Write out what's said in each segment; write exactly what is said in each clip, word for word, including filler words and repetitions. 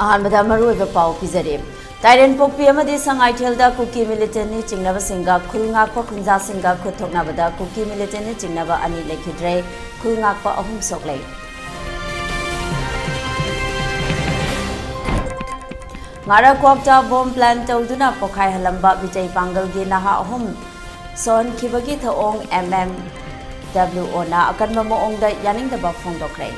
ꯑꯍꯥꯟꯕꯗ ꯃꯔꯨꯑꯣꯏꯕ ꯄꯥꯎ ꯄꯤꯖꯔꯤ꯫ ꯇꯥꯏꯔꯦꯟꯄꯣꯛꯄꯤ ꯑꯃꯗꯤ ꯁꯉꯥꯏꯊꯦꯜꯗ ꯀꯨꯀꯤ ꯃꯤꯂꯤꯇꯦꯟꯅꯤ ꯆꯤꯡꯅꯕꯁꯤꯡꯒ ꯈꯨꯜ ꯉꯥꯛꯄ ꯈꯨꯟꯖꯥꯁꯤꯡꯒ ꯈꯨꯠ ꯊꯣꯛꯅꯕꯗ ꯀꯨꯀꯤ ꯃꯤꯂꯤꯇꯦꯟꯅꯤ ꯆꯤꯡꯅꯕ ꯑꯅꯤ ꯂꯩꯈꯤꯗ꯭ꯔꯦ꯫ ꯈꯨꯜ ꯉꯥꯛꯄ ꯑꯍꯨꯝ ꯁꯣꯛꯂꯦ꯫ ꯉꯥꯔꯛ ꯀ꯭ꯋꯥꯛꯇ ꯕꯣꯝ ꯄ꯭ꯂꯥꯟ ꯇꯧꯗꯨꯅ ꯄꯣꯈꯥꯏꯍꯜꯂꯝꯕ ꯕꯤꯖꯩ ꯄꯥꯡꯒꯜꯒꯤ ꯅꯍꯥ ꯑꯍꯨꯝ ꯁꯣꯛꯍꯟꯈꯤꯕꯒꯤ ꯊꯧꯑꯣꯡ ꯑꯦꯝ ꯑꯦꯝ ꯗꯕ꯭ꯂꯤꯎ ꯑꯣꯅ ꯑꯀꯟꯕ ꯃꯑꯣꯡꯗ ꯌꯥꯅꯤꯡꯗꯕ ꯐꯣꯡꯗꯣꯛꯈ꯭ꯔꯦ꯫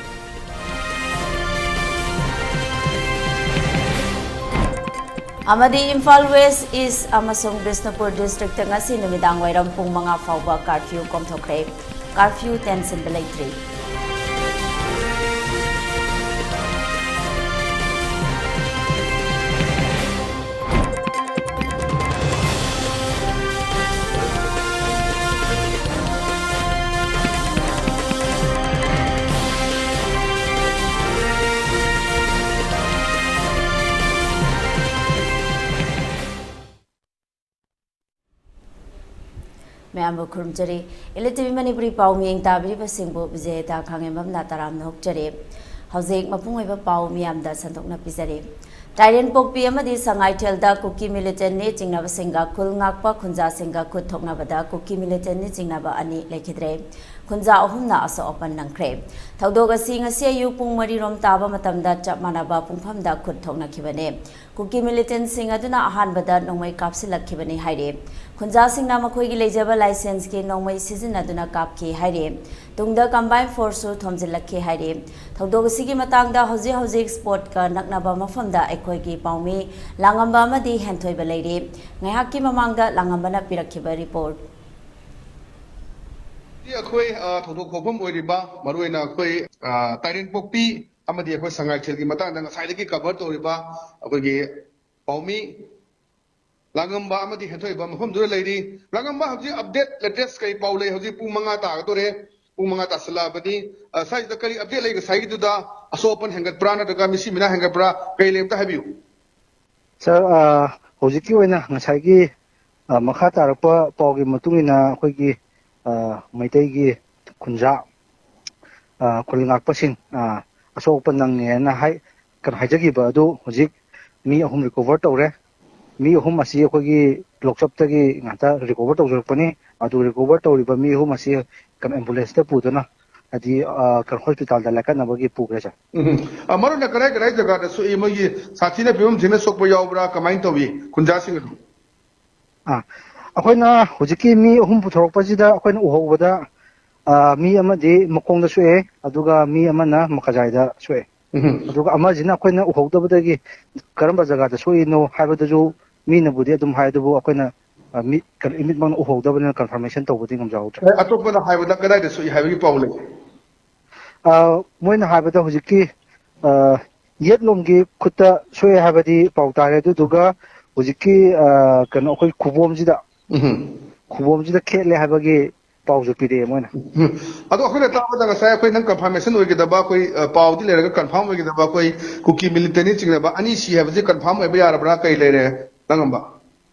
ꯑꯃꯗꯤ ꯏꯝꯐꯥꯜ ꯋꯦꯁ, ꯏꯁ ꯑꯃꯁꯨꯡ ꯕꯤꯁꯅꯨꯄꯨꯔ ꯗꯤꯁꯇ꯭ꯔꯤꯛꯇ ꯉꯁꯤ ꯅꯨꯃꯤꯗꯥꯡ ꯋꯥꯏꯔꯝ ꯄꯨꯡ ꯃꯉꯥ ꯐꯥꯎꯕ ꯀꯥꯔꯐ꯭ꯌꯨ ꯀꯣꯝꯊꯣꯛꯈ꯭ꯔꯦ꯫ ꯀꯥꯔꯐ꯭ꯌꯨ ꯇꯦꯟꯁꯤꯟꯕ ꯂꯩꯇ꯭ꯔꯤ꯫ ꯃꯌꯥꯝꯕꯨ ꯈꯨꯔꯨꯝꯖꯔꯤ꯫ ꯏꯂꯤꯇꯤꯚꯤ ꯃꯅꯤꯄꯨꯔꯤ ꯄꯥꯎ ꯃꯤꯌꯦꯡ ꯇꯥꯕꯤꯔꯤꯕꯁꯤꯡꯕꯨ ꯕꯤꯖꯦꯇꯥ ꯈꯥꯉꯦꯝꯕꯝꯅ ꯇꯔꯥꯝꯅ ꯑꯣꯛꯆꯔꯤ꯫ ꯍꯧꯖꯤꯛ ꯃꯄꯨꯡ ꯑꯣꯏꯕ ꯄꯥꯎ ꯃꯤꯌꯥꯝꯗ ꯁꯟꯗꯣꯛꯅ ꯄꯤꯖꯔꯤ꯫ ꯇꯥꯏꯔꯦꯟꯄꯣꯛꯄꯤ ꯑꯃꯗꯤ ꯁꯉꯥꯏꯊꯦꯜꯗ ꯀꯨꯀꯤ ꯃꯤꯂꯤꯇꯦꯟꯅꯤ ꯆꯤꯡꯅꯕꯁꯤꯡꯒ ꯈꯨꯜ ꯉꯥꯛꯄ ꯈꯨꯟꯖꯥꯁꯤꯡꯒ ꯈꯨꯠ ꯊꯣꯛꯅꯕꯗ ꯀꯨꯀꯤ ꯃꯤꯂꯤꯇꯦꯟꯅꯤ ꯆꯤꯡꯅꯕ ꯑꯅꯤ ꯂꯩꯈꯤꯗ꯭ꯔꯦ꯫ ꯈꯨꯟꯖꯥ ꯑꯍꯨꯝꯅ ꯑꯁꯣꯛ ꯑꯄꯟ ꯅꯪꯈ꯭ꯔꯦ꯫ ꯊꯧꯗꯣꯛ ꯑꯁꯤ ꯉꯁꯤ ꯑꯌꯨꯛ ꯄꯨꯡ ꯃꯔꯤ ꯔꯣꯝ ꯇꯥꯕ ꯃꯇꯝꯗ ꯆꯞ ꯃꯥꯟꯅꯕ ꯄꯨꯡꯐꯝꯗ ꯈꯨꯠ ꯊꯣꯛꯅꯈꯤꯕꯅꯦ꯫ ꯀꯨꯀꯤ ꯃꯤꯂꯤꯇꯦꯟꯁꯤꯡ ꯑꯗꯨꯅ ꯑꯍꯥꯟꯕꯗ ꯅꯣꯡꯃꯩ ꯀꯥꯞꯁꯤꯜꯂꯛꯈꯤꯕꯅꯤ ꯍꯥꯏꯔꯤ꯫ ꯈꯨꯟꯖꯥꯁꯤꯡꯅ ꯃꯈꯣꯏꯒꯤ ꯂꯩꯖꯕ ꯂꯥꯏꯁꯦꯟꯁꯀꯤ ꯅꯣꯡꯃꯩ ꯁꯤꯖꯤꯟꯅꯗꯨꯅ ꯀꯥꯞꯈꯤ ꯍꯥꯏꯔꯤ꯫ ꯇꯨꯡꯗ ꯀꯝꯕꯥꯏꯟ ꯐꯣꯔꯁꯁꯨ ꯊꯣꯝꯖꯤꯜꯂꯛꯈꯤ ꯍꯥꯏꯔꯤ꯫ ꯊꯧꯗꯣꯛ ꯑꯁꯤꯒꯤ ꯃꯇꯥꯡꯗ ꯍꯧꯖꯤꯛ ꯍꯧꯖꯤꯛ ꯁ꯭ꯄꯣꯠꯀ ꯅꯛꯅꯕ ꯃꯐꯝꯗ ꯑꯩꯈꯣꯏꯒꯤ ꯄꯥꯎꯃꯤ ꯂꯥꯡꯉꯝꯕ ꯑꯃꯗꯤ ꯍꯦꯟꯊꯣꯏꯕ ꯂꯩꯔꯤ꯫ ꯉꯥꯏꯍꯥꯛꯀꯤ ꯃꯃꯥꯡꯗ ꯂꯥꯡꯉꯝꯕꯅ ꯄꯤꯔꯛꯈꯤꯕ ꯔꯤꯄꯣꯔꯠ꯫ ꯑꯩꯈꯣꯏ, ꯑ, ꯊꯧꯗꯣꯛ ꯊꯣꯛꯐꯝ ꯑꯣꯏꯔꯤꯕ, ꯃꯔꯨꯑꯣꯏꯅ ꯑꯩꯈꯣꯏ, ꯑ, ꯇꯥꯏꯔꯦꯟꯄꯣꯛꯄꯤ ꯑꯃꯗꯤ ꯑꯩꯈꯣꯏ ꯁꯉꯥꯏꯊꯦꯜꯒꯤ ꯃꯇꯥꯡꯗ ꯉꯁꯥꯏꯗꯒꯤ ꯀꯚꯔ ꯇꯧꯔꯤꯕ ꯑꯩꯈꯣꯏꯒꯤ ꯄꯥꯎꯃꯤ ꯂꯥꯡꯉꯝꯕ ꯑꯃꯗꯤ ꯍꯦꯟꯊꯣꯏꯕ ꯃꯐꯝꯗꯨꯗ ꯂꯩꯔꯤ꯫ ꯂꯥꯡꯉꯝꯕ, ꯍꯧꯖꯤꯛ ꯑꯞꯗꯦꯠ, ꯂꯦꯇꯦꯁ ꯀꯔꯤ ꯄꯥꯎ ꯂꯩ? ꯍꯧꯖꯤꯛ ꯄꯨꯡ ꯃꯉꯥ ꯇꯥꯒꯗꯧꯔꯦ, ꯄꯨꯡ ꯃꯉꯥ ꯇꯥꯁꯤꯜꯂꯛꯑꯕꯅꯤ꯫ ꯑ, ꯁ꯭ꯋꯥꯏꯁꯤꯗ ꯀꯔꯤ ꯑꯞꯗꯦꯠ ꯂꯩ? ꯉꯁꯥꯏꯒꯤꯗꯨꯗ ꯑꯁꯣꯛ ꯑꯄꯟ ꯍꯦꯟꯒꯠꯄ꯭ꯔꯥ ꯅꯠꯇ꯭ꯔꯒ ꯃꯤꯁꯤ ꯃꯤꯅꯥ ꯍꯦꯟꯒꯠꯄ꯭ꯔꯥ? ꯀꯔꯤ ꯂꯩ, ꯑꯝꯇ ꯍꯥꯏꯕꯤꯌꯨ꯫ ꯁꯥꯔ, ꯑ, ꯍꯧꯖꯤꯛꯀꯤ ꯑꯣꯏꯅ ꯉꯁꯥꯏꯒꯤ, ꯑ, ꯃꯈꯥ ꯇꯥꯔꯛꯄ ꯄꯥꯎꯒꯤ ꯃꯇꯨꯡ ꯏꯟꯅ ꯑꯩꯈꯣꯏꯒꯤ, ꯑ, ꯃꯩꯇꯩꯒꯤ ꯈꯨꯟꯖꯥ, ꯑ, ꯈꯨꯜ ꯉꯥꯛꯄꯁꯤꯡ, ꯑ, ꯑꯁꯣꯛ ꯑꯄꯟ ꯅꯪꯉꯦꯅ ꯍꯥꯏ꯫ ꯀꯩꯅꯣ ꯍꯥꯏꯖꯈꯤꯕ ꯑꯗꯨ ꯍꯧꯖꯤꯛ ꯃꯤ ꯑꯍꯨꯝ ꯔꯤꯀꯣꯚꯔ ꯇꯧꯔꯦ꯫ ꯃꯤ ꯑꯍꯨꯝ ꯑꯁꯤ ꯑꯩꯈꯣꯏꯒꯤ ꯂꯣꯛꯆꯞꯇꯒꯤ ꯉꯥꯛꯇ ꯔꯤꯀꯣꯚꯔ ꯇꯧꯖꯔꯛꯄꯅꯤ꯫ ꯑꯗꯨ ꯔꯤꯀꯣꯚꯔ ꯇꯧꯔꯤꯕ ꯃꯤ ꯑꯍꯨꯝ ꯑꯁꯤ ꯀꯩꯅꯣ ꯑꯦꯝꯕꯨꯂꯦꯟꯁꯇ ꯄꯨꯗꯨꯅ ꯍꯥꯏꯗꯤ ꯑ, ꯀꯩꯅꯣ ꯍꯣꯁꯄꯤꯇꯥꯜꯗ ꯂꯥꯏꯀꯠꯅꯕꯒꯤ ꯄꯨꯈ꯭ꯔꯦ ꯁꯥꯔ꯫ ꯎꯝ꯫ ꯑ, ꯃꯔꯨ ꯑꯣꯏꯅ ꯀꯗꯥꯏ ꯀꯗꯥꯏ ꯖꯒꯥꯗ ꯁꯣꯛꯏ? ꯃꯣꯏꯒꯤ ꯁꯥꯊꯤꯅ ꯐꯤꯕꯝ ꯊꯤꯅ ꯁꯣꯛꯄ ꯌꯥꯎꯕ꯭ꯔꯥ? ꯀꯃꯥꯏꯅ ꯇꯧꯏ ꯈꯨꯟꯖꯥꯁꯤꯡ ꯑꯗꯨ? ꯑꯥ, ꯑꯩꯈꯣꯏꯅ ꯍꯧꯖꯤꯛꯀꯤ ꯃꯤ ꯑꯍꯨꯝ ꯄꯨꯊꯣꯔꯛꯄꯁꯤꯗ ꯑꯩꯈꯣꯏꯅ ꯎꯍꯧꯕꯗ ꯑ, ꯃꯤ ꯑꯃꯗꯤ ꯃꯈꯣꯡꯗ ꯁꯣꯛꯑꯦ, ꯑꯗꯨꯒ ꯃꯤ ꯑꯃꯅ ꯃꯈꯥꯖꯥꯏꯗ ꯁꯣꯛꯑꯦ꯫ ꯎꯝ꯫ ꯑꯗꯨꯒ ꯑꯃꯁꯤꯅ ꯑꯩꯈꯣꯏꯅ ꯎꯍꯧꯗꯕꯗꯒꯤ ꯀꯔꯝꯕ ꯖꯒꯥꯗ ꯁꯣꯛꯏꯅꯣ ꯍꯥꯏꯕꯗꯨꯁꯨ ꯃꯤꯅꯕꯨꯗꯤ ꯑꯗꯨꯝ ꯍꯥꯏ, ꯑꯗꯨꯕꯨ ꯑꯩꯈꯣꯏꯅ ꯑ, ꯃꯤꯠ ꯀꯩꯅꯣ, ꯏꯃꯤꯠꯃꯛꯅ ꯎꯍꯧꯗꯕꯅꯤꯅ ꯀꯟꯐꯥꯔꯃꯦꯁꯟ ꯇꯧꯕꯗꯤ ꯉꯝꯖꯍꯧꯗ꯭ꯔꯦ꯫ ꯑꯦ, ꯑꯇꯣꯞꯄꯅ ꯍꯥꯏꯕꯗ ꯀꯗꯥꯏꯗ ꯁꯣꯛꯏ ꯍꯥꯏꯕꯒꯤ ꯄꯥꯎ ꯂꯩ? ꯑ, ꯃꯣꯏꯅ ꯍꯥꯏꯕꯗ ꯍꯧꯖꯤꯛꯀꯤ ꯑ, ꯌꯦꯠꯂꯣꯝꯒꯤ ꯈꯨꯠꯇ ꯁꯣꯛꯑꯦ ꯍꯥꯏꯕꯗꯤ ꯄꯥꯎ ꯇꯥꯔꯦ꯫ ꯑꯗꯨꯗꯨꯒ ꯍꯧꯖꯤꯛꯀꯤ ꯑ, ꯀꯩꯅꯣ, ꯑꯩꯈꯣꯏ ꯈꯨꯕꯣꯝꯁꯤꯗ ꯎꯝ꯫ ꯈꯨꯕꯣꯝꯁꯤꯗ ꯈꯦꯠꯂꯦ ꯍꯥꯏꯕꯒꯤ ꯄꯥꯎꯁꯨ ꯄꯤꯔꯛꯑꯦ ꯃꯣꯏꯅ꯫ ꯎꯝ꯫ ꯑꯗꯣ ꯑꯩꯈꯣꯏꯅ ꯇꯥꯕꯗ ꯉꯁꯥꯏ ꯑꯩꯈꯣꯏ ꯅꯪ ꯀꯟꯐꯥꯔꯃꯦꯁꯟ ꯑꯣꯏꯒꯗꯕ, ꯑꯩꯈꯣꯏ, ꯑ, ꯄꯥꯎꯗꯤ ꯂꯩꯔꯒ ꯀꯟꯐꯥꯔꯝ ꯑꯣꯏꯒꯗꯕ ꯑꯩꯈꯣꯏ ꯀꯨꯀꯤ ꯃꯤꯂꯤꯇꯦꯟꯅꯤ ꯆꯤꯡꯅꯕ ꯑꯅꯤ ꯁꯤ ꯍꯥꯏꯕꯁꯤ ꯀꯟꯐꯥꯔꯝ ꯑꯣꯏꯕ ꯌꯥꯔꯕ꯭ꯔꯥ? ꯀꯩ ꯂꯩꯔꯦ, ꯅꯪꯉꯝꯕ?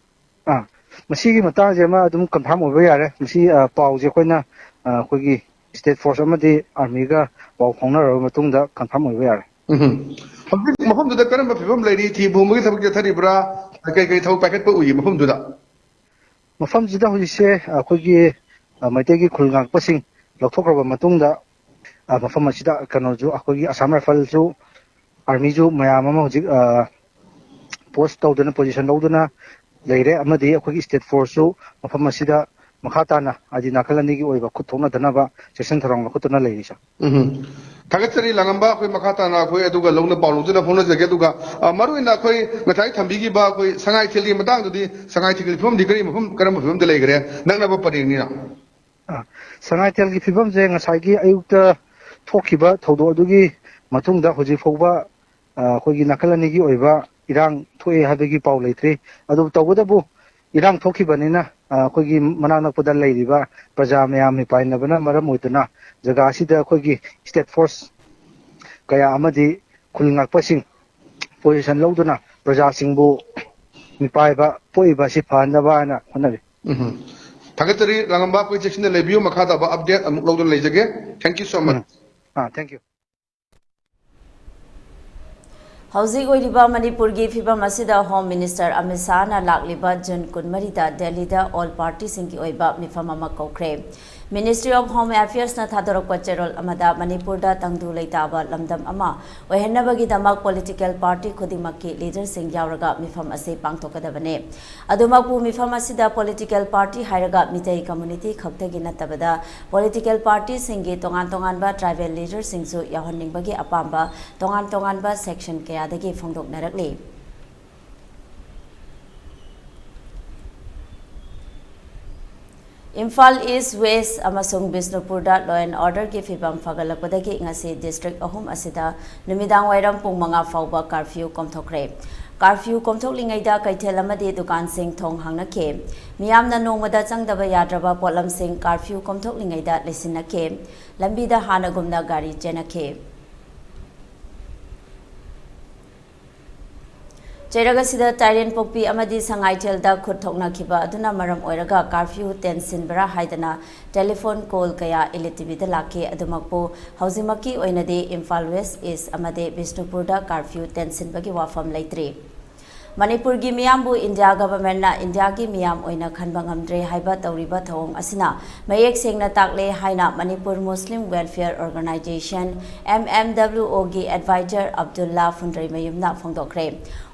ꯑꯥ, ꯃꯁꯤꯒꯤ ꯃꯇꯥꯡꯁꯦ ꯑꯃ ꯑꯗꯨꯝ ꯀꯟꯐꯥꯔꯝ ꯑꯣꯏꯕ ꯌꯥꯔꯦ꯫ ꯃꯁꯤ, ꯑ, ꯄꯥꯎꯁꯦ ꯑꯩꯈꯣꯏꯅ, ꯑ, ꯑꯩꯈꯣꯏꯒꯤ ꯁ꯭ꯇꯦꯠ ꯐꯣꯔꯁ ꯑꯃꯗꯤ ꯑꯥꯔꯃꯤꯒ ꯄꯥꯎ ꯐꯥꯎꯅꯔꯕ ꯃꯇꯨꯡꯗ ꯀꯟꯐꯥꯔꯝ ꯑꯣꯏꯕ ꯌꯥꯔꯦ꯫ ꯎꯝ꯫ ꯍꯧꯖꯤꯛ ꯃꯐꯝꯗꯨꯗ ꯀꯔꯝꯕ ꯐꯤꯕꯝ ꯂꯩꯔꯤ? ꯊꯤꯕ ꯍꯨꯝꯕꯒꯤ ꯊꯕꯛ ꯆꯠꯊꯔꯤꯕ꯭ꯔꯥ? ꯀꯩ ꯀꯩ ꯊꯕꯛ ꯄꯥꯏꯈꯠꯄ ꯎꯏ ꯃꯐꯝꯗꯨꯗ? ꯃꯐꯝꯁꯤꯗ ꯍꯧꯖꯤꯛꯁꯦ ꯑꯩꯈꯣꯏꯒꯤ, ꯑ, ꯃꯩꯇꯩꯒꯤ ꯈꯨꯜ ꯉꯥꯛꯄꯁꯤꯡ ꯂꯧꯊꯣꯛꯈ꯭ꯔꯕ ꯃꯇꯨꯡꯗ, ꯑ, ꯃꯐꯝ ꯑꯁꯤꯗ ꯀꯩꯅꯣꯁꯨ, ꯑꯩꯈꯣꯏꯒꯤ ꯑꯁꯥꯝ ꯔꯥꯏꯐꯜꯁꯨ, ꯑꯥꯔꯃꯤꯁꯨ ꯃꯌꯥꯝ ꯑꯃ ꯍꯧꯖꯤꯛ, ꯑ, ꯄꯣꯁ ꯇꯧꯗꯨꯅ, ꯄꯣꯖꯤꯁꯟ ꯂꯧꯗꯨꯅ ꯂꯩꯔꯦ, ꯑꯃꯗꯤ ꯑꯩꯈꯣꯏꯒꯤ ꯁ꯭ꯇꯦꯠ ꯐꯣꯔꯁꯁꯨ ꯃꯐꯝ ꯑꯁꯤꯗ ꯃꯈꯥ ꯇꯥꯅ ꯍꯥꯏꯗꯤ ꯅꯥꯀꯜ ꯑꯅꯤꯒꯤ ꯑꯣꯏꯕ ꯈꯨꯠ ꯊꯣꯛꯅꯗꯅꯕ ꯆꯦꯛꯁꯤꯟ ꯊꯧꯔꯥꯡ ꯂꯧꯈꯠꯇꯨꯅ ꯂꯩꯔꯤ, ꯁꯥꯔ꯫ ꯎꯝ꯫ ꯊꯥꯒꯠꯆꯔꯤ ꯂꯥꯡꯉꯝꯕ꯫ ꯑꯩꯈꯣꯏ ꯃꯈꯥ ꯇꯥꯅ ꯑꯩꯈꯣꯏ ꯑꯗꯨꯒ ꯂꯧꯅ ꯄꯥꯎ ꯂꯧꯖꯅ ꯐꯥꯎꯅꯖꯒꯦ꯫ ꯑꯗꯨꯒ, ꯑ, ꯃꯔꯨꯑꯣꯏꯅ ꯑꯩꯈꯣꯏ ꯉꯁꯥꯏ ꯊꯝꯕꯤꯈꯤꯕ ꯑꯩꯈꯣꯏ ꯁꯉꯥꯏꯊꯦꯜꯒꯤ ꯃꯇꯥꯡꯗꯨꯗꯤ, ꯁꯉꯥꯏꯊꯦꯜꯒꯤ ꯐꯤꯕꯝꯗꯤ ꯀꯔꯤ ꯃꯐꯝ, ꯀꯔꯝꯕ ꯐꯤꯕꯝꯗ ꯂꯩꯈ꯭ꯔꯦ? ꯅꯛꯅꯕ ꯄꯔꯦꯡꯅꯤꯅ꯫ ꯑ, ꯁꯉꯥꯏꯊꯦꯜꯒꯤ ꯐꯤꯕꯝꯁꯦ ꯉꯁꯥꯏꯒꯤ ꯑꯌꯨꯛꯇ ꯊꯣꯛꯈꯤꯕ ꯊꯧꯗꯣꯛ ꯑꯗꯨꯒꯤ ꯃꯇꯨꯡꯗ ꯍꯧꯖꯤꯛ ꯐꯥꯎꯕ, ꯑ, ꯑꯩꯈꯣꯏꯒꯤ ꯅꯥꯀꯜ ꯑꯅꯤꯒꯤ ꯑꯣꯏꯕ ꯏꯔꯥꯡ ꯊꯣꯛꯑꯦ ꯍꯥꯏꯕꯒꯤ ꯄꯥꯎ ꯂꯩꯇ꯭ꯔꯤ꯫ ꯑꯗꯨꯕꯨ ꯇꯧꯕꯇꯕꯨ ꯏꯔꯥꯡ ꯊꯣꯛꯈꯤꯕꯅꯤꯅ, ꯑ, ꯑꯩꯈꯣꯏꯒꯤ ꯃꯅꯥꯛ ꯅꯛꯄꯗ ꯂꯩꯔꯤꯕ ꯄ꯭ꯔꯖꯥ ꯃꯌꯥꯝ ꯃꯤꯄꯥꯏꯅꯕꯅ ꯃꯔꯝ ꯑꯣꯏꯗꯨꯅ ꯖꯒꯥ ꯑꯁꯤꯗ ꯑꯩꯈꯣꯏꯒꯤ ꯁ꯭ꯇꯦꯠ ꯐꯣꯔꯁ ꯀꯌꯥ ꯑꯃꯗꯤ ꯈꯨꯜ ꯉꯥꯛꯄꯁꯤꯡ ꯄꯣꯖꯤꯁꯟ ꯂꯧꯗꯨꯅ ꯄ꯭ꯔꯖꯥꯁꯤꯡꯕꯨ ꯃꯤꯄꯥꯏꯕ ꯄꯣꯛꯏꯕ ꯑꯁꯤ ꯐꯍꯟꯅꯕ ꯍꯥꯏꯅ ꯍꯣꯠꯅꯔꯤ꯫ ꯎꯝ꯫ ꯊꯥꯒꯠꯆꯔꯤ ꯂꯥꯡꯉꯝꯕ꯫ ꯑꯩꯈꯣꯏ ꯆꯦꯛꯁꯤꯟꯅ ꯂꯩꯕꯤꯌꯨ꯫ ꯃꯈꯥ ꯇꯥꯕ ꯑꯞꯗꯦꯠ ꯑꯃꯨꯛ ꯂꯧꯗꯨꯅ ꯂꯩꯖꯒꯦ꯫ Thank you so much꯫ Um. Ah, thank you꯫ ꯍꯧꯖꯤꯛ ꯑꯣꯏꯔꯤꯕ ꯃꯅꯤꯄꯨꯔꯒꯤ ꯐꯤꯕꯝ ꯑꯁꯤꯗ Home Minister ꯑꯃꯤꯠ ꯁꯥꯍꯅ ꯂꯥꯛꯂꯤꯕ ꯖꯨꯟ ꯀꯨꯟꯃꯔꯤꯗ ꯗꯦꯜꯂꯤꯗ all partyꯁꯤꯡꯒꯤ ꯑꯣꯏꯕ ꯃꯤꯐꯝ ꯑꯃ ꯀꯧꯈ꯭ꯔꯦ꯫ Ministry of Home Affairsꯅ ꯊꯥꯗꯣꯔꯛꯄ ꯆꯦꯔꯣꯜ ꯑꯃꯗ ꯃꯅꯤꯄꯨꯔꯗ ꯇꯪꯗꯨ ꯂꯩꯇꯥꯕ ꯂꯝꯗꯝ ꯑꯃ ꯑꯣꯏꯍꯟꯅꯕꯒꯤꯗꯃꯛ political party ꯈꯨꯗꯤꯡꯃꯛꯀꯤ leaderꯁꯤꯡ ꯌꯥꯎꯔꯒ ꯃꯤꯐꯝ ꯑꯁꯤ ꯄꯥꯡꯊꯣꯛꯀꯗꯕꯅꯤ꯫ ꯑꯗꯨꯃꯛꯄꯨ ꯃꯤꯐꯝ ꯑꯁꯤꯗ political party ꯍꯥꯏꯔꯒ ꯃꯤꯇꯩ community ꯈꯛꯇꯒꯤ ꯅꯠꯇꯕꯗ political partyꯁꯤꯡꯒꯤ ꯇꯣꯉꯥꯟ ꯇꯣꯉꯥꯟꯕ tribal leaderꯁꯤꯡꯁꯨ ꯌꯥꯎꯍꯟꯅꯤꯡꯕꯒꯤ ꯑꯄꯥꯝꯕ ꯇꯣꯉꯥꯟ ꯇꯣꯉꯥꯟꯕ section ꯀꯌꯥꯗꯒꯤ ꯐꯣꯡꯗꯣꯛꯅꯔꯛꯂꯤ꯫ ꯏꯝꯐꯥꯜ East, West ꯑꯃꯁꯨꯡ ꯕꯤꯁꯅꯨꯄꯨꯔꯗ law and orderꯒꯤ ꯐꯤꯕꯝ ꯐꯒꯠꯂꯛꯄꯗꯒꯤ ꯉꯁꯤ district ꯑꯍꯨꯝ ꯑꯁꯤꯗ ꯅꯨꯃꯤꯗꯥꯡ ꯋꯥꯏꯔꯝ ꯄꯨꯡ ꯃꯉꯥ ꯐꯥꯎꯕ curfew ꯀꯣꯝꯊꯣꯛꯈ꯭ꯔꯦ꯫ Curfew ꯀꯣꯝꯊꯣꯛꯂꯤꯉꯩꯗ ꯀꯩꯊꯦꯜ ꯑꯃꯗꯤ ꯗꯨꯀꯥꯟꯁꯤꯡ ꯊꯣꯡ ꯍꯥꯡꯅꯈꯤ꯫ ꯃꯤꯌꯥꯝꯅ ꯅꯣꯡꯃꯗ ꯆꯪꯗꯕ ꯌꯥꯗ꯭ꯔꯕ ꯄꯣꯠꯂꯝꯁꯤꯡ curfew ꯀꯣꯝꯊꯣꯛꯂꯤꯉꯩꯗ ꯂꯩꯁꯤꯟꯅꯈꯤ꯫ ꯂꯝꯕꯤꯗ ꯍꯥꯟꯅꯒꯨꯝꯅ ꯒꯥꯔꯤ ꯆꯦꯟꯅꯈꯤ꯫ ꯆꯩꯔꯛ ꯑꯁꯤꯗ ꯇꯥꯏꯔꯦꯟꯄꯣꯛꯄꯤ ꯑꯃꯗꯤ ꯁꯉꯥꯏꯊꯦꯜꯗ ꯈꯨꯠ ꯊꯣꯛꯅꯈꯤꯕ ꯑꯗꯨꯅ ꯃꯔꯝ ꯑꯣꯏꯔꯒ curfew ꯇꯦꯟꯁꯤꯟꯕ꯭ꯔꯥ ꯍꯥꯏꯗꯅ telephone call ꯀꯌꯥ Elite TVꯗ ꯂꯥꯛꯈꯤ꯫ ꯑꯗꯨꯃꯛꯄꯨ ꯍꯧꯖꯤꯛꯃꯛꯀꯤ ꯑꯣꯏꯅꯗꯤ ꯏꯝꯐꯥꯜ West, East ꯑꯃꯗꯤ ꯕꯤꯁꯅꯨꯄꯨꯔꯗ curfew ꯇꯦꯟꯁꯤꯟꯕꯒꯤ ꯋꯥꯐꯝ ꯂꯩꯇ꯭ꯔꯤ꯫ ꯃꯅꯤꯄꯨꯔꯒꯤ ꯃꯤꯌꯥꯝꯕꯨ India governmentꯅ Indiaꯒꯤ ꯃꯤꯌꯥꯝ ꯑꯣꯏꯅ ꯈꯟꯕ ꯉꯝꯗ꯭ꯔꯦ ꯍꯥꯏꯕ ꯇꯧꯔꯤꯕ ꯊꯧꯑꯣꯡ ꯑꯁꯤꯅ ꯃꯌꯦꯛ ꯁꯦꯡꯅ ꯇꯥꯛꯂꯦ ꯍꯥꯏꯅ Manipur Muslim Welfare Organisation, MMWOꯒꯤ advisor Abdulla ꯐꯨꯟꯗ꯭ꯔꯩꯃꯌꯨꯝꯅ ꯐꯣꯡꯗꯣꯛꯈ꯭ꯔꯦ꯫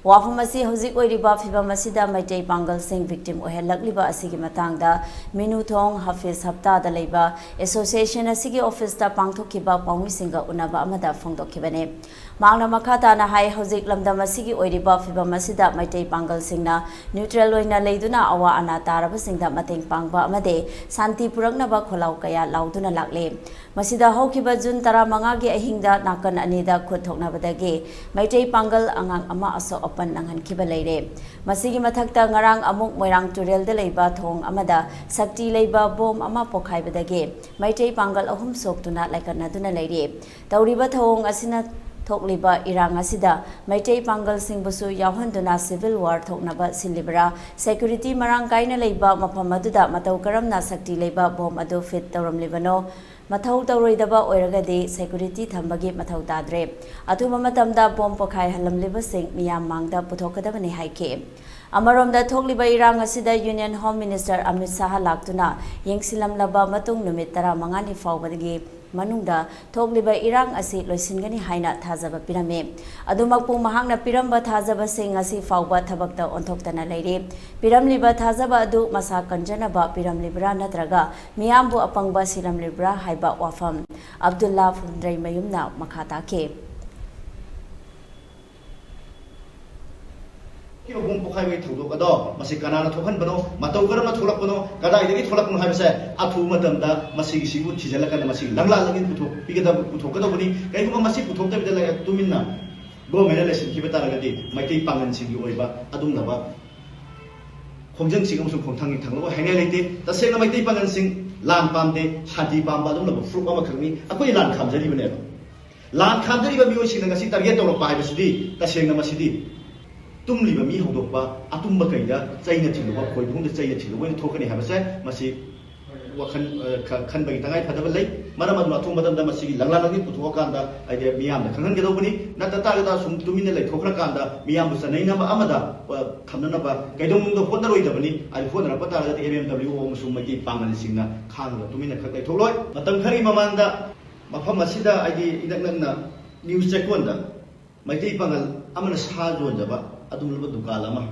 ꯋꯥꯐꯝ ꯑꯁꯤ ꯍꯧꯖꯤꯛ ꯑꯣꯏꯔꯤꯕ ꯐꯤꯕꯝ ꯑꯁꯤꯗ ꯃꯩꯇꯩ ꯄꯥꯡꯒꯜꯁꯤꯡ victim ꯑꯣꯏꯍꯜꯂꯛꯂꯤꯕ ꯑꯁꯤꯒꯤ ꯃꯇꯥꯡꯗ ꯃꯤꯅꯨꯊꯣꯡ ꯍꯥꯐꯤꯖ ꯍꯞꯇꯥꯗ ꯂꯩꯕ association ꯑꯁꯤꯒꯤ officeꯇ ꯄꯥꯡꯊꯣꯛꯈꯤꯕ ꯄꯥꯎꯃꯤꯁꯤꯡꯒ ꯎꯅꯕ ꯑꯃꯗ ꯐꯣꯡꯗꯣꯛꯈꯤꯕꯅꯤ꯫ ꯃꯍꯥꯛꯅ ꯃꯈꯥ ꯇꯥꯅ ꯍꯥꯏ, ꯍꯧꯖꯤꯛ ꯂꯝꯗꯝ ꯑꯁꯤꯒꯤ ꯑꯣꯏꯔꯤꯕ ꯐꯤꯕꯝ ꯑꯁꯤꯗ ꯃꯩꯇꯩ ꯄꯥꯡꯒꯜꯁꯤꯡꯅ neutral ꯑꯣꯏꯅ ꯂꯩꯗꯨꯅ ꯑꯋꯥ ꯑꯅꯥ ꯇꯥꯔꯕꯁꯤꯡꯗ ꯃꯇꯦꯡ ꯄꯥꯡꯕ ꯑꯃꯗꯤ ꯁꯥꯟꯇꯤ ꯄꯨꯔꯛꯅꯕ ꯈꯣꯜꯂꯥꯎ ꯀꯌꯥ ꯂꯥꯎꯗꯨꯅ ꯂꯥꯛꯂꯤ꯫ ꯃꯁꯤꯗ ꯍꯧꯈꯤꯕ ꯖꯨꯟ ꯇꯔꯥꯃꯉꯥꯒꯤ ꯑꯍꯤꯡꯗ ꯅꯥꯀꯟ ꯑꯅꯤꯗ ꯈꯨꯠ ꯊꯣꯛꯅꯕꯗꯒꯤ ꯃꯩꯇꯩ ꯄꯥꯡꯒꯜ ꯑꯉꯥꯡ ꯑꯃ ꯑꯁꯣꯛ ꯑꯄꯟ ꯅꯪꯍꯟꯈꯤꯕ ꯂꯩꯔꯦ꯫ ꯃꯁꯤꯒꯤ ꯃꯊꯛꯇ ꯉꯔꯥꯡ ꯑꯃꯨꯛ ꯃꯣꯏꯔꯥꯡ ꯇꯨꯔꯦꯜꯗ ꯂꯩꯕ ꯊꯣꯡ ꯑꯃꯗ ꯁꯛꯇꯤ ꯂꯩꯕ bomb ꯑꯃ ꯄꯣꯈꯥꯏꯕꯗꯒꯤ ꯃꯩꯇꯩ ꯄꯥꯡꯒꯜ ꯑꯍꯨꯝ ꯁꯣꯛꯇꯨꯅ ꯂꯥꯏꯀꯠꯅꯗꯨꯅ ꯂꯩꯔꯤ꯫ ꯇꯧꯔꯤꯕ ꯊꯧꯑꯣꯡ ꯑꯁꯤꯅ ꯊꯣꯛꯂꯤꯕ ꯏꯔꯥꯡ ꯑꯁꯤꯗ ꯃꯩꯇꯩ ꯄꯥꯡꯒꯜꯁꯤꯡꯕꯨꯁꯨ ꯌꯥꯎꯍꯟꯗꯨꯅ civil war ꯊꯣꯛꯅꯕ ꯁꯤꯜꯂꯤꯕꯔꯥ? Security ꯃꯔꯥꯡ ꯀꯥꯏꯅ ꯂꯩꯕ ꯃꯐꯝ ꯑꯗꯨꯗ ꯃꯇꯧ ꯀꯔꯝꯅ ꯁꯛꯇꯤ ꯂꯩꯕ bomb ꯑꯗꯨ fit ꯇꯧꯔꯝꯂꯤꯕꯅꯣ? ꯃꯊꯧ ꯇꯧꯔꯣꯏꯗꯕ ꯑꯣꯏꯔꯒꯗꯤ security ꯊꯝꯕꯒꯤ ꯃꯊꯧ ꯇꯥꯗ꯭ꯔꯦ꯫ ꯑꯊꯨꯕ ꯃꯇꯝꯗ bomb ꯄꯣꯈꯥꯏꯍꯜꯂꯝꯂꯤꯕꯁꯤꯡ ꯃꯤꯌꯥꯝ ꯃꯥꯡꯗ ꯄꯨꯊꯣꯛꯀꯗꯕꯅꯤ ꯍꯥꯏꯈꯤ꯫ ꯑꯃꯔꯣꯝꯗ, ꯊꯣꯛꯂꯤꯕ ꯏꯔꯥꯡ ꯑꯁꯤꯗ Union Home Minister Amit Shah ꯂꯥꯛꯇꯨꯅ ꯌꯦꯡꯁꯤꯜꯂꯝꯂꯕ ꯃꯇꯨꯡ ꯅꯨꯃꯤꯠ ꯇꯔꯥꯃꯉꯥꯅꯤ ꯐꯥꯎꯕꯒꯤ ꯃꯅꯨꯡꯗ ꯊꯣꯛꯂꯤꯕ ꯏꯔꯥꯡ ꯑꯁꯤ ꯂꯣꯏꯁꯤꯟꯒꯅꯤ ꯍꯥꯏꯅ ꯊꯥꯖꯕ ꯄꯤꯔꯝꯃꯤ꯫ ꯑꯗꯨꯃꯛꯄꯨ ꯃꯍꯥꯛꯅ ꯄꯤꯔꯝꯕ ꯊꯥꯖꯕꯁꯤꯡ ꯉꯁꯤ ꯐꯥꯎꯕ ꯊꯕꯛꯇ ꯑꯣꯟꯊꯣꯛꯇꯅ ꯂꯩꯔꯤ꯫ ꯄꯤꯔꯝꯂꯤꯕ ꯊꯥꯖꯕ ꯑꯗꯨ ꯃꯁꯥ ꯀꯟꯖꯅꯕ ꯄꯤꯔꯝꯂꯤꯕ꯭ꯔꯥ ꯅꯠꯇ꯭ꯔꯒ ꯃꯤꯌꯥꯝꯕꯨ ꯑꯄꯪꯕ ꯁꯤꯜꯂꯝꯂꯤꯕ꯭ꯔꯥ ꯍꯥꯏꯕ ꯋꯥꯐꯝ ꯑꯕꯗꯨꯜꯂꯥ ꯐꯨꯟꯗ꯭ꯔꯩꯃꯌꯨꯝꯅ ꯃꯈꯥ ꯇꯥꯈꯤ꯫ ꯊꯣꯛꯈꯤꯕ bomb ꯄꯣꯈꯥꯏꯕꯒꯤ ꯊꯧꯗꯣꯛ ꯑꯗꯣ ꯃꯁꯤ ꯀꯅꯥꯅ ꯊꯣꯛꯍꯟꯕꯅꯣ, ꯃꯇꯧ ꯀꯔꯝꯅ ꯊꯣꯛꯂꯛꯄꯅꯣ, ꯀꯗꯥꯏꯗꯒꯤ ꯊꯣꯛꯂꯛꯄꯅꯣ ꯍꯥꯏꯕꯁꯦ ꯑꯊꯨꯕ ꯃꯇꯝꯗ ꯃꯁꯤꯒꯤꯁꯤꯕꯨ ꯊꯤꯖꯤꯜꯂꯀꯥꯟꯗ ꯃꯁꯤ ꯂꯪꯂꯥ ꯂꯪꯏꯟ ꯄꯨꯊꯣꯛꯄꯤꯒꯗꯕ, ꯄꯨꯊꯣꯛꯀꯗꯧꯕꯅꯤ꯫ ꯀꯔꯤꯒꯨꯝꯕ ꯃꯁꯤ ꯄꯨꯊꯣꯛꯇꯕꯤꯗ ꯂꯩꯔ ꯇꯨꯃꯤꯟꯅ government ꯅ ꯂꯩꯁꯤꯟꯈꯤꯕ ꯇꯥꯔꯒꯗꯤ ꯃꯩꯇꯩ ꯄꯥꯡꯒꯜꯁꯤꯡꯒꯤ ꯑꯣꯏꯕ ꯑꯗꯨꯒꯨꯝꯂꯕ ꯈꯣꯡꯖꯪꯁꯤꯡ ꯑꯃꯁꯨꯡ ꯈꯣꯡꯊꯥꯡ ꯊꯥꯡꯂꯛꯑꯣꯏ ꯍꯥꯏꯅꯤꯡꯉꯥꯏ ꯂꯩꯇꯦ꯫ ꯇꯁꯦꯡꯅ ꯃꯩꯇꯩ ꯄꯥꯡꯒꯜꯁꯤꯡ ꯂꯥꯟ ꯄꯥꯝꯗꯦ, ꯁꯥꯟꯇꯤ ꯄꯥꯝꯕ ꯑꯗꯨꯒꯨꯝꯂꯕ ꯐꯨꯔꯨꯞ ꯑꯃꯈꯛꯅꯤ꯫ ꯑꯩꯈꯣꯏ ꯂꯥꯟ ꯈꯥꯝꯖꯔꯤꯕꯅꯦꯕ꯫ ꯂꯥꯟ ꯈꯥꯝꯖꯔꯤꯕ ꯃꯤꯑꯣꯏꯁꯤꯡꯅ ꯉꯁꯤ target ꯇꯧꯔꯛꯄ ꯍꯥꯏꯕꯁꯤꯗꯤ ꯇꯁꯦꯡꯅ ꯃꯁꯤꯗꯤ ꯇꯨꯝꯂꯤꯕ ꯃꯤ ꯍꯧꯗꯣꯛꯄ, ꯑꯇꯨꯝꯕ ꯀꯩꯗ ꯆꯩꯅ ꯊꯤꯜꯂꯨꯕ, ꯈꯣꯏꯕꯨꯝꯗ ꯆꯩꯅ ꯊꯤꯜꯂꯨꯕ ꯑꯣꯏꯅ ꯊꯣꯛꯀꯅꯤ ꯍꯥꯏꯕꯁꯦ ꯃꯁꯤ ꯋꯥꯈꯜ, ꯑ, ꯈ-, ꯈꯟꯕꯒꯤ ꯇꯉꯥꯏ ꯐꯗꯕ ꯂꯩ꯫ ꯃꯔꯝ ꯑꯗꯨꯅ ꯑꯊꯨꯕ ꯃꯇꯝꯗ ꯃꯁꯤꯒꯤ ꯂꯪꯂꯥ ꯂꯪꯂꯤꯟ ꯄꯨꯊꯣꯛꯑꯀꯥꯟꯗ ꯍꯥꯏꯗꯤ ꯃꯤꯌꯥꯝꯗ ꯈꯪꯍꯟꯒꯗꯧꯕꯅꯤ꯫ ꯅꯠꯇ ꯇꯥꯔꯒꯗꯤ ꯑꯁꯨꯝ ꯇꯨꯃꯤꯟꯅ ꯂꯩꯊꯣꯛꯈ꯭ꯔꯀꯥꯟꯗ ꯃꯤꯌꯥꯝꯕꯨ ꯆꯅꯩꯅꯕ ꯑꯃꯗ, ꯑ, ꯊꯝꯅꯅꯕ ꯀꯩꯗꯧꯅꯨꯡꯗ ꯍꯣꯠꯅꯔꯣꯏꯗꯕꯅꯤ꯫ ꯑꯗꯨ ꯍꯣꯠꯅꯔꯛꯄ ꯇꯥꯔꯒꯗꯤ M M W O ꯑꯃꯁꯨꯡ ꯃꯩꯇꯩ ꯄꯥꯡꯒꯜꯁꯤꯡꯅ ꯈꯥꯡꯉꯒ ꯇꯨꯃꯤꯟꯅ ꯈꯛ ꯂꯩꯊꯣꯛꯂꯣꯏ꯫ ꯃꯇꯝ ꯈꯔꯒꯤ ꯃꯃꯥꯡꯗ ꯃꯐꯝ ꯑꯁꯤꯗ ꯍꯥꯏꯗꯤ ꯏꯅꯛ ꯅꯛꯅ ꯅ꯭ꯌꯨ ꯆꯦꯛꯀꯣꯟꯗ ꯃꯩꯇꯩ ꯄꯥꯉꯜ ꯑꯃꯅ ꯁꯥ ꯌꯣꯟꯖꯕ ꯑꯗꯨꯒꯨꯝꯂꯕ ꯗꯨꯀꯥꯟ ꯑꯃ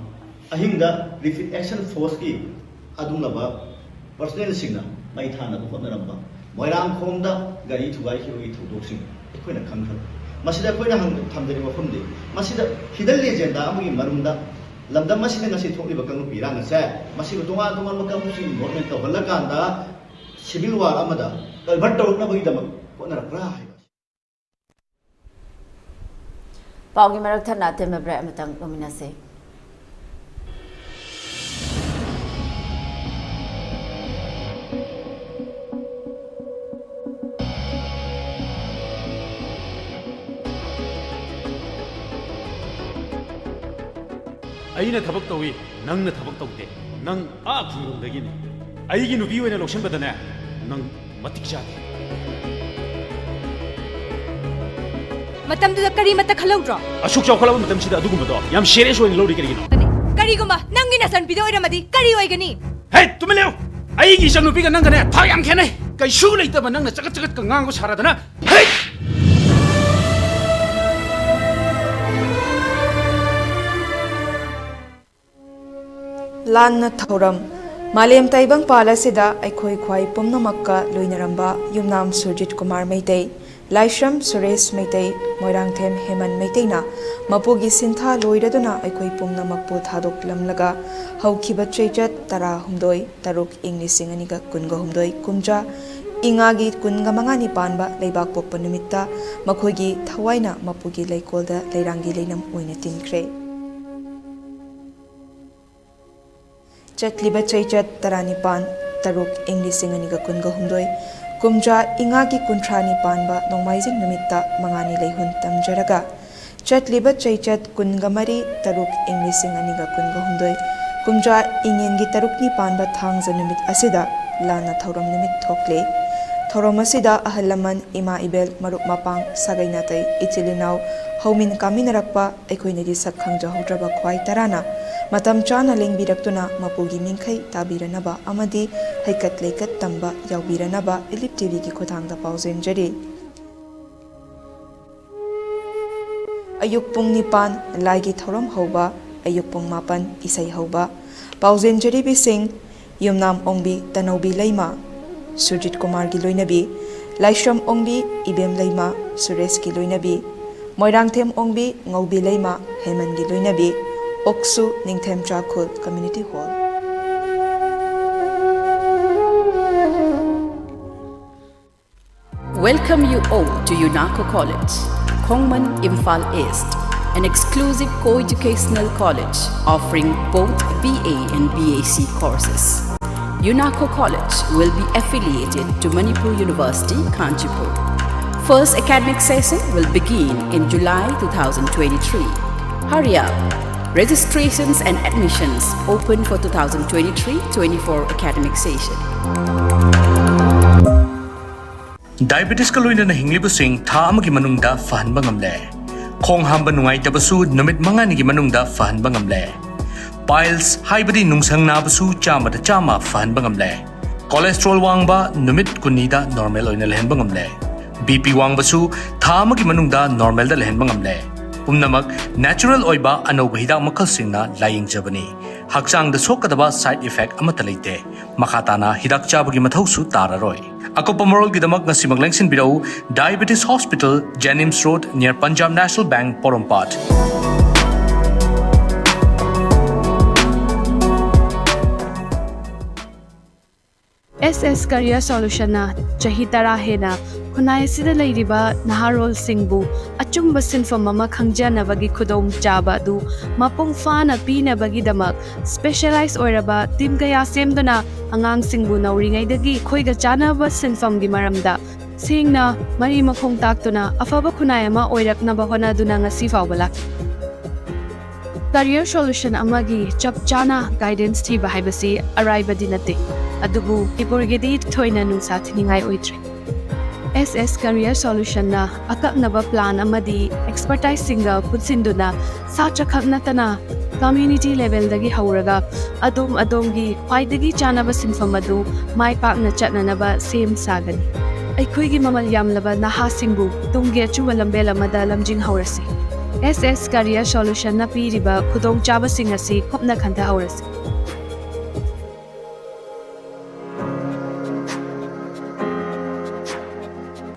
ꯑꯍꯤꯡꯗ Rapid Action Force ꯀꯤ ꯑꯗꯨꯒꯨꯝꯂꯕ personnel ꯁꯤꯡꯅ ꯃꯩ ꯊꯥꯅꯕ ꯍꯣꯠꯅꯔꯝꯕ, ꯃꯣꯏꯔꯥꯡꯈꯣꯝꯗ ꯒꯥꯔꯤ ꯊꯨꯒꯥꯏꯈꯤꯕꯒꯤ ꯊꯧꯗꯣꯛꯁꯤꯡ ꯑꯩꯈꯣꯏꯅ ꯈꯪꯈ꯭ꯔꯕ꯫ ꯃꯁꯤꯗ ꯑꯩꯈꯣꯏꯅ ꯍꯪ-, ꯊꯝꯖꯔꯤꯕ ꯋꯥꯐꯝꯗꯤ, ꯃꯁꯤꯗ hidden agenda ꯑꯃꯒꯤ ꯃꯔꯨꯝꯗ ꯂꯝꯗꯝ ꯑꯁꯤꯗ ꯉꯁꯤ ꯊꯣꯛꯂꯤꯕ ꯀꯥꯡꯂꯨꯞ ꯏꯔꯥꯡ ꯑꯁꯦ ꯃꯁꯤꯕꯨ ꯇꯣꯉꯥꯟ ꯇꯣꯉꯥꯟꯕ ꯀꯥꯡꯕꯨꯁꯤꯡ involvement ꯇꯧꯍꯜꯂꯀꯥꯟꯗ civil war ꯑꯃꯗ convert ꯇꯧꯔꯛꯅꯕꯒꯤꯗꯃꯛ ꯍꯣꯠꯅꯔꯛꯄ꯭ꯔꯥ ꯍꯥꯏꯕ ꯑꯁꯤ꯫ ꯄꯥꯎꯒꯤ ꯃꯔꯛ ꯊꯠꯅ ꯑꯇꯦꯟꯕ break ꯑꯃꯇꯪ ꯂꯧꯃꯤꯟꯅꯁꯤ꯫ ꯑꯩꯅ ꯊꯕꯛ ꯇꯧꯏ, ꯅꯪꯅ ꯊꯕꯛ ꯇꯧꯗꯦ꯫ ꯅꯪ ꯑꯥ ꯈꯨꯡꯒꯪꯗꯒꯤꯅꯤ꯫ ꯑꯩꯒꯤ ꯅꯨꯄꯤ ꯑꯣꯏꯅ ꯂꯧꯁꯤꯟꯕꯗꯅꯦ, ꯅꯪ ꯃꯇꯤꯛ ꯆꯥꯗꯦ꯫ ꯃꯇꯝꯗꯨꯗ ꯀꯔꯤꯃꯠꯇ ꯈꯜꯍꯧꯗ꯭ꯔꯣ? ꯑꯁꯨꯛ ꯆꯥꯎꯈꯠꯂꯕ ꯃꯇꯝꯁꯤꯗ ꯑꯗꯨꯒꯨꯝꯕꯗꯣ ꯌꯥꯝ ꯁꯦꯔꯤꯌꯁ ꯑꯣꯏꯅ ꯂꯧꯔꯤ ꯀꯔꯤꯒꯤꯅꯣ? ꯀꯔꯤꯒꯨꯝꯕ ꯅꯪꯒꯤ ꯅꯆꯟꯄꯤꯗꯣ ꯑꯣꯏꯔꯝꯃꯗꯤ ꯀꯔꯤ ꯑꯣꯏꯒꯅꯤ? ꯍꯦ, ꯇꯨꯃꯤꯟ ꯂꯩꯌꯨ! ꯑꯩꯒꯤ ꯏꯆꯟꯅꯨꯄꯤꯒ ꯅꯪꯒꯅꯦ ꯊꯥꯛ ꯌꯥꯝ ꯈꯦꯠꯅꯩ꯫ ꯀꯩꯁꯨ ꯂꯩꯇꯕ ꯅꯪꯅ ꯆꯒꯠ ꯆꯒꯠꯀ ꯉꯥꯡꯕ ꯁꯥꯔꯗꯅ꯫ ꯍꯦ! ꯂꯥꯟꯅ ꯊꯧꯔꯝ꯫ ꯃꯥꯂꯦꯝ ꯇꯥꯏꯕꯪꯄꯥꯜ ꯑꯁꯤꯗ ꯑꯩꯈꯣꯏ ꯈ꯭ꯋꯥꯏ ꯄꯨꯝꯅꯃꯛꯀ ꯂꯣꯏꯅꯔꯝꯕ ꯌꯨꯝꯅꯥꯝ ꯁꯨꯔꯖꯤꯠ ꯀꯨꯃꯥꯔ ꯃꯩꯇꯩ, ꯂꯥꯏꯁ꯭ꯔꯝ ꯁꯨꯔꯦꯁ ꯃꯩꯇꯩ, ꯃꯣꯏꯔꯥꯡꯊꯦꯝ ꯍꯦꯃꯟ ꯃꯩꯇꯩꯅ ꯃꯄꯨꯒꯤ ꯁꯤꯟꯊꯥ ꯂꯣꯏꯔꯗꯨꯅ ꯑꯩꯈꯣꯏ ꯄꯨꯝꯅꯃꯛꯄꯨ ꯊꯥꯗꯣꯛꯂꯝꯂꯒ ꯍꯧꯈꯤꯕ ꯆꯩꯆꯠ ꯇꯔꯥꯍꯨꯝꯗꯣꯏ ꯇꯔꯨꯛ ꯏꯪ ꯂꯤꯁꯤꯡ ꯑꯅꯤꯒ ꯀꯨꯟꯒ ꯍꯨꯝꯗꯣꯏ ꯀꯨꯝꯖꯥ ꯏꯉꯥꯒꯤ ꯀꯨꯟꯒ ꯃꯉꯥꯅꯤ ꯄꯥꯟꯕ ꯂꯩꯕꯥꯛꯄꯣꯛꯄ ꯅꯨꯃꯤꯠꯇ ꯃꯈꯣꯏꯒꯤ ꯊꯋꯥꯏꯅ ꯃꯄꯨꯒꯤ ꯂꯩꯀꯣꯜꯗ ꯂꯩꯔꯥꯡꯒꯤ ꯂꯩꯅꯝ ꯑꯣꯏꯅ ꯇꯤꯟꯈ꯭ꯔꯦ꯫ ꯆꯠꯂꯤꯕ ꯆꯩꯆꯠ ꯇꯔꯥꯅꯤꯄꯥꯟ ꯇꯔꯨꯛ ꯏꯪ ꯂꯤꯁꯤꯡ ꯑꯅꯤꯒ ꯀꯨꯟꯒ ꯍꯨꯝꯗꯣꯏ ꯀꯨꯝꯖꯥ ꯏꯉꯥꯒꯤ ꯀꯨꯟꯊ꯭ꯔꯥꯅꯤ ꯄꯥꯟꯕ ꯅꯣꯡꯃꯥꯏꯖꯤꯡ ꯅꯨꯃꯤꯠꯇ ꯃꯉꯥꯅꯤ ꯂꯩꯍꯨꯟ ꯇꯝꯖꯔꯒ, ꯆꯠꯂꯤꯕ ꯆꯩꯆꯠ ꯀꯨꯟꯒ ꯃꯔꯤ ꯇꯔꯨꯛ ꯏꯪ ꯂꯤꯁꯤꯡ ꯑꯅꯤꯒ ꯀꯨꯟꯒ ꯍꯨꯝꯗꯣꯏ ꯀꯨꯝꯖꯥ ꯏꯉꯦꯟꯒꯤ ꯇꯔꯨꯛꯅꯤ ꯄꯥꯟꯕ ꯊꯥꯡꯖ ꯅꯨꯃꯤꯠ ꯑꯁꯤꯗ ꯂꯥꯟꯅ ꯊꯧꯔꯝ ꯅꯨꯃꯤꯠ ꯊꯣꯛꯂꯦ꯫ ꯊꯧꯔꯝ ꯑꯁꯤꯗ ꯑꯍꯜ ꯂꯃꯟ, ꯏꯃꯥ ꯏꯕꯦꯜ, ꯃꯔꯨꯞ ꯃꯄꯥꯡ, ꯁꯥꯒꯩ ꯅꯥꯇꯩ, ꯏꯆꯤꯜ ꯏꯅꯥꯎ, ꯍꯧꯃꯤꯟ ꯀꯥꯃꯤꯟꯅꯔꯛꯄ ꯑꯩꯈꯣꯏꯅꯗꯤ ꯁꯛ ꯈꯪꯖꯍꯧꯗ꯭ꯔꯕ ꯈ꯭ꯋꯥꯏ ꯇꯔꯥꯅ ꯃꯇꯝ ꯆꯥꯅ ꯂꯦꯡꯕꯤꯔꯛꯇꯨꯅ ꯃꯄꯨꯒꯤ ꯃꯤꯡꯈꯩ ꯇꯥꯕꯤꯔꯅꯕ ꯑꯃꯗꯤ ꯍꯩꯀꯠ ꯂꯩꯀꯠ ꯇꯝꯕ ꯌꯥꯎꯕꯤꯔꯅꯕ ꯏꯂꯤꯞ ꯇꯤꯚꯤꯒꯤ ꯈꯨꯠꯊꯥꯡꯗ ꯄꯥꯎꯖꯦꯟꯖꯔꯤ꯫ ꯑꯌꯨꯛ ꯄꯨꯡ ꯅꯤꯄꯥꯟ ꯂꯥꯏꯒꯤ ꯊꯧꯔꯝ ꯍꯧꯕ, ꯑꯌꯨꯛ ꯄꯨꯡ ꯃꯥꯄꯟ ꯏꯁꯩ ꯍꯧꯕ꯫ ꯄꯥꯎꯖꯦꯟꯖꯔꯤꯕꯤꯁꯤꯡ: ꯌꯨꯝꯅꯥꯝ ꯑꯣꯡꯕꯤ ꯇꯅꯧꯕꯤ ꯂꯩꯃ, ꯁꯨꯔꯖꯤꯠ ꯀꯨꯃꯥꯔꯒꯤ ꯂꯣꯏꯅꯕꯤ, ꯂꯥꯏꯁ꯭ꯔꯝ ꯑꯣꯡꯕꯤ ꯏꯕꯦꯝ ꯂꯩꯃ, ꯁꯨꯔꯦꯁꯀꯤ ꯂꯣꯏꯅꯕꯤ, ꯃꯣꯏꯔꯥꯡꯊꯦꯝ ꯑꯣꯡꯕꯤ ꯉꯧꯕꯤ ꯂꯩꯃ, ꯍꯦꯃꯟꯒꯤ ꯂꯣꯏꯅꯕꯤ, ꯑꯣꯛꯁꯨ Ningthem Chakhul community hall. Welcome you all to UNACO College, Khongman, Imphal East, an exclusive co-educational college offering both B A and B A C courses. UNACO College will be affiliated to Manipur University, Kanchipur. First academic session will begin in July two thousand twenty-three. Hurry up! Registrations and admissions open for two thousand twenty-three twenty-four academic session. Diabetesꯀ ꯂꯣꯏꯅꯅ ꯍꯤꯡꯂꯤꯕꯁꯤꯡ ꯊꯥ ꯑꯃꯒꯤ ꯃꯅꯨꯡꯗ ꯐꯍꯟꯕ ꯉꯝꯂꯦ꯫ ꯈꯣꯡ ꯍꯥꯝꯕ ꯅꯨꯡꯉꯥꯏꯇꯕꯁꯨ ꯅꯨꯃꯤꯠ ꯃꯉꯥꯅꯤꯒꯤ ꯃꯅꯨꯡꯗ ꯐꯍꯟꯕ ꯉꯝꯂꯦ꯫ Piles ꯍꯥꯏꯕꯗꯤ ꯅꯨꯡꯁꯪ ꯅꯥꯕꯁꯨ ꯆꯥꯝꯃꯗ ꯆꯥꯝꯃ ꯐꯍꯟꯕ ꯉꯝꯂꯦ꯫ Cholesterol ꯋꯥꯡꯕ ꯅꯨꯃꯤꯠ ꯀꯨꯟꯅꯤꯗ normal ꯑꯣꯏꯅ ꯂꯩꯍꯟꯕ ꯉꯝꯂꯦ꯫ BP ꯋꯥꯡꯕꯁꯨ ꯊꯥ ꯑꯃꯒꯤ ꯃꯅꯨꯡꯗ normalꯗ ꯂꯩꯍꯟꯕ ꯉꯝꯂꯦ꯫ ꯄꯨꯝꯅꯃꯛ natural ꯑꯣꯏꯕ ꯑꯅꯧꯕ ꯍꯤꯗꯥꯛ ꯃꯈꯜꯁꯤꯡꯅ ꯂꯥꯌꯦꯡꯖꯕꯅꯤ꯫ ꯍꯛꯆꯥꯡꯗ ꯁꯣꯛꯀꯗꯕ side effect ꯑꯃꯠꯇ ꯂꯩꯇꯦ꯫ ꯃꯈꯥ ꯇꯥꯅ ꯍꯤꯗꯥꯛ ꯆꯥꯕꯒꯤ ꯃꯊꯧꯁꯨ ꯇꯥꯔꯔꯣꯏ꯫ ꯑꯀꯨꯞꯄ ꯃꯔꯣꯜꯒꯤꯗꯃꯛ ꯉꯁꯤꯃꯛ ꯂꯦꯡꯁꯤꯟꯕꯤꯔꯛꯎ Diabetes Hospital, Janims Road, near Punjab National Bank, ꯄꯣꯔꯣꯝꯄꯥꯠ꯫ S S Career Solutionꯅ ꯆꯍꯤ ꯇꯔꯥ ꯍꯦꯟꯅ ꯈꯨꯟꯅꯥꯏ ꯑꯁꯤꯗ ꯂꯩꯔꯤꯕ ꯅꯍꯥꯔꯣꯜꯁꯤꯡꯕꯨ ꯑꯆꯨꯝꯕ ꯁꯤꯟꯐꯝ ꯑꯃ ꯈꯪꯖꯅꯕꯒꯤ ꯈꯨꯗꯣꯡꯆꯥꯕ ꯑꯗꯨ ꯃꯄꯨꯡ ꯐꯥꯅ ꯄꯤꯅꯕꯒꯤꯗꯃꯛ specialize ꯑꯣꯏꯔꯕ team ꯀꯌꯥ ꯁꯦꯝꯗꯨꯅ ꯑꯉꯥꯡꯁꯤꯡꯕꯨ ꯅꯧꯔꯤꯉꯩꯗꯒꯤ ꯑꯩꯈꯣꯏꯒ ꯆꯥꯟꯅꯕ ꯁꯤꯟꯐꯝꯒꯤ ꯃꯔꯝꯗ ꯁꯦꯡꯅ ꯃꯔꯤ ꯃꯈꯣꯡ ꯇꯥꯛꯇꯨꯅ ꯑꯐꯕ ꯈꯨꯟꯅꯥꯏ ꯑꯃ ꯑꯣꯏꯔꯛꯅꯕ ꯍꯣꯠꯅꯗꯨꯅ ꯉꯁꯤ ꯐꯥꯎꯕ ꯂꯥꯛꯂꯤ꯫ Career solution ꯑꯃꯒꯤ ꯆꯞ ꯆꯥꯅ guidance ꯊꯤꯕ ꯍꯥꯏꯕꯁꯤ ꯑꯔꯥꯏꯕꯗꯤ ꯅꯠꯇꯦ, ꯑꯗꯨꯕꯨ ꯃꯅꯤꯄꯨꯔꯒꯤꯗꯤ ꯊꯣꯏꯅ ꯅꯨꯡꯁꯥ ꯊꯤꯅꯤꯡꯉꯥꯏ ꯑꯣꯏꯗ꯭ꯔꯦ꯫ S S Career Solutionꯅ ꯑꯀꯛꯅꯕ plan ꯑꯃꯗꯤ expertiseꯁꯤꯡꯒ ꯄꯨꯟꯁꯤꯟꯗꯨꯅ ꯁꯥꯇ꯭ꯔ ꯈꯛ ꯅꯠꯇꯅ community levelꯗꯒꯤ ꯍꯧꯔꯒ ꯑꯗꯣꯝ ꯑꯗꯣꯝꯒꯤ ꯈ꯭ꯋꯥꯏꯗꯒꯤ ꯆꯥꯅꯕ ꯁꯤꯟꯐꯝ ꯑꯗꯨ ꯃꯥꯏ ꯄꯥꯛꯅ ꯆꯠꯅꯅꯕ ꯁꯦꯝ ꯁꯥꯒꯅꯤ꯫ ꯑꯩꯈꯣꯏꯒꯤ ꯃꯃꯜ ꯌꯥꯝꯂꯕ ꯅꯍꯥꯁꯤꯡꯕꯨ ꯇꯨꯡꯒꯤ ꯑꯆꯨꯝꯕ ꯂꯝꯕꯦꯜ ꯑꯃꯗ ꯂꯝꯖꯤꯡꯍꯧꯔꯁꯤ꯫ S S Career Solutionꯅ ꯄꯤꯔꯤꯕ ꯈꯨꯗꯣꯡꯆꯥꯕꯁꯤꯡ ꯑꯁꯤ ꯀꯨꯞꯅ ꯈꯟꯊꯍꯧꯔꯁꯤ꯫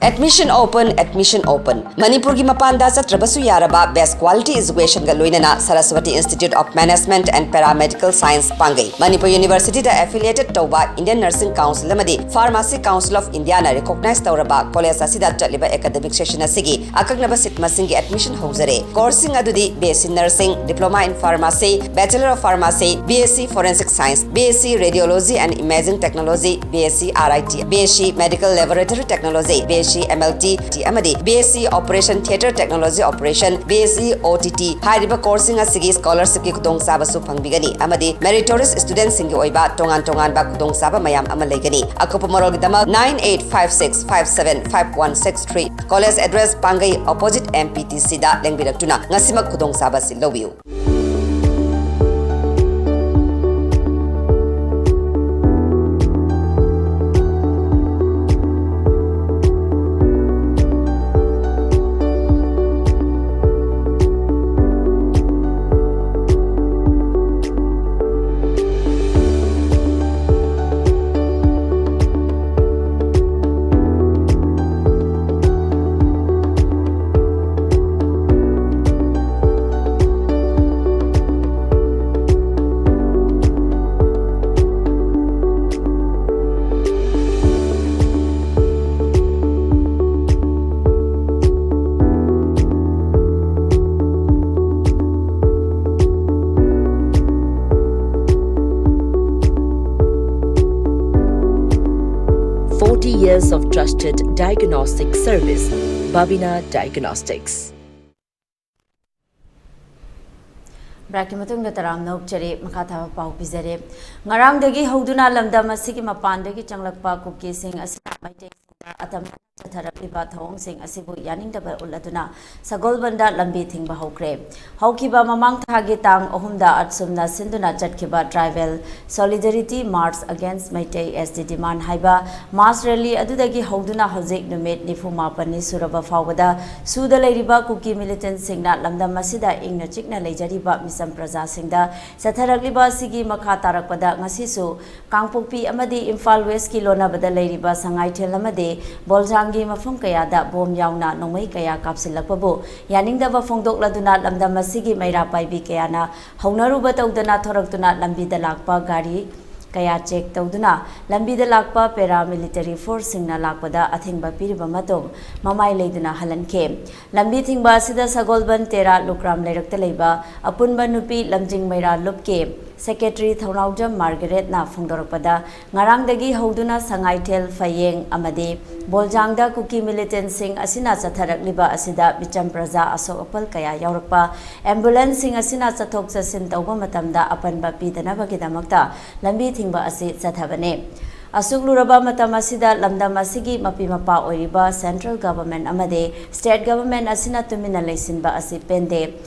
Admission open, admission open. ꯃꯅꯤꯄꯨꯔꯒꯤ ꯃꯄꯥꯟꯗ ꯆꯠꯇ꯭ꯔꯕꯁꯨ ꯌꯥꯔꯕ best quality educationꯒ ꯂꯣꯏꯅꯅ Saraswati Institute of Management and Paramedical Science ꯄꯥꯡꯒꯩ꯫ Manipur Universityꯗ affiliated ꯇꯧꯕ Indian Nursing Council ꯑꯃꯗꯤ Pharmacy Council of Indiaꯅ recognize ꯇꯧꯔꯕ college ꯑꯁꯤꯗ ꯆꯠꯂꯤꯕ academic session ꯑꯁꯤꯒꯤ ꯑꯀꯛꯅꯕ seat ꯃꯁꯤꯡꯒꯤ admission ꯍꯧꯖꯔꯦ꯫ Courseꯁꯤꯡ ꯑꯗꯨꯗꯤ B S C Nursing, Diploma in Pharmacy, Bachelor of Pharmacy, B S C Forensic Science, B S C Radiology and Imaging Technology, B S C R I T, B S C Medical Laboratory Technology, B S C T M L T ꯑꯃꯗꯤ B S C Operation Theatre Technology Operation, B S C O T T ꯍꯥꯏꯔꯤꯕ courseꯁꯤꯡ ꯑꯁꯤꯒꯤ scholarshipꯀꯤ ꯈꯨꯗꯣꯡꯆꯥꯕꯁꯨ ꯐꯪꯕꯤꯒꯅꯤ ꯑꯃꯗꯤ meritorious studentꯁꯤꯡꯒꯤ ꯑꯣꯏꯕ ꯇꯣꯉꯥꯟ ꯇꯣꯉꯥꯟꯕ ꯈꯨꯗꯣꯡꯆꯥꯕ ꯃꯌꯥꯝ ꯑꯃ ꯂꯩꯒꯅꯤ꯫ ꯑꯀꯨꯞꯄ ꯃꯔꯣꯜꯒꯤꯗꯃꯛ nine eight five six five seven five one six three꯫ College address: ꯄꯥꯡꯒꯩ opposite M P T Cꯗ ꯂꯦꯡꯕꯤꯔꯛꯇꯨꯅ ꯉꯁꯤꯃꯛ ꯈꯨꯗꯣꯡꯆꯥꯕ ꯑꯁꯤ ꯂꯧꯕꯤꯌꯨ꯫ Forty years of trusted diagnostic service, Babina Diagnostics. Breakꯀꯤ ꯃꯇꯨꯡꯗ ꯇꯔꯥꯝꯅ ꯑꯣꯛꯆꯔꯤ꯫ ꯃꯈꯥ ꯊꯥꯕ ꯄꯥꯎ ꯄꯤꯖꯔꯤ꯫ ꯉꯔꯥꯡꯗꯒꯤ ꯍꯧꯗꯨꯅ ꯂꯝꯗꯝ ꯑꯁꯤꯒꯤ ꯃꯄꯥꯟꯗꯒꯤ ꯆꯪꯂꯛꯄ ꯀꯨꯀꯤꯁꯤꯡ ꯑꯁꯤꯅ ꯃꯩꯇꯩꯁꯤꯡꯗ ꯑꯇꯝꯅ ꯆꯠꯊꯔꯛꯂꯤꯕ ꯊꯧꯑꯣꯡꯁꯤꯡ ꯑꯁꯤꯕꯨ ꯌꯥꯅꯤꯡꯗꯕ ꯎꯠꯂꯗꯨꯅ ꯁꯒꯣꯜꯕꯟꯗ ꯂꯝꯕꯤ ꯊꯤꯡꯕ ꯍꯧꯈ꯭ꯔꯦ꯫ ꯍꯧꯈꯤꯕ ꯃꯃꯥꯡ ꯊꯥꯒꯤ ꯇꯥꯡ ꯑꯍꯨꯝꯗ ꯑꯁꯨꯝꯅ ꯁꯤꯟꯗꯨꯅ ꯆꯠꯈꯤꯕ Tribal Solidarity March Against Meitei S T Demand ꯍꯥꯏꯕ mass rally ꯑꯗꯨꯗꯒꯤ ꯍꯧꯗꯨꯅ ꯍꯧꯖꯤꯛ ꯅꯨꯃꯤꯠ ꯅꯤꯐꯨ ꯃꯥꯄꯟꯅꯤ ꯁꯨꯔꯕ ꯐꯥꯎꯕꯗ ꯁꯨꯗ ꯂꯩꯔꯤꯕ ꯀꯨꯀꯤ militantꯁꯤꯡꯅ ꯂꯝꯗꯝ ꯑꯁꯤꯗ ꯏꯪꯅ ꯆꯤꯛꯅ ꯂꯩꯖꯔꯤꯕ ꯃꯤꯆꯝ ꯄ꯭ꯔꯖꯥꯁꯤꯡꯗ ꯆꯠꯊꯔꯛꯂꯤꯕ ꯑꯁꯤꯒꯤ ꯃꯈꯥ ꯇꯥꯔꯛꯄꯗ ꯉꯁꯤꯁꯨ ꯀꯥꯡꯄꯣꯛꯄꯤ ꯑꯃꯗꯤ ꯏꯝꯐꯥꯜ Westꯀꯤ ꯂꯣꯟꯅꯕꯗ ꯂꯩꯔꯤꯕ ꯁꯉꯥꯏꯊꯦꯜ ꯑꯃꯗꯤ ꯕꯣꯜꯖꯥꯡꯒꯤ ꯃꯐꯝ ꯀꯌꯥꯗ ꯕꯣꯝ ꯌꯥꯎꯅ ꯅꯣꯡꯃꯩ ꯀꯌꯥ ꯀꯥꯞꯁꯤꯜꯂꯛꯄꯕꯨ ꯌꯥꯅꯤꯡꯗꯕ ꯐꯣꯡꯗꯣꯛꯂꯗꯨꯅ ꯂꯝꯗꯝ ꯑꯁꯤꯒꯤ ꯃꯩꯔꯥ ꯄꯥꯏꯕꯤ ꯀꯌꯥꯅ ꯍꯧꯅꯔꯨꯕ ꯇꯧꯗꯅ ꯊꯣꯔꯛꯇꯨꯅ ꯂꯝꯕꯤꯗ ꯂꯥꯛꯄ ꯒꯥꯔꯤ ꯀꯌꯥ check ꯇꯧꯗꯨꯅ ꯂꯝꯕꯤꯗ ꯂꯥꯛꯄ paramilitary forceꯁꯤꯡꯅ ꯂꯥꯛꯄꯗ ꯑꯊꯤꯡꯕ ꯄꯤꯔꯤꯕ ꯃꯇꯨꯡ ꯃꯃꯥꯏ ꯂꯩꯗꯨꯅ ꯍꯜꯍꯟꯈꯤ꯫ ꯂꯝꯕꯤ ꯊꯤꯡꯕ ꯑꯁꯤꯗ ꯁꯒꯣꯜꯕꯟ ꯇꯦꯔꯥ ꯂꯨꯀ꯭ꯔꯥꯝ ꯂꯩꯔꯛꯇ ꯂꯩꯕ ꯑꯄꯨꯟꯕ ꯅꯨꯄꯤ ꯂꯝꯖꯤꯡ ꯃꯩꯔꯥ ꯂꯨꯞꯀꯤ ꯁꯦꯀ꯭ꯔꯦꯇꯔꯤ ꯊꯧꯅꯥꯎꯖꯝ ꯃꯥꯔꯒꯔꯦꯠꯅ ꯐꯣꯡꯗꯣꯔꯛꯄꯗ, ꯉꯔꯥꯡꯗꯒꯤ ꯍꯧꯗꯨꯅ ꯁꯉꯥꯏꯊꯦꯜ, ꯐꯌꯦꯡ ꯑꯃꯗꯤ ꯕꯣꯜꯖꯥꯡꯗ ꯀꯨꯀꯤ ꯃꯤꯂꯤꯇꯦꯟꯁꯤꯡ ꯑꯁꯤꯅ ꯆꯠꯊꯔꯛꯂꯤꯕ ꯑꯁꯤꯗ ꯃꯤꯆꯝ ꯄ꯭ꯔꯖꯥ ꯑꯁꯣꯛ ꯑꯄꯜ ꯀꯌꯥ ꯌꯥꯎꯔꯛꯄ, ꯑꯦꯝꯕꯨꯂꯦꯟꯁꯁꯤꯡ ꯑꯁꯤꯅ ꯆꯠꯊꯣꯛ ꯆꯠꯁꯤꯟ ꯇꯧꯕ ꯃꯇꯝꯗ ꯑꯄꯟꯕ ꯄꯤꯗꯅꯕꯒꯤꯗꯃꯛꯇ ꯂꯝꯕꯤ ꯊꯤꯡꯕ ꯑꯁꯤ ꯆꯠꯊꯕꯅꯤ꯫ ꯑꯁꯨꯛ ꯂꯨꯔꯕ ꯃꯇꯝ ꯑꯁꯤꯗ ꯂꯝꯗꯝ ꯑꯁꯤꯒꯤ ꯃꯄꯤ ꯃꯄꯥ ꯑꯣꯏꯔꯤꯕ ꯁꯦꯟꯇ꯭ꯔꯦꯜ ꯒꯚꯔꯟꯃꯦꯟꯠ ꯑꯃꯗꯤ ꯁ꯭ꯇꯦꯠ ꯒꯚꯔꯟꯃꯦꯟꯠ ꯑꯁꯤꯅ ꯇꯨꯃꯤꯟꯅ ꯂꯩꯁꯤꯟꯕ ꯑꯁꯤ ꯄꯦꯟꯗꯦ꯫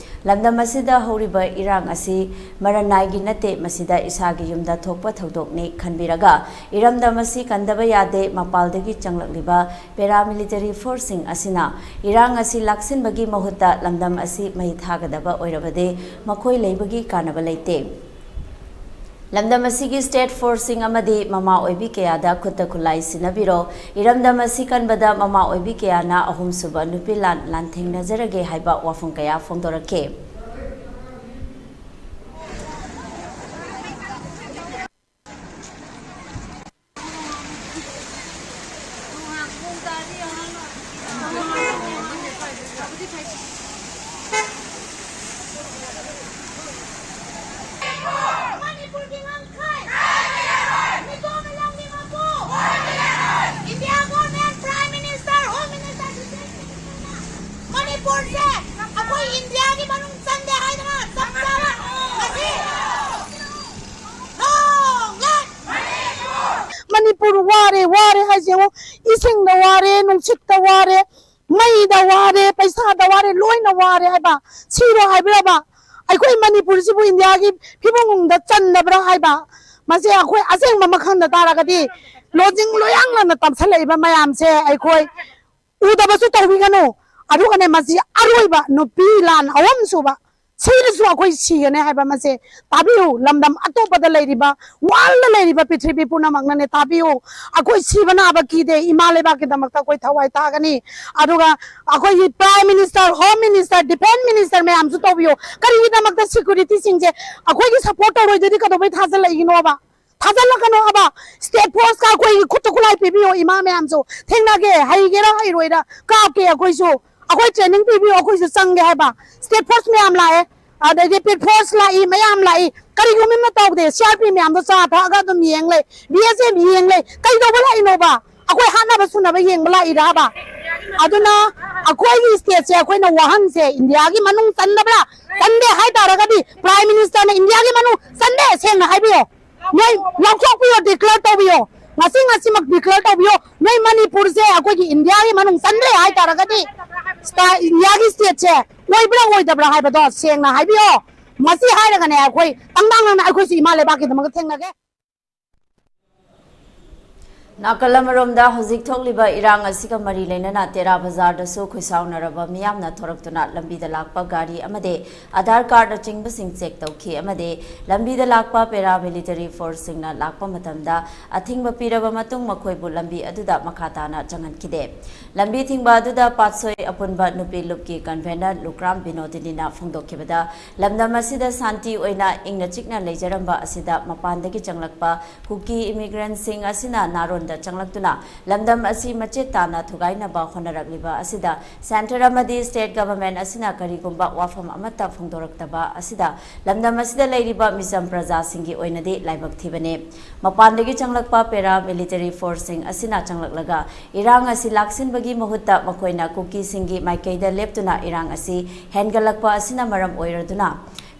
ꯂꯝꯗꯝ ꯑꯁꯤꯗ ꯍꯧꯔꯤꯕ ꯏꯔꯥꯡ ꯑꯁꯤ ꯃꯔꯅꯥꯏꯒꯤ ꯅꯠꯇꯦ, ꯃꯁꯤꯗ ꯏꯁꯥꯒꯤ ꯌꯨꯝꯗ ꯊꯣꯛꯄ ꯊꯧꯗꯣꯛꯅꯤ ꯈꯟꯕꯤꯔꯒ ꯏꯔꯝꯗꯝ ꯑꯁꯤ ꯀꯟꯗꯕ ꯌꯥꯗꯦ꯫ ꯃꯄꯥꯜꯗꯒꯤ ꯆꯪꯂꯛꯂꯤꯕ ꯄꯦꯔꯥꯃꯤꯂꯤꯇꯔꯤ ꯐꯣꯔꯁꯁꯤꯡ ꯑꯁꯤꯅ ꯏꯔꯥꯡ ꯑꯁꯤ ꯂꯥꯛꯁꯤꯟꯕꯒꯤ ꯃꯍꯨꯠꯇ ꯂꯝꯗꯝ ꯑꯁꯤ ꯃꯩ ꯊꯥꯒꯗꯕ ꯑꯣꯏꯔꯕꯗꯤ ꯃꯈꯣꯏ ꯂꯩꯕꯒꯤ ꯀꯥꯟꯅꯕ ꯂꯩꯇꯦ꯫ ꯂꯝꯗꯝ ꯑꯁꯤꯒꯤ ꯁ꯭ꯇꯦꯠ ꯐꯣꯔꯁꯁꯤꯡ ꯑꯃꯗꯤ ꯃꯃꯥ ꯑꯣꯏꯕꯤ ꯀꯌꯥꯗ ꯈꯨꯠꯇ ꯈꯨꯠꯂꯥꯏ ꯁꯤꯟꯅꯕꯤꯔꯣ꯫ ꯏꯔꯝꯗꯝ ꯑꯁꯤ ꯀꯟꯕꯗ ꯃꯃꯥ ꯑꯣꯏꯕꯤ ꯀꯌꯥꯅ ꯑꯍꯨꯝꯁꯨꯕ ꯅꯨꯄꯤ ꯂꯥꯟ ꯂꯥꯟꯊꯦꯡꯅꯖꯔꯒꯦ ꯍꯥꯏꯕ ꯋꯥꯐꯝ ꯀꯌꯥ ꯐꯣꯡꯗꯣꯔꯛꯈꯤ꯫ ꯃꯅꯤꯄꯨꯔꯒꯤ ꯉꯝꯈꯩ! ꯃꯤꯇꯣꯞ ꯃꯤꯂꯪꯒꯤ ꯃꯄꯨ! India government, prime minister, home minister, defence ꯃꯤꯅꯤꯁꯇꯔꯅ ꯃꯅꯤꯄꯨꯔꯁꯦ ꯑꯩꯈꯣꯏ ꯏꯟꯗꯤꯌꯥꯒꯤ ꯃꯅꯨꯡ ꯆꯟꯗꯦ ꯍꯥꯏꯗꯅ ꯆꯞ ꯆꯥꯕ ꯉꯁꯤ ꯅꯣꯡꯂꯩ! ꯃꯅꯤꯄꯨꯔ ꯋꯥꯔꯦ, ꯋꯥꯔꯦ ꯍꯥꯏꯁꯦ ꯌꯦꯡꯉꯣ, ꯏꯁꯤꯡꯗ ꯋꯥꯔꯦ, ꯅꯨꯡꯁꯤꯠꯇ ꯋꯥꯔꯦ, ꯃꯩꯗ ꯋꯥꯔꯦ, ꯄꯩꯁꯥꯗ ꯋꯥꯔꯦ, ꯂꯣꯏꯅ ꯋꯥꯔꯦ ꯍꯥꯏꯕ꯫ ꯁꯤꯔꯣ ꯍꯥꯏꯕ꯭ꯔꯕ? ꯑꯩꯈꯣꯏ ꯃꯅꯤꯄꯨꯔꯁꯤꯕꯨ ꯏꯟꯗꯤꯌꯥꯒꯤ ꯐꯤꯕꯝꯗ ꯆꯟꯗꯕ꯭ꯔꯥ ꯍꯥꯏꯕ? ꯃꯁꯦ ꯑꯩꯈꯣꯏ ꯑꯁꯦꯡꯕ ꯑꯃ ꯈꯪꯗ ꯇꯥꯔꯒꯗꯤ ꯂꯣꯖꯤꯡ ꯂꯣꯌꯥꯡꯂꯅ ꯇꯝꯁꯜꯂꯛꯏꯕ ꯃꯌꯥꯝꯁꯦ ꯑꯩꯈꯣꯏ ꯎꯗꯕꯁꯨ ꯇꯧꯕꯤꯒꯅꯨ꯫ ꯑꯗꯨꯒꯅꯦ, ꯃꯁꯤ ꯑꯔꯣꯏꯕ ꯅꯨꯄꯤ ꯂꯥꯟ ꯑꯍꯨꯝ ꯁꯨꯕ, ꯁꯤꯔꯁꯨ ꯑꯩꯈꯣꯏ ꯁꯤꯒꯅꯤ ꯍꯥꯏꯕ ꯃꯁꯦ ꯇꯥꯕꯤꯌꯨ꯫ ꯂꯝꯗꯝ ꯑꯇꯣꯞꯄꯗ ꯂꯩꯔꯤꯕ, ꯋꯥꯔꯜꯗ ꯂꯩꯔꯤꯕ ꯄ꯭ꯔꯤꯊꯤꯕꯤ ꯄꯨꯝꯅꯃꯛꯅꯅꯦ ꯇꯥꯕꯤꯌꯨ꯫ ꯑꯩꯈꯣꯏ ꯁꯤꯕ ꯅꯥꯕ ꯀꯤꯗꯦ, ꯏꯃꯥ ꯂꯩꯕꯥꯛꯀꯤꯗꯃꯛꯇ ꯑꯩꯈꯣꯏ ꯊꯋꯥꯏ ꯊꯥꯒꯅꯤ꯫ ꯑꯗꯨꯒ ꯑꯩꯈꯣꯏꯒꯤ prime minister, home minister, defence minister ꯃꯌꯥꯝꯁꯨ ꯇꯧꯕꯤꯌꯨ꯫ ꯀꯔꯤꯒꯤꯗꯃꯛꯇ ꯁꯦꯀ꯭ꯌꯨꯔꯤꯇꯤꯁꯤꯡꯁꯦ ꯑꯩꯈꯣꯏꯒꯤ ꯁꯄꯣꯔꯠ ꯇꯧꯔꯣꯏꯗꯣꯏꯗꯤ ꯀꯩꯗꯧꯕꯩ ꯊꯥꯖꯤꯜꯂꯛꯏꯅꯣꯕ? ꯊꯥꯖꯤꯜꯂꯛꯀꯅꯣ ꯍꯥꯏꯕ꯫ ꯁ꯭ꯇꯦꯠ ꯐꯣꯔꯁꯀ ꯑꯩꯈꯣꯏꯒꯤ ꯈꯨꯠꯇ ꯈꯨꯠꯂꯥꯏ ꯄꯤꯕꯤꯌꯣ꯫ ꯏꯃꯥ ꯃꯌꯥꯝꯁꯨ ꯊꯦꯡꯅꯒꯦ, ꯍꯩꯒꯦꯔꯥ ꯍꯩꯔꯣꯏꯔꯥ ꯀꯥꯞꯀꯦ ꯑꯩꯈꯣꯏꯁꯨ, ꯑꯩꯈꯣꯏ ꯇ꯭ꯔꯦꯅꯤꯡ ꯄꯤꯕꯤꯌꯣ, ꯑꯩꯈꯣꯏꯁꯨ ꯆꯪꯒꯦ ꯍꯥꯏꯕ꯫ ꯁ꯭ꯇꯦꯠ ꯐꯣꯔꯁ ꯃꯌꯥꯝ ꯂꯥꯛꯑꯦ, ꯑꯗꯩꯗꯤ ꯄꯦꯠ ꯐꯣꯔꯁ ꯂꯥꯛꯏ, ꯃꯌꯥꯝ ꯂꯥꯛꯏ, ꯀꯔꯤꯒꯨꯝꯕ ꯑꯃ ꯇꯧꯗꯦ꯫ ꯁꯤ ꯑꯥꯔ ꯄꯤ ꯃꯌꯥꯝꯗꯣ ꯆꯥ ꯊꯛꯑꯒ ꯑꯗꯨꯝ ꯌꯦꯡ ꯂꯩ, ꯕꯤ ꯑꯦꯁ ꯑꯦꯐ ꯌꯦꯡ ꯂꯩ, ꯀꯩꯗꯧꯕ ꯂꯥꯛꯏꯅꯣꯕ? ꯑꯩꯈꯣꯏ ꯍꯥꯠꯅꯕ ꯁꯨꯅꯕ ꯌꯦꯡꯕ ꯂꯥꯛꯏꯔꯕ? ꯑꯗꯨꯅ ꯑꯩꯈꯣꯏꯒꯤ ꯁ꯭ꯇꯦꯠꯁꯦ ꯑꯩꯈꯣꯏꯅ ꯋꯥꯍꯪꯁꯦ ꯏꯟꯗꯤꯌꯥꯒꯤ ꯃꯅꯨꯡ ꯆꯟꯗꯕ꯭ꯔꯥ? ꯆꯟꯗꯦ ꯍꯥꯏꯇꯥꯔꯒꯗꯤ ꯄ꯭ꯔꯥꯏꯝ ꯃꯤꯅꯤꯁꯇꯔꯅ ꯏꯟꯗꯤꯌꯥꯒꯤ ꯃꯅꯨꯡ ꯆꯟꯗꯦ ꯁꯦꯡꯅ ꯍꯥꯏꯕꯤꯌꯣ꯫ ꯅꯣꯏ ꯂꯥꯎꯊꯣꯛꯄꯤꯌꯣ, ꯗꯤꯀ꯭ꯂꯦꯌꯔ ꯇꯧꯕꯤꯌꯣ꯫ ꯉꯁꯤ ꯉꯁꯤꯃꯛ ꯗꯤꯀ꯭ꯂꯦꯌꯔ ꯇꯧꯕꯤꯌꯣ꯫ ꯅꯣꯏ ꯃꯅꯤꯄꯨꯔꯁꯦ ꯑꯩꯈꯣꯏꯒꯤ ꯏꯟꯗꯤꯌꯥꯒꯤ ꯃꯅꯨꯡ ꯆꯟꯗ꯭ꯔꯦ ꯍꯥꯏꯇꯥꯔꯒꯗꯤ ꯁ꯭ꯇꯥ-, ꯏꯟꯗꯤꯌꯥꯒꯤ ꯁ꯭ꯇꯦꯠꯁꯦ ꯑꯣꯏꯕ꯭ꯔꯥ ꯑꯣꯏꯗꯕ꯭ꯔꯥ ꯍꯥꯏꯕꯗꯣ ꯁꯦꯡꯅ ꯍꯥꯏꯕꯤꯌꯣ꯫ ꯃꯁꯤ ꯍꯥꯏꯔꯒꯅꯦ ꯑꯩꯈꯣꯏ ꯇꯪꯗꯥꯡ ꯅꯪꯅ ꯑꯩꯈꯣꯏꯁꯨ ꯏꯃꯥ ꯂꯩꯕꯥꯛꯀꯤꯗꯃꯛꯇ ꯊꯦꯡꯅꯒꯦ꯫ ꯅꯥꯀꯜ ꯑꯃꯔꯣꯝꯗ ꯍꯧꯖꯤꯛ ꯊꯣꯛꯂꯤꯕ ꯏꯔꯥꯡ ꯑꯁꯤꯒ ꯃꯔꯤ ꯂꯩꯅꯅ ꯇꯦꯔꯥ ꯕꯖꯥꯔꯗꯁꯨ ꯈꯨꯏꯁꯥꯎꯅꯔꯕ ꯃꯤꯌꯥꯝꯅ ꯊꯣꯔꯛꯇꯨꯅ ꯂꯝꯕꯤꯗ ꯂꯥꯛꯄ ꯒꯥꯔꯤ ꯑꯃꯗꯤ ꯑꯙꯥꯔ ꯀꯥꯔꯗꯅꯆꯤꯡꯕꯁꯤꯡ ꯆꯦꯛ ꯇꯧꯈꯤ ꯑꯃꯗꯤ ꯂꯝꯕꯤꯗ ꯂꯥꯛꯄ ꯄꯦꯔꯥ ꯃꯤꯂꯤꯇꯔꯤ ꯐꯣꯔꯁꯁꯤꯡꯅ ꯂꯥꯛꯄ ꯃꯇꯝꯗ ꯑꯊꯤꯡꯕ ꯄꯤꯔꯕ ꯃꯇꯨꯡ ꯃꯈꯣꯏꯕꯨ ꯂꯝꯕꯤ ꯑꯗꯨꯗ ꯃꯈꯥ ꯇꯥꯅ ꯆꯪꯍꯟꯈꯤꯗꯦ꯫ ꯂꯝꯕꯤ ꯊꯤꯡꯕ ꯑꯗꯨꯗ ꯄꯥꯠꯁꯣꯏ ꯑꯄꯨꯟꯕ ꯅꯨꯄꯤ ꯂꯨꯞꯀꯤ ꯀꯟꯚꯦꯅꯔ ꯂꯨꯀ꯭ꯔꯥꯝ ꯕꯤꯅꯣꯗꯤꯅꯤꯅ ꯐꯣꯡꯗꯣꯛꯈꯤꯕꯗ, ꯂꯝꯗꯝ ꯑꯁꯤꯗ ꯁꯥꯟꯇꯤ ꯑꯣꯏꯅ ꯏꯪꯅ ꯆꯤꯛꯅ ꯂꯩꯖꯔꯝꯕ ꯑꯁꯤꯗ ꯃꯄꯥꯟꯗꯒꯤ ꯆꯪꯂꯛꯄ ꯀꯨꯀꯤ ꯏꯃꯤꯒ꯭ꯔꯦꯟꯁꯤꯡ ꯑꯁꯤꯅ ꯅꯥꯔꯣꯟꯗ ꯆꯪꯂꯛꯇꯨꯅ ꯂꯝꯗꯝ ꯑꯁꯤ ꯃꯆꯦꯠ ꯇꯥꯅ ꯊꯨꯒꯥꯏꯅꯕ ꯍꯣꯠꯅꯔꯛꯂꯤꯕ ꯑꯁꯤꯗ ꯁꯦꯟꯇꯔ ꯑꯃꯗꯤ ꯁ꯭ꯇꯦꯠ ꯒꯚꯔꯟꯃꯦꯟꯠ ꯑꯁꯤꯅ ꯀꯔꯤꯒꯨꯝꯕ ꯋꯥꯐꯝ ꯑꯃꯠꯇ ꯐꯣꯡꯗꯣꯔꯛꯇꯕ ꯑꯁꯤꯗ ꯂꯝꯗꯝ ꯑꯁꯤꯗ ꯂꯩꯔꯤꯕ ꯃꯤꯆꯝ ꯄ꯭ꯔꯖꯥꯁꯤꯡꯒꯤ ꯑꯣꯏꯅꯗꯤ ꯂꯥꯏꯕꯛ ꯊꯤꯕꯅꯤ꯫ ꯃꯄꯥꯟꯗꯒꯤ ꯆꯪꯂꯛꯄ ꯄꯦꯔꯥ ꯃꯤꯂꯤꯇꯔꯤ ꯐꯣꯔꯁꯁꯤꯡ ꯑꯁꯤꯅ ꯆꯪꯂꯛꯂꯒ ꯏꯔꯥꯡ ꯑꯁꯤ ꯂꯥꯛꯁꯤꯟꯕꯒꯤ ꯃꯍꯨꯠꯇ ꯃꯈꯣꯏꯅ ꯀꯨꯀꯤꯁꯤꯡꯒꯤ ꯃꯥꯏꯀꯩꯗ ꯂꯦꯞꯇꯨꯅ ꯏꯔꯥꯡ ꯑꯁꯤ ꯍꯦꯟꯒꯠꯂꯛꯄ ꯑꯁꯤꯅ ꯃꯔꯝ ꯑꯣꯏꯔꯗꯨꯅ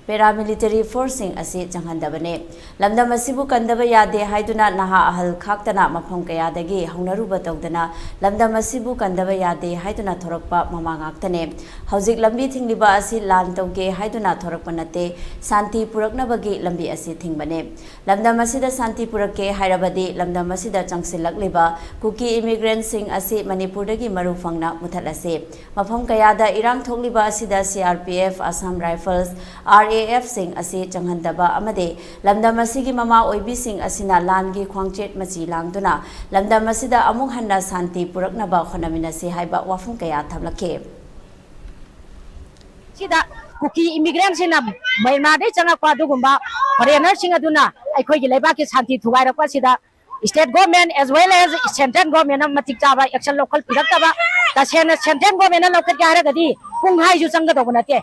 ꯄꯦꯔꯥ ꯃꯤꯂꯤꯇꯔꯤ ꯐꯣꯔꯁꯁꯤꯡ ꯑꯁꯤ ꯆꯪꯍꯟꯗꯕꯅꯤ꯫ ꯂꯝꯗꯝ ꯑꯁꯤꯕꯨ ꯀꯟꯗꯕ ꯌꯥꯗꯦ ꯍꯥꯏꯗꯨꯅ ꯅꯍꯥ ꯑꯍꯜ ꯈꯥꯛꯇꯅ ꯃꯐꯝ ꯀꯌꯥꯗꯒꯤ ꯍꯧꯅꯔꯨꯕ ꯇꯧꯗꯅ ꯂꯝꯗꯝ ꯑꯁꯤꯕꯨ ꯀꯟꯗꯕ ꯌꯥꯗꯦ ꯍꯥꯏꯗꯨꯅ ꯊꯣꯔꯛꯄ ꯃꯃꯥ ꯉꯥꯛꯇꯅꯦ꯫ ꯍꯧꯖꯤꯛ ꯂꯝꯕꯤ ꯊꯤꯡꯂꯤꯕ ꯑꯁꯤ ꯂꯥꯟ ꯇꯧꯒꯦ ꯍꯥꯏꯗꯨꯅ ꯊꯣꯔꯛꯄ ꯅꯠꯇꯦ, ꯁꯥꯟꯇꯤ ꯄꯨꯔꯛꯅꯕꯒꯤ ꯂꯝꯕꯤ ꯑꯁꯤ ꯊꯤꯡꯕꯅꯦ꯫ ꯂꯝꯗꯝ ꯑꯁꯤꯗ ꯁꯥꯟꯇꯤ ꯄꯨꯔꯛꯀꯦ ꯍꯥꯏꯔꯕꯗꯤ ꯂꯝꯗꯝ ꯑꯁꯤꯗ ꯆꯪꯁꯤꯜꯂꯛꯂꯤꯕ ꯀꯨꯀꯤ ꯏꯃꯤꯒ꯭ꯔꯦꯟꯁꯤꯡ ꯑꯁꯤ ꯃꯅꯤꯄꯨꯔꯗꯒꯤ ꯃꯔꯨ ꯐꯪꯅ ꯃꯨꯊꯠꯂꯁꯤ꯫ ꯃꯐꯝ ꯀꯌꯥꯗ ꯏꯔꯥꯡ ꯊꯣꯛꯂꯤꯕ ꯑꯁꯤꯗ C R P F, Assam rifles, R A ꯑꯦꯐꯁꯤꯡ ꯑꯁꯤ ꯆꯪꯍꯟꯗꯕ ꯑꯃꯗꯤ ꯂꯝꯗꯝ ꯑꯁꯤꯒꯤ ꯃꯃꯥ ꯑꯣꯏꯕꯤꯁꯤꯡ ꯑꯁꯤꯅ ꯂꯥꯟꯒꯤ ꯈ꯭ꯋꯥꯡꯆꯦꯠ ꯃꯆꯤ ꯂꯥꯡꯗꯨꯅ ꯂꯝꯗꯝ ꯑꯁꯤꯗ ꯑꯃꯨꯛ ꯍꯟꯅ ꯁꯥꯟꯇꯤ ꯄꯨꯔꯛꯅꯕ ꯍꯣꯠꯅꯃꯤꯟꯅꯁꯤ ꯍꯥꯏꯕ ꯋꯥꯐꯝ ꯀꯌꯥ ꯊꯝꯂꯛꯈꯤ꯫ ꯁꯤꯗ ꯀꯨꯀꯤ ꯏꯃꯤꯒ꯭ꯔꯦꯟꯁꯤꯡꯅ ꯃ꯭ꯌꯥꯟꯃꯥꯔꯗꯒꯤ ꯆꯪꯉꯛꯄ ꯑꯗꯨꯒꯨꯝꯕ ꯐꯣꯔꯦꯅꯔꯁꯤꯡ ꯑꯗꯨꯅ ꯑꯩꯈꯣꯏꯒꯤ ꯂꯩꯕꯥꯛꯀꯤ ꯁꯥꯟꯇꯤ ꯊꯨꯒꯥꯏꯔꯛꯄ ꯑꯁꯤꯗ state government as well as central government ꯅ ꯃꯇꯤꯛ ꯆꯥꯕ action ꯂꯧꯈꯠꯄꯤꯔꯛꯇꯕ, ꯇꯁꯦꯡꯅ central government ꯅ ꯂꯧꯈꯠꯀꯦ ꯍꯥꯏꯔꯒꯗꯤ ꯄꯨꯡ ꯍꯥꯏꯁꯨ ꯆꯪꯒꯗꯧꯕ ꯅꯠꯇꯦ꯫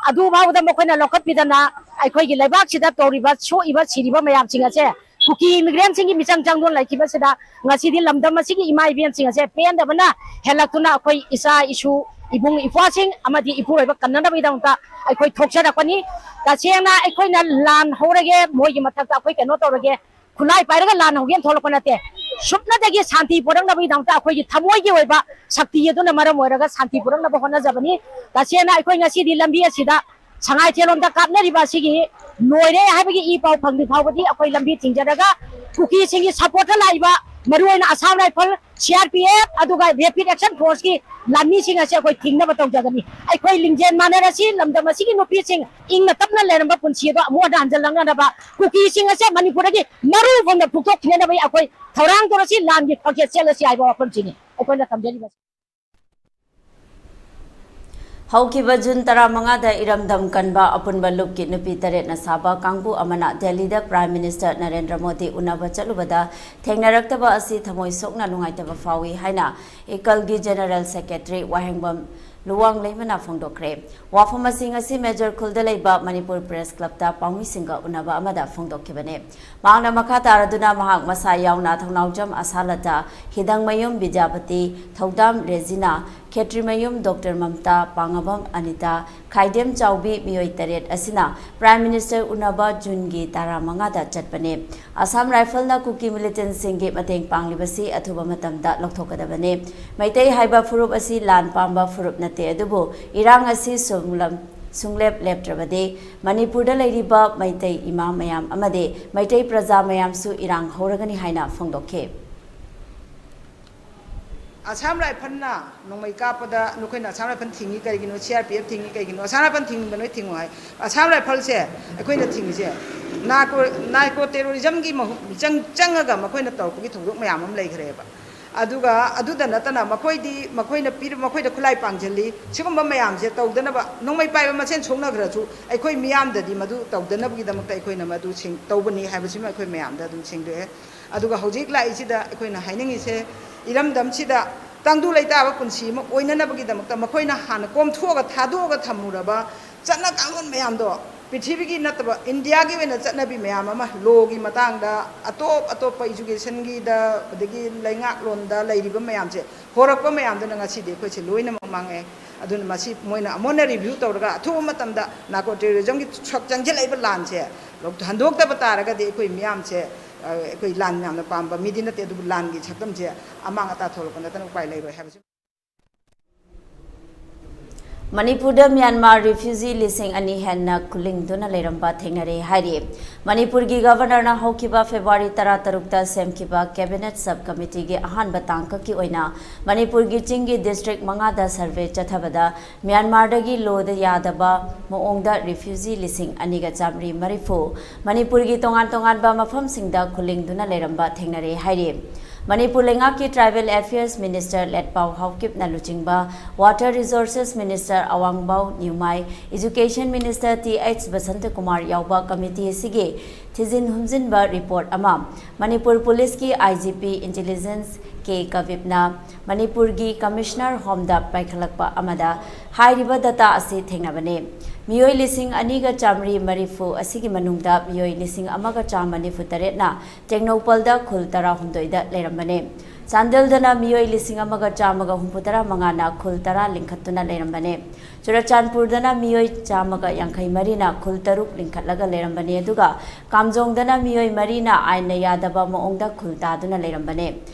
ꯑꯗꯨ ꯐꯥꯎꯕꯗ ꯃꯈꯣꯏꯅ ꯂꯧꯈꯠꯄꯤꯗꯅ ꯑꯩꯈꯣꯏꯒꯤ ꯂꯩꯕꯥꯛꯁꯤꯗ ꯇꯧꯔꯤꯕ, ꯁꯣꯛꯏꯕ, ꯁꯤꯔꯤꯕ ꯃꯌꯥꯝꯁꯤꯡ ꯑꯁꯦ ꯀꯨꯀꯤ ꯏꯃꯤꯒ꯭ꯔꯦꯟꯁꯤꯡꯒꯤ ꯃꯤꯆꯪ ꯆꯪꯗꯨꯅ ꯂꯩꯈꯤꯕꯁꯤꯗ ꯉꯁꯤꯗꯤ ꯂꯝꯗꯝ ꯑꯁꯤꯒꯤ ꯏꯃꯥ ꯏꯕꯦꯟꯁꯤꯡ ꯑꯁꯦ ꯄꯦꯟꯗꯕꯅ ꯍꯦꯜꯂꯛꯇꯨꯅ ꯑꯩꯈꯣꯏ ꯏꯆꯥ ꯏꯁꯨ, ꯏꯕꯨꯡ ꯏꯄ꯭ꯋꯥꯁꯤꯡ ꯑꯃꯗꯤ ꯏꯄꯨꯔꯣꯏꯕ ꯀꯟꯅꯅꯕꯒꯤꯗꯃꯛꯇ ꯑꯩꯈꯣꯏ ꯊꯣꯛꯆꯔꯛꯄꯅꯤ꯫ ꯇꯁꯦꯡꯅ ꯑꯩꯈꯣꯏꯅ ꯂꯥꯟ ꯍꯧꯔꯒꯦ, ꯃꯣꯏꯒꯤ ꯃꯊꯛꯇ ꯑꯩꯈꯣꯏ ꯀꯩꯅꯣ ꯇꯧꯔꯒꯦ, ꯈꯨꯠꯂꯥꯏ ꯄꯥꯏꯔꯒ ꯂꯥꯟ ꯍꯧꯒꯦꯅ ꯊꯣꯛꯂꯛꯄ ꯅꯠꯇꯦ꯫ ꯁꯨꯞꯅꯇꯒꯤ ꯁꯥꯟꯇꯤ ꯄꯨꯔꯛꯅꯕꯒꯤꯗꯃꯛꯇ ꯑꯩꯈꯣꯏꯒꯤ ꯊꯃꯣꯏꯒꯤ ꯑꯣꯏꯕ ꯁꯛꯇꯤ ꯑꯗꯨꯅ ꯃꯔꯝ ꯑꯣꯏꯔꯒ ꯁꯥꯟꯇꯤ ꯄꯨꯔꯛꯅꯕ ꯍꯣꯠꯅꯖꯕꯅꯤ꯫ ꯇꯁꯦꯡꯅ ꯑꯩꯈꯣꯏ ꯉꯁꯤꯗꯤ ꯂꯝꯕꯤ ꯑꯁꯤꯗ ꯁꯉꯥꯏꯊꯦꯜꯂꯣꯝꯗ ꯀꯥꯞꯅꯔꯤꯕ ꯑꯁꯤꯒꯤ ꯂꯣꯏꯔꯦ ꯍꯥꯏꯕꯒꯤ ꯏ ꯄꯥꯎ ꯐꯪꯗ꯭ꯔꯤ ꯐꯥꯎꯕꯗꯤ ꯑꯩꯈꯣꯏ ꯂꯝꯕꯤ ꯊꯤꯡꯖꯔꯒ ꯀꯨꯀꯤꯁꯤꯡꯒꯤ ꯁꯞꯄꯣꯔꯠꯇ ꯂꯥꯛꯏꯕ ꯃꯔꯨꯑꯣꯏꯅ ꯑꯁꯥꯝ ꯔꯥꯏꯐꯜ, ꯁꯤ ꯑꯥꯔ ꯄꯤ ꯑꯦꯐ, ꯑꯗꯨꯒ ꯔꯦꯄꯤꯗ ꯑꯦꯛꯁꯟ ꯐꯣꯔꯁꯀꯤ ꯂꯥꯟꯃꯤꯁꯤꯡ ꯑꯁꯦ ꯑꯩꯈꯣꯏ ꯊꯤꯡꯅꯕ ꯇꯧꯖꯒꯅꯤ꯫ ꯑꯩꯈꯣꯏ ꯂꯤꯡꯖꯦꯜ ꯃꯥꯟꯅꯔꯁꯤ, ꯂꯝꯗꯝ ꯑꯁꯤꯒꯤ ꯅꯨꯄꯤꯁꯤꯡ ꯏꯪꯅ ꯇꯞꯅ ꯂꯩꯔꯝꯕ ꯄꯨꯟꯁꯤ ꯑꯗꯣ ꯑꯃꯨꯛ ꯍꯟꯅ ꯍꯟꯖꯤꯜꯂꯛꯅꯅꯕ ꯀꯨꯀꯤꯁꯤꯡ ꯑꯁꯦ ꯃꯅꯤꯄꯨꯔꯗꯒꯤ ꯃꯔꯨ ꯐꯪꯅ ꯐꯨꯛꯇꯣꯛꯈꯤꯅꯅꯕ ꯑꯩꯈꯣꯏ ꯊꯧꯔꯥꯡ ꯇꯧꯔꯁꯤ, ꯂꯥꯟꯒꯤ ꯈꯥꯛꯆꯦꯠ ꯆꯦꯜꯂꯁꯤ ꯍꯥꯏꯕ ꯋꯥꯐꯝꯁꯤꯅꯤ ꯑꯩꯈꯣꯏꯅ ꯊꯝꯖꯔꯤꯕꯁꯤ꯫ ꯍꯧꯈꯤꯕ ꯖꯨꯟ ꯇꯔꯥꯃꯉꯥꯗ ꯏꯔꯝꯗꯝ ꯀꯟꯕ ꯑꯄꯨꯟꯕ ꯂꯨꯞꯀꯤ ꯅꯨꯄꯤ ꯇꯔꯦꯠꯅ ꯁꯥꯕ ꯀꯥꯡꯕꯨ ꯑꯃꯅ ꯗꯦꯜꯂꯤꯗ ꯄ꯭ꯔꯥꯏꯝ ꯃꯤꯅꯤꯁꯇꯔ ꯅꯔꯦꯟꯗ꯭ꯔ ꯃꯣꯗꯤ ꯎꯅꯕ ꯆꯠꯂꯨꯕꯗ ꯊꯦꯡꯅꯔꯛꯇꯕ ꯑꯁꯤ ꯊꯃꯣꯏ ꯁꯣꯛꯅ ꯅꯨꯡꯉꯥꯏꯇꯕ ꯐꯥꯎꯏ ꯍꯥꯏꯅ ꯏꯀꯜꯒꯤ ꯖꯦꯅꯔꯦꯜ ꯁꯦꯀ꯭ꯔꯦꯇꯔꯤ ꯋꯥꯍꯦꯡꯕꯝ ꯂꯨꯋꯥꯡꯂꯩꯃꯅ ꯐꯣꯡꯗꯣꯛꯈ꯭ꯔꯦ꯫ ꯋꯥꯐꯝ ꯑꯁꯤ ꯉꯁꯤ ꯃꯦꯖꯔ ꯈꯨꯜꯗ ꯂꯩꯕ ꯃꯅꯤꯄꯨꯔ ꯄ꯭ꯔꯦꯁ ꯀ꯭ꯂꯕꯇ ꯄꯥꯎꯃꯤꯁꯤꯡꯒ ꯎꯅꯕ ꯑꯃꯗ ꯐꯣꯡꯗꯣꯛꯈꯤꯕꯅꯤ꯫ ꯃꯍꯥꯛꯅ ꯃꯈꯥ ꯇꯥꯔꯗꯨꯅ ꯃꯍꯥꯛ ꯃꯁꯥ ꯌꯥꯎꯅ ꯊꯧꯅꯥꯎꯖꯝ ꯑꯁꯥꯂꯇꯥ, ꯍꯤꯗꯪꯃꯌꯨꯝ ꯕꯤꯗ꯭ꯌꯥꯄꯇꯤ, ꯊꯧꯗꯥꯝ ꯔꯦꯖꯤꯅꯥ, ꯈꯦꯇ꯭ꯔꯤꯃꯌꯨꯝ ꯗꯣꯛꯇꯔ ꯃꯝꯇꯥ, ꯄꯥꯉꯥꯕꯝ ꯑꯅꯤꯇꯥ, ꯈꯥꯏꯗꯦꯝ ꯆꯥꯎꯕꯤ ꯃꯤꯑꯣꯏ ꯇꯔꯦꯠ ꯑꯁꯤꯅ ꯄ꯭ꯔꯥꯏꯝ ꯃꯤꯅꯤꯁꯇꯔ ꯎꯅꯕ ꯖꯨꯟꯒꯤ ꯇꯔꯥꯃꯉꯥꯗ ꯆꯠꯄꯅꯤ꯫ ꯑꯁꯥꯝ ꯔꯥꯏꯐꯜꯅ ꯀꯨꯀꯤ ꯃꯤꯂꯤꯇꯦꯟꯁꯤꯡꯒꯤ ꯃꯇꯦꯡ ꯄꯥꯡꯂꯤꯕꯁꯤ ꯑꯊꯨꯕ ꯃꯇꯝꯗ ꯂꯧꯊꯣꯛꯀꯗꯕꯅꯤ꯫ ꯃꯩꯇꯩ ꯍꯥꯏꯕ ꯐꯨꯔꯨꯞ ꯑꯁꯤ ꯂꯥꯟ ꯄꯥꯝꯕ ꯐꯨꯔꯨꯞ ꯅꯠꯇꯦ, ꯑꯗꯨꯕꯨ ꯏꯔꯥꯡ ꯑꯁꯤ ꯁꯨꯝꯂꯝ-, ꯁꯨꯡꯂꯦꯞ ꯂꯦꯞꯇ꯭ꯔꯕꯗꯤ ꯃꯅꯤꯄꯨꯔꯗ ꯂꯩꯔꯤꯕ ꯃꯩꯇꯩ ꯏꯃꯥ ꯃꯌꯥꯝ ꯑꯃꯗꯤ ꯃꯩꯇꯩ ꯄ꯭ꯔꯖꯥ ꯃꯌꯥꯝꯁꯨ ꯏꯔꯥꯡ ꯍꯧꯔꯒꯅꯤ ꯍꯥꯏꯅ ꯐꯣꯡꯗꯣꯛꯈꯤ꯫ ꯑꯁꯥꯝ ꯔꯥꯏꯐꯜꯅ ꯅꯣꯡꯃꯩ ꯀꯥꯞꯄꯗ ꯅꯈꯣꯏꯅ ꯑꯁꯥꯝ ꯔꯥꯏꯐꯜ ꯊꯤꯡꯉꯤ ꯀꯔꯤꯒꯤꯅꯣ, ꯁꯤ ꯑꯥꯔ ꯄꯤ ꯑꯦꯐ ꯊꯤꯡꯉꯤ ꯀꯩꯒꯤꯅꯣ? ꯑꯁꯥꯝ ꯔꯥꯏꯐꯜ ꯊꯤꯡꯕ ꯅꯣꯏ ꯊꯤꯡꯉꯣ ꯍꯥꯏ꯫ ꯑꯁꯥꯝ ꯔꯥꯏꯐꯜꯁꯦ ꯑꯩꯈꯣꯏꯅ ꯊꯤꯡꯉꯤꯁꯦ ꯅꯥꯔꯀꯣ, ꯅꯥꯔꯀꯣ ꯇꯦꯔꯣꯔꯤꯖꯝꯒꯤ ꯃꯍꯨꯠ ꯃꯤꯆꯪ ꯆꯪꯉꯒ ꯃꯈꯣꯏꯅ ꯇꯧꯔꯛꯄꯒꯤ ꯊꯧꯗꯣꯛ ꯃꯌꯥꯝ ꯑꯃ ꯂꯩꯈ꯭ꯔꯦꯕ꯫ ꯑꯗꯨꯒ ꯑꯗꯨꯗ ꯅꯠꯇꯅ ꯃꯈꯣꯏꯗꯤ ꯃꯈꯣꯏꯅ ꯄꯤꯔ-, ꯃꯈꯣꯏꯗ ꯈꯨꯠꯂꯥꯏ ꯄꯥꯟꯁꯤꯜꯂꯤ꯫ ꯁꯤꯒꯨꯝꯕ ꯃꯌꯥꯝꯁꯦ ꯇꯧꯗꯅꯕ, ꯅꯣꯡꯃꯩ ꯄꯥꯏꯕ ꯃꯁꯦꯟ ꯁꯣꯛꯅꯈ꯭ꯔꯁꯨ ꯑꯩꯈꯣꯏ ꯃꯤꯌꯥꯝꯗꯗꯤ ꯃꯗꯨ ꯇꯧꯗꯅꯕꯒꯤꯗꯃꯛꯇ ꯑꯩꯈꯣꯏꯅ ꯃꯗꯨ ꯁꯤꯡ-, ꯇꯧꯕꯅꯤ ꯍꯥꯏꯕꯁꯤꯃ ꯑꯩꯈꯣꯏ ꯃꯌꯥꯝꯗ ꯑꯗꯨꯝ ꯁꯦꯡꯗꯣꯛꯑꯦ꯫ ꯑꯗꯨꯒ ꯍꯧꯖꯤꯛ ꯂꯥꯛꯏꯁꯤꯗ ꯑꯩꯈꯣꯏꯅ ꯍꯥꯏꯅꯤꯡꯉꯤꯁꯦ, ꯏꯔꯝꯗꯝꯁꯤꯗ ꯇꯪꯗꯨ ꯂꯩꯇꯥꯕ ꯄꯨꯟꯁꯤ ꯑꯃ ꯑꯣꯏꯅꯅꯕꯒꯤꯗꯃꯛꯇ ꯃꯈꯣꯏꯅ ꯍꯥꯟꯅ ꯀꯣꯝꯊꯣꯛꯑꯒ ꯊꯥꯗꯣꯛꯑꯒ ꯊꯝꯃꯨꯔꯕ ꯆꯠꯅ ꯀꯥꯡꯂꯣꯟ ꯃꯌꯥꯝꯗꯣ ꯄ꯭ꯔꯤꯊꯤꯕꯤꯒꯤ ꯅꯠꯇꯕ ꯏꯟꯗꯤꯌꯥꯒꯤ ꯑꯣꯏꯅ ꯆꯠꯅꯕꯤ ꯃꯌꯥꯝ ꯑꯃ, ꯂꯣꯒꯤ ꯃꯇꯥꯡꯗ, ꯑꯇꯣꯞ ꯑꯇꯣꯞꯄ ꯏꯖꯨꯀꯦꯁꯟꯒꯤꯗ, ꯑꯗꯒꯤ ꯂꯩꯉꯥꯛꯂꯣꯟꯗ ꯂꯩꯔꯤꯕ ꯃꯌꯥꯝꯁꯦ, ꯍꯣꯔꯛꯄ ꯃꯌꯥꯝꯗꯨꯅ ꯉꯁꯤꯗꯤ ꯑꯩꯈꯣꯏꯁꯦ ꯂꯣꯏꯅꯃꯛ ꯃꯥꯡꯉꯦ꯫ ꯑꯗꯨꯅ ꯃꯁꯤ ꯃꯣꯏꯅ ꯑꯃꯨꯟꯅ ꯔꯤꯚ꯭ꯌꯨ ꯇꯧꯔꯒ ꯑꯊꯨꯕ ꯃꯇꯝꯗ ꯅꯥꯔꯀꯣ ꯇꯦꯔꯣꯔꯤꯖꯝꯒꯤ ꯁꯛ ꯆꯪꯁꯤꯜꯂꯛꯏꯕ ꯂꯥꯟꯁꯦ ꯂꯧ-, ꯍꯟꯗꯣꯛꯇꯕ ꯇꯥꯔꯒꯗꯤ ꯑꯩꯈꯣꯏ ꯃꯤꯌꯥꯝꯁꯦ, ꯑ, ꯑꯩꯈꯣꯏ ꯂꯥꯟ ꯌꯥꯝꯅ ꯄꯥꯝꯕ ꯃꯤꯗꯤ ꯅꯠꯇꯦ, ꯑꯗꯨꯕꯨ ꯂꯥꯟꯒꯤ ꯁꯛꯇꯝꯁꯦ ꯑꯃꯥꯡ ꯑꯇꯥ ꯊꯣꯛꯂꯛꯄ ꯅꯠꯇꯅ ꯎꯄꯥꯏ ꯂꯩꯔꯣꯏ ꯍꯥꯏꯕꯁꯤ꯫ ꯃꯅꯤꯄꯨꯔꯗ ꯃ꯭ꯌꯥꯟꯃꯥꯔ ꯔꯤꯐ꯭ꯌꯨꯖꯤ ꯂꯤꯁꯤꯡ ꯑꯅꯤ ꯍꯦꯟꯅ ꯈꯨꯂꯤꯡꯗꯨꯅ ꯂꯩꯔꯝꯕ ꯊꯦꯡꯅꯔꯦ ꯍꯥꯏꯔꯤ꯫ ꯃꯅꯤꯄꯨꯔꯒꯤ ꯒꯚꯔꯅꯔꯅ ꯍꯧꯈꯤꯕ ꯐꯦꯕ꯭ꯔꯨꯋꯥꯔꯤ ꯇꯔꯥꯇꯔꯨꯛꯇ ꯁꯦꯝꯈꯤꯕ ꯀꯦꯕꯤꯅꯦꯠ ꯁꯕ ꯀꯃꯤꯇꯤꯒꯤ ꯑꯍꯥꯟꯕ ꯇꯥꯡꯀꯛꯀꯤ ꯑꯣꯏꯅ ꯃꯅꯤꯄꯨꯔꯒꯤ ꯆꯤꯡꯒꯤ ꯗꯤꯁꯇ꯭ꯔꯤꯛ ꯃꯉꯥꯗ ꯁꯔꯚꯦ ꯆꯠꯊꯕꯗ ꯃ꯭ꯌꯥꯟꯃꯥꯔꯗꯒꯤ ꯂꯣꯗ ꯌꯥꯗꯕ ꯃꯑꯣꯡꯗ ꯔꯤꯐ꯭ꯌꯨꯖꯤ ꯂꯤꯁꯤꯡ ꯑꯅꯤꯒ ꯆꯥꯃꯔꯤ ꯃꯔꯤꯐꯨ ꯃꯅꯤꯄꯨꯔꯒꯤ ꯇꯣꯉꯥꯟ ꯇꯣꯉꯥꯟꯕ ꯃꯐꯝꯁꯤꯡꯗ ꯈꯨꯂꯤꯡꯗꯨꯅ ꯂꯩꯔꯝꯕ ꯊꯦꯡꯅꯔꯦ ꯍꯥꯏꯔꯤ꯫ ꯃꯅꯤꯄꯨꯔ ꯂꯩꯉꯥꯛꯀꯤ ꯇ꯭ꯔꯥꯏꯕꯦꯜ ꯑꯦꯐꯤꯌꯔꯁ ꯃꯤꯅꯤꯁꯇꯔ ꯂꯦꯠꯄꯥꯎ ꯍꯥꯎꯀꯤꯞꯅ ꯂꯨꯆꯤꯡꯕ, water resources minister Awangbow Newmai, education minister T H Basantakumar ꯌꯥꯎꯕ ꯀꯃꯤꯇꯤ ꯑꯁꯤꯒꯤ ꯊꯤꯖꯤꯟ ꯍꯨꯝꯖꯤꯟꯕ ꯔꯤꯄꯣꯔꯠ ꯑꯃ ꯃꯅꯤꯄꯨꯔ ꯄꯨꯂꯤꯁꯀꯤ ꯑꯥꯏ ꯖꯤ ꯄꯤ ꯏꯟꯇꯦꯂꯤꯖꯦꯟꯁ ꯀꯦ ꯀꯕꯤꯞꯅ ꯃꯅꯤꯄꯨꯔꯒꯤ ꯀꯃꯤꯁꯅꯔ ꯍꯣꯝꯗ ꯄꯥꯏꯈꯠꯂꯛꯄ ꯑꯃꯗ ꯍꯥꯏꯔꯤꯕ ꯗꯇꯥ ꯑꯁꯤ ꯊꯦꯡꯅꯕꯅꯤ꯫ ꯃꯤꯑꯣꯏ ꯂꯤꯁꯤꯡ ꯑꯅꯤꯒ ꯆꯥꯃꯔꯤ ꯃꯔꯤꯐꯨ ꯑꯁꯤꯒꯤ ꯃꯅꯨꯡꯗ ꯃꯤꯑꯣꯏ ꯂꯤꯁꯤꯡ ꯑꯃꯒ ꯆꯥꯝꯃ ꯅꯤꯐꯨ ꯇꯔꯦꯠꯅ ꯇꯦꯡꯅꯧꯄꯜꯗ ꯈꯨꯜ ꯇꯔꯥꯍꯨꯝꯗꯣꯏꯗ ꯂꯩꯔꯝꯕꯅꯤ꯫ ꯆꯥꯟꯗꯦꯜꯗꯅ ꯃꯤꯑꯣꯏ ꯂꯤꯁꯤꯡ ꯑꯃꯒ ꯆꯥꯝꯃꯒ ꯍꯨꯝꯐꯨꯇꯔꯥ ꯃꯉꯥꯅ ꯈꯨꯜ ꯇꯔꯥ ꯂꯤꯡꯈꯠꯇꯨꯅ ꯂꯩꯔꯝꯕꯅꯤ꯫ ꯆꯨꯔꯆꯥꯟꯄꯨꯔꯗꯅ ꯃꯤꯑꯣꯏ ꯆꯥꯝꯃꯒ ꯌꯥꯡꯈꯩ ꯃꯔꯤꯅ ꯈꯨꯜ ꯇꯔꯨꯛ ꯂꯤꯡꯈꯠꯂꯒ ꯂꯩꯔꯝꯕꯅꯤ, ꯑꯗꯨꯒ ꯀꯥꯝꯖꯣꯡꯗꯅ ꯃꯤꯑꯣꯏ ꯃꯔꯤꯅ ꯑꯥꯏꯟꯅ ꯌꯥꯗꯕ ꯃꯑꯣꯡꯗ ꯈꯨꯜ ꯇꯥꯗꯨꯅ ꯂꯩꯔꯝꯕꯅꯤ꯫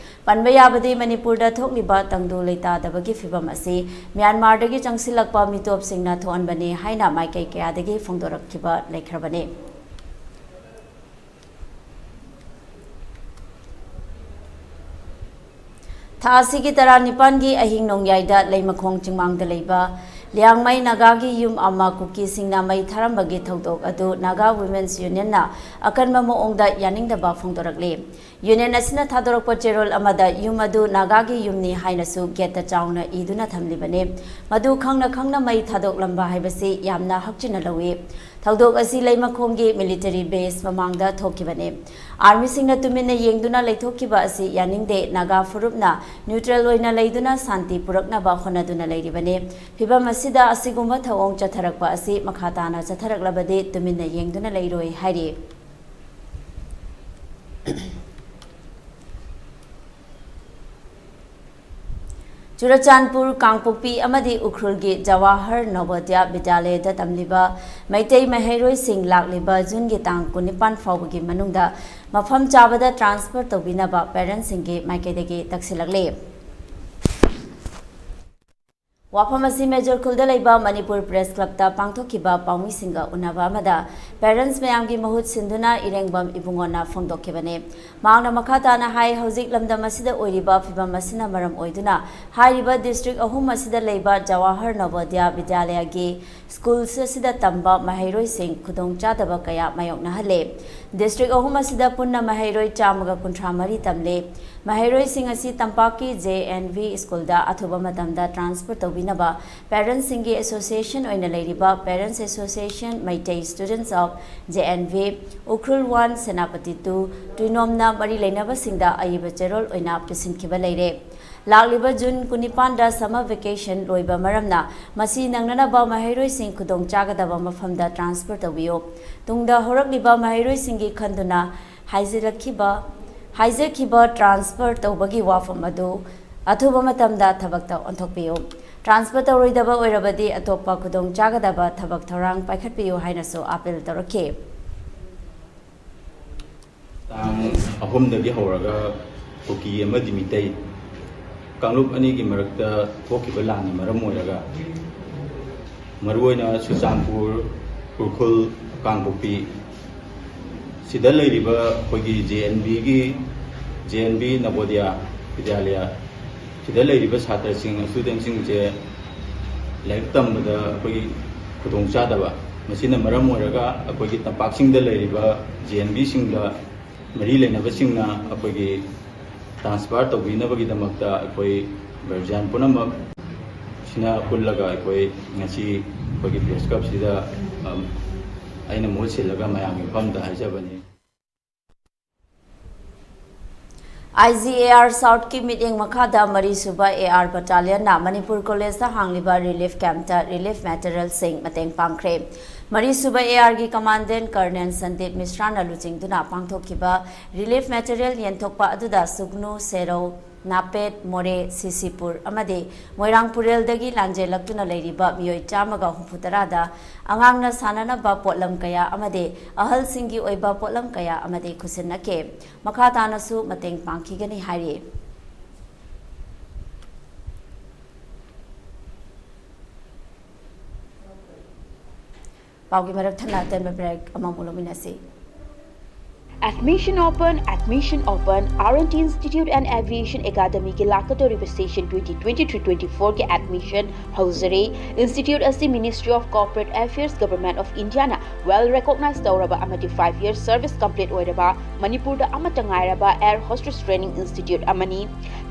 ꯄꯟꯕ ꯌꯥꯕꯗꯤ ꯃꯅꯤꯄꯨꯔꯗ ꯊꯣꯛꯂꯤꯕ ꯇꯪꯗꯨ ꯂꯩꯇꯥꯗꯕꯒꯤ ꯐꯤꯚꯝ ꯑꯁꯤ ꯃ꯭ꯌꯥꯟꯃꯥꯔꯗꯒꯤ ꯆꯪꯁꯤꯜꯂꯛꯄ ꯃꯤꯇꯣꯞꯁꯤꯡꯅ ꯊꯣꯛꯍꯟꯕꯅꯤ ꯍꯥꯏꯅ ꯃꯥꯏꯀꯩ ꯀꯌꯥꯗꯒꯤ ꯐꯣꯡꯗꯣꯔꯛꯈꯤꯕ ꯂꯩꯈ꯭ꯔꯕꯅꯤ꯫ ꯊꯥ ꯑꯁꯤꯒꯤ ꯇꯔꯥꯅꯤꯄꯥꯟꯒꯤ ꯑꯍꯤꯡ ꯅꯣꯡꯌꯥꯏꯗ ꯂꯩꯃꯈꯣꯡ ꯆꯤꯡꯃꯥꯡꯗ ꯂꯩꯕ ꯂꯤꯌꯥꯡꯃꯩ ꯅꯥꯒꯥꯒꯤ ꯌꯨꯝ ꯑꯃ ꯀꯨꯀꯤꯁꯤꯡꯅ ꯃꯩ ꯊꯥꯔꯝꯕꯒꯤ ꯊꯧꯗꯣꯛ ꯑꯗꯨ ꯅꯥꯒꯥ ꯋꯨꯃꯦꯟꯁ ꯌꯨꯅꯤꯌꯟꯅ ꯑꯀꯟꯕ ꯃꯑꯣꯡꯗ ꯌꯥꯅꯤꯡꯗꯕ ꯐꯣꯡꯗꯣꯔꯛꯂꯤ꯫ ꯌꯨꯅꯤꯌꯟ ꯑꯁꯤꯅ ꯊꯥꯗꯣꯔꯛꯄ ꯆꯦꯔꯣꯜ ꯑꯃꯗ ꯌꯨꯝ ꯑꯗꯨ ꯅꯥꯒꯥꯒꯤ ꯌꯨꯝꯅꯤ ꯍꯥꯏꯅꯁꯨ ꯒꯦꯠꯇ ꯆꯥꯎꯅ ꯏꯗꯨꯅ ꯊꯝꯂꯤꯕꯅꯤ꯫ ꯃꯗꯨ ꯈꯪꯅ ꯈꯪꯅ ꯃꯩ ꯊꯥꯗꯣꯛꯂꯝꯕ ꯍꯥꯏꯕꯁꯤ ꯌꯥꯝꯅ ꯍꯛꯆꯤꯟꯅ ꯂꯧꯏ꯫ ꯊꯧꯗꯣꯛ ꯑꯁꯤ ꯂꯩꯃꯈꯣꯡꯒꯤ ꯃꯤꯂꯤꯇꯔꯤ ꯕꯦꯁ ꯃꯃꯥꯡꯗ ꯊꯣꯛꯈꯤꯕꯅꯤ꯫ ꯑꯥꯔꯃꯤꯁꯤꯡꯅ ꯇꯨꯃꯤꯟꯅ ꯌꯦꯡꯗꯨꯅ ꯂꯩꯊꯣꯛꯈꯤꯕ ꯑꯁꯤ ꯌꯥꯅꯤꯡꯗꯦ꯫ ꯅꯥꯒꯥ ꯐꯨꯔꯨꯞꯅ ꯅ꯭ꯌꯨꯇ꯭ꯔꯦꯜ ꯑꯣꯏꯅ ꯂꯩꯗꯨꯅ ꯁꯥꯟꯇꯤ ꯄꯨꯔꯛꯅꯕ ꯍꯣꯠꯅꯗꯨꯅ ꯂꯩꯔꯤꯕꯅꯤ꯫ ꯐꯤꯚꯝ ꯑꯁꯤꯗ ꯑꯁꯤꯒꯨꯝꯕ ꯊꯧꯑꯣꯡ ꯆꯠꯊꯔꯛꯄ ꯑꯁꯤ ꯃꯈꯥ ꯇꯥꯅ ꯆꯠꯊꯔꯛꯂꯕꯗꯤ ꯇꯨꯃꯤꯟꯅ ꯌꯦꯡꯗꯨꯅ ꯂꯩꯔꯣꯏ ꯍꯥꯏꯔꯤ꯫ ꯆꯨꯔꯆꯥꯟꯄꯨꯔ, ꯀꯥꯡꯄꯣꯛꯄꯤ ꯑꯃꯗꯤ ꯎꯈ꯭ꯔꯨꯜꯒꯤ ꯖꯋꯥꯍꯔ ꯅꯕꯣꯗꯤꯌꯥ ꯕꯤꯗ꯭ꯌꯥꯂꯌꯗ ꯇꯝꯂꯤꯕ ꯃꯩꯇꯩ ꯃꯍꯩꯔꯣꯏꯁꯤꯡ ꯂꯥꯛꯂꯤꯕ ꯖꯨꯟꯒꯤ ꯇꯥꯡ ꯀꯨꯟꯅꯤꯄꯥꯟ ꯐꯥꯎꯕꯒꯤ ꯃꯅꯨꯡꯗ ꯃꯐꯝ ꯆꯥꯕꯗ ꯇ꯭ꯔꯥꯟꯁꯐꯔ ꯇꯧꯕꯤꯅꯕ ꯄꯦꯔꯦꯟꯁꯁꯤꯡꯒꯤ ꯃꯥꯏꯀꯩꯗꯒꯤ ꯇꯛꯁꯤꯜꯂꯛꯂꯤ꯫ ꯋꯥꯐꯝ ꯑꯁꯤ ꯃꯦꯖꯣꯔ ꯈꯨꯜꯗ ꯂꯩꯕ ꯃꯅꯤꯄꯨꯔ ꯄ꯭ꯔꯦꯁ ꯀ꯭ꯂꯕꯇ ꯄꯥꯡꯊꯣꯛꯈꯤꯕ ꯄꯥꯎꯃꯤꯁꯤꯡꯒ ꯎꯅꯕ ꯑꯃꯗ ꯄꯦꯔꯦꯟꯁ ꯃꯌꯥꯝꯒꯤ ꯃꯍꯨꯠ ꯁꯤꯟꯗꯨꯅ ꯏꯔꯦꯡꯕꯝ ꯏꯕꯨꯡꯉꯣꯅ ꯐꯣꯡꯗꯣꯛꯈꯤꯕꯅꯤ꯫ ꯃꯍꯥꯛꯅ ꯃꯈꯥ ꯇꯥꯅ ꯍꯥꯏ, ꯍꯧꯖꯤꯛ ꯂꯝꯗꯝ ꯑꯁꯤꯗ ꯑꯣꯏꯔꯤꯕ ꯐꯤꯚꯝ ꯑꯁꯤꯅ ꯃꯔꯝ ꯑꯣꯏꯗꯨꯅ ꯍꯥꯏꯔꯤꯕ ꯗꯤꯁꯇ꯭ꯔꯤꯛ ꯑꯍꯨꯝ ꯑꯁꯤꯗ ꯂꯩꯕ ꯖꯋꯥꯍꯔ ꯅꯕꯣꯗꯤꯌꯥ ꯕꯤꯗ꯭ꯌꯥꯂꯌꯒꯤ ꯁ꯭ꯀꯨꯜꯁ ꯑꯁꯤꯗ ꯇꯝꯕ ꯃꯍꯩꯔꯣꯏꯁꯤꯡ ꯈꯨꯗꯣꯡꯆꯥꯗꯕ ꯀꯌꯥ ꯃꯥꯌꯣꯛꯅꯍꯜꯂꯦ꯫ ꯗꯤꯁꯇ꯭ꯔꯤꯛ ꯑꯍꯨꯝ ꯑꯁꯤꯗ ꯄꯨꯟꯅ ꯃꯍꯩꯔꯣꯏ ꯆꯥꯝꯃꯒ ꯀꯨꯟꯊ꯭ꯔꯥ ꯃꯔꯤ ꯇꯝꯂꯦ꯫ ꯃꯍꯩꯔꯣꯏꯁꯤꯡ ꯑꯁꯤ ꯇꯝꯄꯥꯛꯀꯤ ꯖꯦ ꯑꯦꯟ ꯚꯤ ꯁ꯭ꯀꯨꯜꯗ ꯑꯊꯨꯕ ꯃꯇꯝꯗ ꯇ꯭ꯔꯥꯟꯁꯐꯔ ꯇꯧꯕꯤꯅꯕ ꯄꯦꯔꯦꯟꯁꯁꯤꯡꯒꯤ ꯑꯦꯁꯣꯁꯤꯌꯦꯁꯟ ꯑꯣꯏꯅ ꯂꯩꯔꯤꯕ Parents Association Meitei Students of J N V, Ukhrul one, Senapati two, ꯇꯨꯏꯅꯣꯝꯅ ꯃꯔꯤ ꯂꯩꯅꯕꯁꯤꯡꯗ ꯑꯏꯕ ꯆꯦꯔꯣꯜ ꯑꯣꯏꯅ ꯄꯤꯁꯤꯟꯈꯤꯕ ꯂꯩꯔꯦ꯫ ꯂꯥꯛꯂꯤꯕ ꯖꯨꯟ ꯀꯨꯟꯅꯤꯄꯥꯟꯗ summer vacation ꯂꯣꯏꯕ ꯃꯔꯝꯅ ꯃꯁꯤ ꯅꯪꯅꯅꯕ ꯃꯍꯩꯔꯣꯏꯁꯤꯡ ꯈꯨꯗꯣꯡ ꯆꯥꯒꯗꯕ ꯃꯐꯝꯗ ꯇ꯭ꯔꯥꯟꯁꯐꯔ ꯇꯧꯕꯤꯌꯨ꯫ ꯇꯨꯡꯗ ꯍꯧꯔꯛꯂꯤꯕ ꯃꯍꯩꯔꯣꯏꯁꯤꯡꯒꯤ ꯈꯟꯗꯨꯅ ꯍꯥꯏꯖꯤꯜꯂꯛꯈꯤꯕ, ꯍꯥꯏꯖꯈꯤꯕ ꯇ꯭ꯔꯥꯟꯁꯐꯔ ꯇꯧꯕꯒꯤ ꯋꯥꯐꯝ ꯑꯗꯨ ꯑꯊꯨꯕ ꯃꯇꯝꯗ ꯊꯕꯛꯇ ꯑꯣꯟꯊꯣꯛꯄꯤꯌꯨ꯫ ꯇ꯭ꯔꯥꯟꯁꯐꯔ ꯇꯧꯔꯣꯏꯗꯕ ꯑꯣꯏꯔꯕꯗꯤ ꯑꯇꯣꯞꯄ ꯈꯨꯗꯣꯡ ꯆꯥꯒꯗꯕ ꯊꯕꯛ ꯊꯧꯔꯥꯡ ꯄꯥꯏꯈꯠꯄꯤꯌꯨ ꯍꯥꯏꯅꯁꯨ ꯑꯥꯄꯤꯜ ꯇꯧꯔꯛꯈꯤ꯫ ꯇꯥꯡ ꯑꯍꯨꯝꯗꯒꯤ ꯍꯧꯔꯒ ꯀꯨꯀꯤ ꯑꯃꯗꯤ ꯃꯤꯇꯩ ꯀꯥꯡꯂꯨꯞ ꯑꯅꯤꯒꯤ ꯃꯔꯛꯇ ꯊꯣꯛꯈꯤꯕ ꯂꯥꯟꯅ ꯃꯔꯝ ꯑꯣꯏꯔꯒ, ꯃꯔꯨꯑꯣꯏꯅ ꯆꯨꯔꯆꯥꯟꯄꯨꯔ, ꯎꯈ꯭ꯔꯨꯜ, ꯀꯥꯡꯄꯣꯛꯄꯤ, ꯁꯤꯗ ꯂꯩꯔꯤꯕ ꯑꯩꯈꯣꯏꯒꯤ ꯖꯦ ꯑꯦꯟ ꯚꯤꯒꯤ, ꯖꯦ ꯑꯦꯟ ꯚꯤ ꯅꯕꯣꯗꯤꯌꯥ ꯕꯤꯗ꯭ꯌꯥꯂꯌꯥ, ꯁꯤꯗ ꯂꯩꯔꯤꯕ ꯁꯥꯇ꯭ꯔꯁꯤꯡ, ꯏꯁꯇꯨꯗꯦꯟꯁꯤꯡꯁꯦ ꯂꯥꯏꯔꯤꯛ ꯇꯝꯕꯗ ꯑꯩꯈꯣꯏꯒꯤ ꯈꯨꯗꯣꯡꯆꯥꯗꯕ, ꯃꯁꯤꯅ ꯃꯔꯝ ꯑꯣꯏꯔꯒ ꯑꯩꯈꯣꯏꯒꯤ ꯇꯝꯄꯥꯛꯁꯤꯡꯗ ꯂꯩꯔꯤꯕ ꯖꯦ ꯑꯦꯟ ꯚꯤꯁꯤꯡꯗ ꯃꯔꯤ ꯂꯩꯅꯕꯁꯤꯡꯅ ꯑꯩꯈꯣꯏꯒꯤ ꯇ꯭ꯔꯥꯟꯁꯐꯔ ꯇꯧꯕꯤꯅꯕꯒꯤꯗꯃꯛꯇ ꯑꯩꯈꯣꯏ ꯒꯥꯔꯖꯤꯌꯥꯟ ꯄꯨꯝꯅꯃꯛ ꯁꯤꯅ ꯄꯨꯜꯂꯒ ꯑꯩꯈꯣꯏ ꯉꯁꯤ ꯑꯩꯈꯣꯏꯒꯤ ꯄ꯭ꯔꯦꯁ ꯀ꯭ꯂꯕꯁꯤꯗ ꯑꯩꯅ ꯃꯍꯨꯠ ꯁꯤꯜꯂꯒ ꯃꯌꯥꯝꯒꯤ ꯃꯐꯝꯗ ꯍꯥꯏꯖꯕꯅꯤ꯫ ꯑꯥꯏ ꯖꯤ ꯑꯦ ꯑꯥꯔ ꯁꯥꯎꯠꯀꯤ ꯃꯤꯠꯌꯦꯡ ꯃꯈꯥꯗ ꯃꯔꯤꯁꯨꯕ ꯑꯦ ꯑꯥꯔ ꯕꯠꯇꯥꯂꯤꯌꯟꯅ ꯃꯅꯤꯄꯨꯔ ꯀꯣꯂꯦꯖꯇ ꯍꯥꯡꯂꯤꯕ ꯔꯤꯂꯤꯐ ꯀꯦꯝꯞꯇ ꯔꯤꯂꯤꯐ ꯃꯦꯇꯔꯤꯌꯦꯜꯁꯤꯡ ꯃꯇꯦꯡ ꯄꯥꯡꯈ꯭ꯔꯦ꯫ ꯃꯔꯤꯁꯨꯕ ꯑꯦ ꯑꯥꯔꯒꯤ ꯀꯃꯥꯟꯗꯦꯟ ꯀꯔꯅꯦꯜ ꯁꯟꯗꯤꯞ ꯃꯤꯁ꯭ꯔꯥꯅ ꯂꯨꯆꯤꯡꯗꯨꯅ ꯄꯥꯡꯊꯣꯛꯈꯤꯕ ꯔꯤꯂꯤꯐ ꯃꯦꯇꯔꯤꯌꯦꯜ ꯌꯦꯟꯊꯣꯛꯄ ꯑꯗꯨꯗ ꯁꯨꯒꯅꯨ, ꯁꯦꯔꯧ, ꯅꯥꯄꯦꯠ, ꯃꯣꯔꯦ, ꯁꯤꯁꯤꯄꯨꯔ ꯑꯃꯗꯤ ꯃꯣꯏꯔꯥꯡ ꯄꯨꯔꯦꯜꯗꯒꯤ ꯂꯥꯟꯖꯦꯜꯂꯛꯇꯨꯅ ꯂꯩꯔꯤꯕ ꯃꯤꯑꯣꯏ ꯆꯥꯝꯃꯒ ꯍꯨꯝꯐꯨ ꯇꯔꯥꯗ ꯑꯉꯥꯡꯅ ꯁꯥꯟꯅꯅꯕ ꯄꯣꯠꯂꯝ ꯀꯌꯥ ꯑꯃꯗꯤ ꯑꯍꯜꯁꯤꯡꯒꯤ ꯑꯣꯏꯕ ꯄꯣꯠꯂꯝ ꯀꯌꯥ ꯑꯃꯗꯤ ꯈꯨꯠꯁꯤꯟꯅꯈꯤ꯫ ꯃꯈꯥ ꯇꯥꯅꯁꯨ ꯃꯇꯦꯡ ꯄꯥꯡꯈꯤꯒꯅꯤ ꯍꯥꯏꯔꯤ꯫ ꯄꯥꯎꯒꯤ ꯃꯔꯛ ꯊꯠꯅ ꯑꯇꯦꯟꯕ ꯕ꯭ꯔꯦꯛ ꯑꯃꯃꯨꯛ ꯂꯧꯃꯤꯟꯅꯁꯤ꯫ Admission open, admission open, R and T Institute and Aviation Academyꯒꯤ ꯂꯥꯛꯀꯗꯧꯔꯤꯕ session twenty twenty-three twenty-fourꯒꯤ admission ꯍꯧꯖꯔꯦ꯫ Institute ꯑꯁꯤ Ministry of Corporate Affairs, Government of Indiaꯅ well recognize ꯇꯧꯔꯕ ꯑꯃꯗꯤ five year service complete ꯑꯣꯏꯔꯕ ꯃꯅꯤꯄꯨꯔꯗ ꯑꯃꯠꯇ ꯉꯥꯏꯔꯕ air hostess training institute ꯑꯃꯅꯤ꯫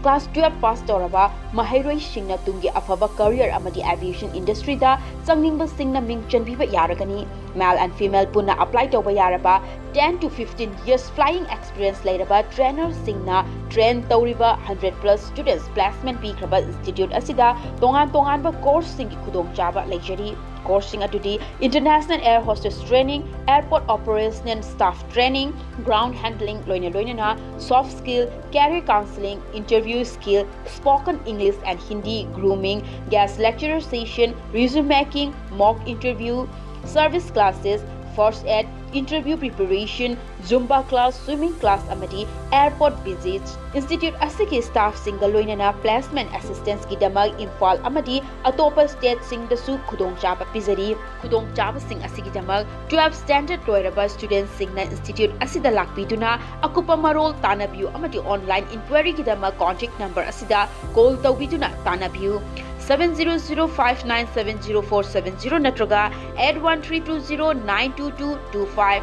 Class twelve pass ꯇꯧꯔꯕ ꯃꯍꯩꯔꯣꯏꯁꯤꯡꯅ ꯇꯨꯡꯒꯤ ꯑꯐꯕ career ꯑꯃꯗꯤ aviation industryꯗ ꯆꯪꯅꯤꯡꯕꯁꯤꯡꯅ ꯃꯤꯡ ꯆꯟꯕꯤꯕ ꯌꯥꯔꯒꯅꯤ꯫ Male and female ꯄꯨꯟꯅ apply ꯇꯧꯕ ꯌꯥꯔꯕ ten to fifteen years flying experience ꯂꯩꯔꯕ trainerꯁꯤꯡꯅ train ꯇꯧꯔꯤꯕ hundred plus students placement ꯄꯤꯈ꯭ꯔꯕ institute ꯑꯁꯤꯗ ꯇꯣꯉꯥꯟ ꯇꯣꯉꯥꯟꯕ courseꯁꯤꯡꯒꯤ ꯈꯨꯗꯣꯡꯆꯥꯕ ꯂꯩꯖꯔꯤ꯫ Courseꯁꯤꯡ ꯑꯗꯨꯗꯤ International Air Hostess Training, Airport Operational Staff Training, Ground Handling ꯂꯣꯏꯅ ꯂꯣꯏꯅꯅ soft skill, career counseling, interview skill, spoken English and Hindi, grooming, guest lecturer session, resume making, mock interview, service classes, first aid, interview preparation, Zumba class, swimming class ꯑꯃꯗꯤ airport visits꯫ Institute ꯑꯁꯤꯒꯤ staffꯁꯤꯡꯒ ꯂꯣꯏꯅꯅ placement assistanceꯀꯤꯗꯃꯛ Imphal ꯑꯃꯗꯤ ꯑꯇꯣꯞꯄ stateꯁꯤꯡꯗꯁꯨ ꯈꯨꯗꯣꯡꯆꯥꯕ ꯄꯤꯖꯔꯤ꯫ ꯈꯨꯗꯣꯡꯆꯥꯕꯁꯤꯡ ꯑꯁꯤꯒꯤꯗꯃꯛ twelve standard ꯂꯣꯏꯔꯕ studentꯁꯤꯡꯅ institute ꯑꯁꯤꯗ ꯂꯥꯛꯄꯤꯗꯨꯅ ꯑꯀꯨꯞꯄ ꯃꯔꯣꯜ ꯇꯥꯟꯅꯕꯤꯌꯨ ꯑꯃꯗꯤ online inquiryꯒꯤꯗꯃꯛ contact number ꯑꯁꯤꯗ call ꯇꯧꯕꯤꯗꯨꯅ ꯇꯥꯟꯅꯕꯤꯌꯨ꯫ Seven zero zero five nine seven zero four seven zero ꯅꯠꯇ꯭ꯔꯒ eight one three two zero nine two two two five꯫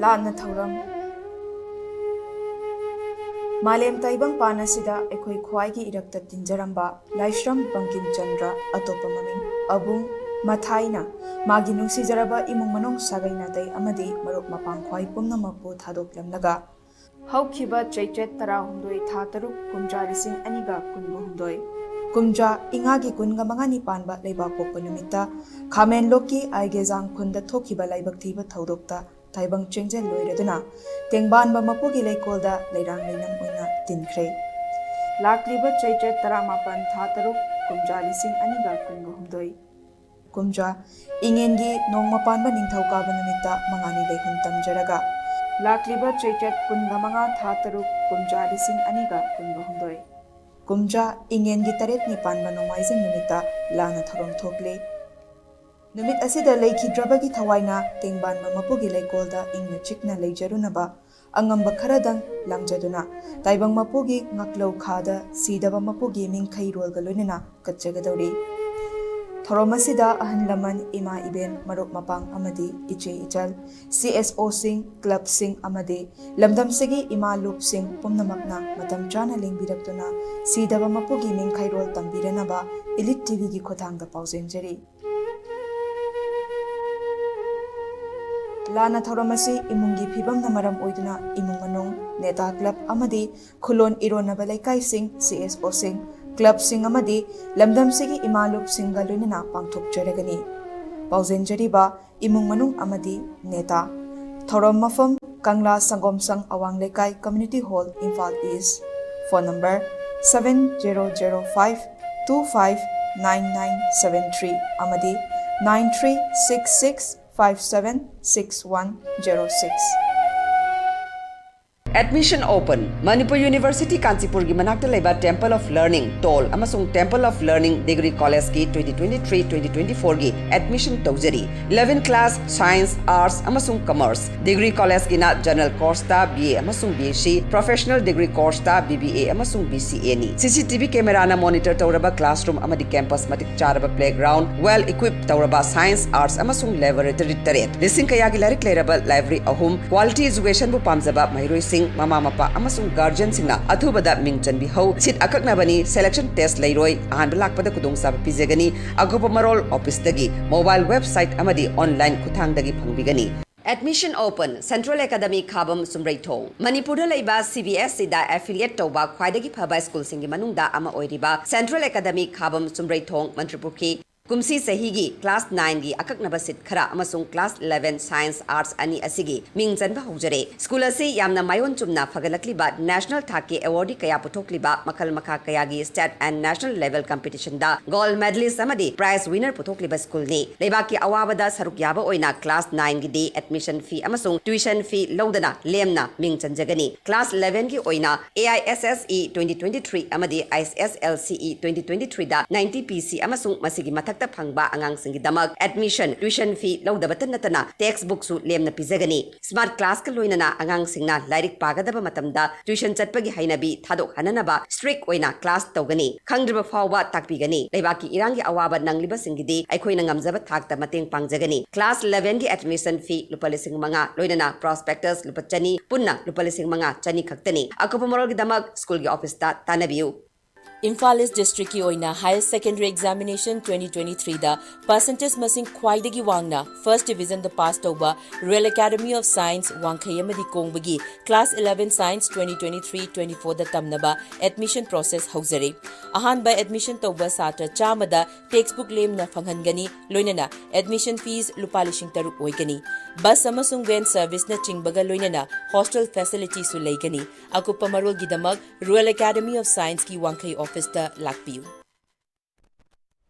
ꯂꯥꯟꯅ ꯊꯧꯔꯝ꯫ ꯃꯥꯂꯦꯝ ꯇꯥꯏꯕꯪ ꯄꯥꯟ ꯑꯁꯤꯗ ꯑꯩꯈꯣꯏ ꯈ꯭ꯋꯥꯏꯒꯤ ꯏꯔꯛꯇ ꯇꯤꯟꯖꯔꯝꯕ ꯂꯥꯏꯁ꯭ꯔꯝ ꯕꯪꯀꯤꯝ ꯆꯟꯗ꯭ꯔ, ꯑꯇꯣꯞꯄ ꯃꯃꯤꯡ ꯑꯕꯨꯡ ꯃꯊꯥꯏꯅ, ꯃꯥꯒꯤ ꯅꯨꯡꯁꯤꯖꯔꯕ ꯏꯃꯨꯡ ꯃꯅꯨꯡ, ꯁꯥꯒꯩ ꯅꯥꯇꯩ ꯑꯃꯗꯤ ꯃꯔꯨꯞ ꯃꯄꯥꯡ ꯈ꯭ꯋꯥꯏ ꯄꯨꯝꯅꯃꯛꯄꯨ ꯊꯥꯗꯣꯛꯂꯝꯂꯒ, ꯍꯧꯈꯤꯕ ꯆꯩꯆꯠ ꯇꯔꯥꯍꯨꯝꯗꯣꯏ ꯊꯥ ꯇꯔꯨꯛ ꯀꯨꯝꯖꯥ ꯂꯤꯁꯤꯡ ꯑꯅꯤꯒ ꯀꯨꯟꯒ ꯍꯨꯝꯗꯣꯏ, ꯀꯨꯝꯖꯥ ꯏꯉꯥꯒꯤ ꯀꯨꯟꯒ ꯃꯉꯥꯅꯤ ꯄꯥꯟꯕ ꯂꯩꯕꯥꯛꯄꯣꯛꯄ ꯅꯨꯃꯤꯠꯇ ꯈꯥꯃꯦꯟꯂꯣꯛꯀꯤ ꯑꯥꯏꯒꯦꯖꯥꯡ ꯈꯨꯟꯗ ꯊꯣꯛꯈꯤꯕ ꯂꯥꯏꯕꯛ ꯊꯤꯕ ꯊꯧꯗꯣꯛꯇ ꯇꯥꯏꯕꯪ ꯆꯦꯡꯖꯦꯜ ꯂꯣꯏꯔꯗꯨꯅ ꯇꯦꯡꯕꯥꯟꯕ ꯃꯄꯨꯒꯤ ꯂꯩꯀꯣꯜꯗ ꯂꯩꯔꯥꯡ ꯂꯩꯅꯝ ꯑꯣꯏꯅ ꯇꯤꯟꯈ꯭ꯔꯦ꯫ ꯂꯥꯛꯂꯤꯕ ꯆꯩꯆꯠ ꯇꯔꯥꯃꯥꯄꯟ ꯊꯥ ꯇꯔꯨꯛ ꯀꯨꯝꯖꯥ ꯂꯤꯁꯤꯡ ꯑꯅꯤꯒ ꯀꯨꯟꯒ ꯍꯨꯝꯗꯣꯏ, ꯀꯨꯝꯖꯥ ꯏꯉꯦꯟꯒꯤ ꯅꯣꯡꯃ ꯄꯥꯟꯕ ꯅꯤꯡꯊꯧꯀꯥꯕ ꯅꯨꯃꯤꯠꯇ ꯃꯉꯥꯅꯤ ꯂꯩꯍꯨꯝ ꯇꯝꯖꯔꯒ, ꯂꯥꯛꯂꯤꯕ ꯆꯩꯆꯠ ꯀꯨꯟꯒ ꯃꯉꯥ ꯊꯥ ꯇꯔꯨꯛ ꯀꯨꯝꯖꯥ ꯂꯤꯁꯤꯡ ꯑꯅꯤꯒ ꯀꯨꯟꯒ ꯍꯨꯝꯗꯣꯏ, ꯀꯨꯝꯖꯥ ꯏꯉꯦꯟꯒꯤ ꯇꯔꯦꯠꯅꯤ ꯄꯥꯟꯕ ꯅꯣꯡꯃꯥꯏꯖꯤꯡ ꯅꯨꯃꯤꯠꯇ ꯂꯥꯟꯅ ꯊꯧꯔꯝ ꯊꯣꯛꯂꯤ꯫ ꯅꯨꯃꯤꯠ ꯑꯁꯤꯗ ꯂꯩꯈꯤꯗ꯭ꯔꯕꯒꯤ ꯊꯋꯥꯏꯅ ꯇꯦꯡꯕꯥꯟꯕ ꯃꯄꯨꯒꯤ ꯂꯩꯀꯣꯜꯗ ꯏꯪꯅ ꯆꯤꯛꯅ ꯂꯩꯖꯔꯨꯅꯕ ꯑꯉꯝꯕ ꯈꯔꯗꯪ ꯂꯥꯡꯖꯗꯨꯅ ꯇꯥꯏꯕꯪ ꯃꯄꯨꯒꯤ ꯉꯥꯛꯂꯧ ꯈꯥꯗ ꯁꯤꯗꯕ ꯃꯄꯨꯒꯤ ꯃꯤꯡꯈꯩꯔꯣꯜꯒ ꯂꯣꯏꯅꯅ ꯀꯠꯆꯒꯗꯧꯔꯤ꯫ ꯊꯧꯔꯝ ꯑꯁꯤꯗ ꯑꯍꯜ ꯂꯃꯟ, ꯏꯃꯥ ꯏꯕꯦꯟ, ꯃꯔꯨꯞ ꯃꯄꯥꯡ ꯑꯃꯗꯤ ꯏꯆꯦ ꯏꯆꯜ, ꯁꯤ ꯑꯦꯁ ꯑꯣꯁꯤꯡ, ꯀ꯭ꯂꯕꯁꯤꯡ ꯑꯃꯗꯤ ꯂꯝꯗꯝꯁꯤꯒꯤ ꯏꯃꯥ ꯂꯨꯞꯁꯤꯡ ꯄꯨꯝꯅꯃꯛꯅ ꯃꯇꯝ ꯆꯥꯅ ꯂꯦꯡꯕꯤꯔꯛꯇꯨꯅ ꯁꯤꯗꯕ ꯃꯄꯨꯒꯤ ꯃꯤꯡꯈꯩꯔꯣꯜ ꯇꯝꯕꯤꯔꯅꯕ ꯏꯂꯤꯠ ꯇꯤꯚꯤꯒꯤ ꯈꯨꯠꯊꯥꯡꯗ ꯄꯥꯎꯖꯦꯟꯖꯔꯤ꯫ ꯂꯥꯟꯅ ꯊꯧꯔꯝ ꯑꯁꯤ ꯏꯃꯨꯡꯒꯤ ꯐꯤꯕꯝꯅ ꯃꯔꯝ ꯑꯣꯏꯗꯨꯅ ꯏꯃꯨꯡ ꯃꯅꯨꯡ, ꯅꯦꯇꯥ ꯀ꯭ꯂꯕ ꯑꯃꯗꯤ ꯈꯨꯂꯣꯟ ꯏꯔꯣꯟꯅꯕ ꯂꯩꯀꯥꯏꯁꯤꯡ, ꯁꯤ ꯑꯦꯁ ꯑꯣꯁꯤꯡ, ꯀ꯭ꯂꯕꯁꯤꯡ ꯑꯃꯗꯤ ꯂꯝꯗꯝꯁꯤꯒꯤ ꯏꯃꯥ ꯂꯨꯞꯁꯤꯡꯒ ꯂꯣꯏꯅꯅ ꯄꯥꯡꯊꯣꯛꯆꯔꯒꯅꯤ꯫ ꯄꯥꯎꯖꯦꯟꯖꯔꯤꯕ ꯏꯃꯨꯡ ꯃꯅꯨꯡ ꯑꯃꯗꯤ ꯅꯦꯇꯥ꯫ ꯊꯧꯔꯝ ꯃꯐꯝ, ꯀꯪꯂꯥ ꯁꯪꯒꯣꯝ ꯁꯪ Awang Leikai, community hall, Imphal east. Phone number seven zero zero five two five nine nine seven three ꯑꯃꯗꯤ nine three six six five seven six one zero six꯫ Admission open. Manipur University Kanchipurꯒꯤ ꯃꯅꯥꯛꯇ ꯂꯩꯕ Temple of Learning, ꯇꯣꯜ, ꯑꯃꯁꯨꯡ Temple of Learning Degree Collegeꯀꯤ twenty twenty-three twenty twenty-fourꯒꯤ admission ꯇꯧꯖꯔꯤ꯫ Eleven class, Science, Arts ꯑꯃꯁꯨꯡ Commerce꯫ Degree Collegeꯀꯤꯅ General Courseꯇ B A ꯑꯃꯁꯨꯡ B S C, Professional Degree Courseꯇ B B A ꯑꯃꯁꯨꯡ B C Aꯅꯤ꯫ C C T V cameraꯅ monitor ꯇꯧꯔꯕ classroom ꯑꯃꯗꯤ campus ꯃꯇꯤꯛ ꯆꯥꯔꯕ playground, well equipped ꯇꯧꯔꯕ Science, Arts ꯑꯃꯁꯨꯡ Laboratory ꯇꯔꯦꯠ, ꯂꯤꯁꯤꯡ ꯀꯌꯥꯒꯤ ꯂꯥꯏꯔꯤꯛ ꯂꯩꯔꯕ library ꯑꯍꯨꯝ, quality educationꯕꯨ ꯄꯥꯝꯖꯕ ꯃꯍꯩꯔꯣꯏꯁꯤꯡ, ꯃꯃꯥ ꯃꯄꯥ ꯑꯃꯁꯨꯡ guardianꯁꯤꯡꯅ ꯑꯊꯨꯕꯗ ꯃꯤꯡ ꯆꯟꯕꯤꯍꯧ꯫ Seat ꯑꯀꯛꯅꯕꯅꯤ, selection test ꯂꯩꯔꯣꯏ, ꯑꯍꯥꯟꯕ ꯂꯥꯛꯄꯗ ꯈꯨꯗꯣꯡꯆꯥꯕ ꯄꯤꯖꯒꯅꯤ꯫ ꯑꯀꯨꯞꯄ ꯃꯔꯣꯜ officeꯇꯒꯤ, mobile website ꯑꯃꯗꯤ online ꯈꯨꯠꯊꯥꯡꯗꯒꯤ ꯐꯪꯕꯤꯒꯅꯤ꯫ Admission open. Central Academy ꯈꯥꯕꯝ ꯆꯨꯝꯔꯩꯊꯣꯡ꯫ ꯃꯅꯤꯄꯨꯔꯗ ꯂꯩꯕ C B S Eꯗ affiliate ꯇꯧꯕ ꯈ꯭ꯋꯥꯏꯗꯒꯤ ꯐꯕ schoolꯁꯤꯡꯒꯤ ꯃꯅꯨꯡꯗ ꯑꯃ ꯑꯣꯏꯔꯤꯕ Central Academy ꯈꯥꯕꯝ ꯆꯨꯝꯔꯩꯊꯣꯡ, ꯃꯟꯇ꯭ꯔꯤꯄꯨꯈ꯭ꯔꯤ, ꯀꯨꯝꯁꯤ ꯆꯍꯤꯒꯤ class nineꯒꯤ ꯑꯀꯛꯅꯕ seat ꯈꯔ ꯑꯃꯁꯨꯡ class eleven Science, Arts ꯑꯅꯤ ꯑꯁꯤꯒꯤ ꯃꯤꯡ ꯆꯟꯕ ꯍꯧꯖꯔꯦ꯫ School ꯑꯁꯤ ꯌꯥꯝꯅ ꯃꯥꯏꯑꯣꯟ ꯆꯨꯝꯅ ꯐꯒꯠꯂꯛꯂꯤꯕ, national ꯊꯥꯛꯀꯤ awardꯗꯤ ꯀꯌꯥ ꯄꯨꯊꯣꯛꯂꯤꯕ, ꯃꯈꯜ ꯃꯈꯥ ꯀꯌꯥꯒꯤ state and national level competitionꯗ gold medalist ꯑꯃꯗꯤ prize winner ꯄꯨꯊꯣꯛꯂꯤꯕ schoolꯅꯤ꯫ ꯂꯩꯕꯥꯛꯀꯤ ꯑꯋꯥꯕꯗ ꯁꯔꯨꯛ ꯌꯥꯕ ꯑꯣꯏꯅ class nineꯒꯤꯗꯤ admission fee ꯑꯃꯁꯨꯡ tuition fee ꯂꯧꯗꯅ ꯂꯦꯝꯅ ꯃꯤꯡ ꯆꯟꯖꯒꯅꯤ꯫ Class elevenꯒꯤ ꯑꯣꯏꯅ A I S S E twenty twenty-three ꯑꯃꯗꯤ I S S L C E twenty twenty-threeꯗ ninety P C ꯑꯃꯁꯨꯡ ꯃꯁꯤꯒꯤ ꯃꯊꯛꯇ ꯐꯪꯕ ꯑꯉꯥꯡꯁꯤꯡꯒꯤꯗꯃꯛ admission, tuition fee ꯂꯧꯗꯕꯇ ꯅꯠꯇꯅ textbookꯁꯨ ꯂꯦꯝꯅ ꯄꯤꯖꯒꯅꯤ꯫ Smart classꯀ ꯂꯣꯏꯅꯅ ꯑꯉꯥꯡꯁꯤꯡꯅ ꯂꯥꯏꯔꯤꯛ ꯄꯥꯒꯗꯕ ꯃꯇꯝꯗ tuition ꯆꯠꯄꯒꯤ ꯍꯩꯅꯕꯤ ꯊꯥꯗꯣꯛꯍꯟꯅꯅꯕ strict ꯑꯣꯏꯅ class ꯇꯧꯒꯅꯤ꯫ ꯈꯪꯗ꯭ꯔꯤꯕ ꯐꯥꯎꯕ ꯇꯥꯛꯄꯤꯒꯅꯤ꯫ ꯂꯩꯕꯥꯛꯀꯤ ꯏꯔꯥꯡꯒꯤ ꯑꯋꯥꯕ ꯅꯪꯂꯤꯕꯁꯤꯡꯒꯤꯗꯤ ꯑꯩꯈꯣꯏꯅ ꯉꯝꯖꯕ ꯊꯥꯛꯇ ꯃꯇꯦꯡ ꯄꯥꯡꯖꯒꯅꯤ꯫ Class elevenꯒꯤ admission fee ꯂꯨꯄꯥ ꯂꯤꯁꯤꯡ ꯃꯉꯥ, ꯂꯣꯏꯅꯅ prospectus ꯂꯨꯄꯥ ꯆꯅꯤ, ꯄꯨꯟꯅ ꯂꯨꯄꯥ ꯂꯤꯁꯤꯡ ꯃꯉꯥ ꯆꯅꯤ ꯈꯛꯇꯅꯤ꯫ ꯑꯀꯨꯞꯄ ꯃꯔꯣꯜꯒꯤꯗꯃꯛ schoolꯒꯤ officeꯇ ꯇꯥꯟꯅꯕꯤꯌꯨ꯫ ꯏꯝꯐꯥꯜ East Districtꯀꯤ ꯑꯣꯏꯅ Higher Secondary Examination twenty twenty-threeꯗ percentage ꯃꯁꯤꯡ ꯈ꯭ꯋꯥꯏꯗꯒꯤ ꯋꯥꯡꯅ first divisionꯗ pass ꯇꯧꯕ Royal Academy of Science ꯋꯥꯡꯈꯩ ꯑꯃꯗꯤ ꯀꯣꯡꯕꯒꯤ class eleven Science twenty twenty-three twenty-fourꯗ ꯇꯝꯅꯕ admission process ꯍꯧꯖꯔꯦ꯫ ꯑꯍꯥꯟꯕ admission ꯇꯧꯕ ꯁꯥꯇ꯭ꯔ ꯆꯥꯝꯃꯗ textbook ꯂꯦꯝꯅ ꯐꯪꯍꯟꯒꯅꯤ, ꯂꯣꯏꯅꯅ admission fees ꯂꯨꯄꯥ ꯂꯤꯁꯤꯡ ꯇꯔꯨꯛ ꯑꯣꯏꯒꯅꯤ꯫ Bus ꯑꯃꯁꯨꯡ van serviceꯅꯆꯤꯡꯕꯒ ꯂꯣꯏꯅꯅ hostel facilityꯁꯨ ꯂꯩꯒꯅꯤ꯫ ꯑꯀꯨꯞꯄ ꯃꯔꯣꯜꯒꯤꯗꯃꯛ Royal Academy of Scienceꯀꯤ ꯋꯥꯡꯈꯩ officeꯇ ꯂꯥꯛꯄꯤꯌꯨ꯫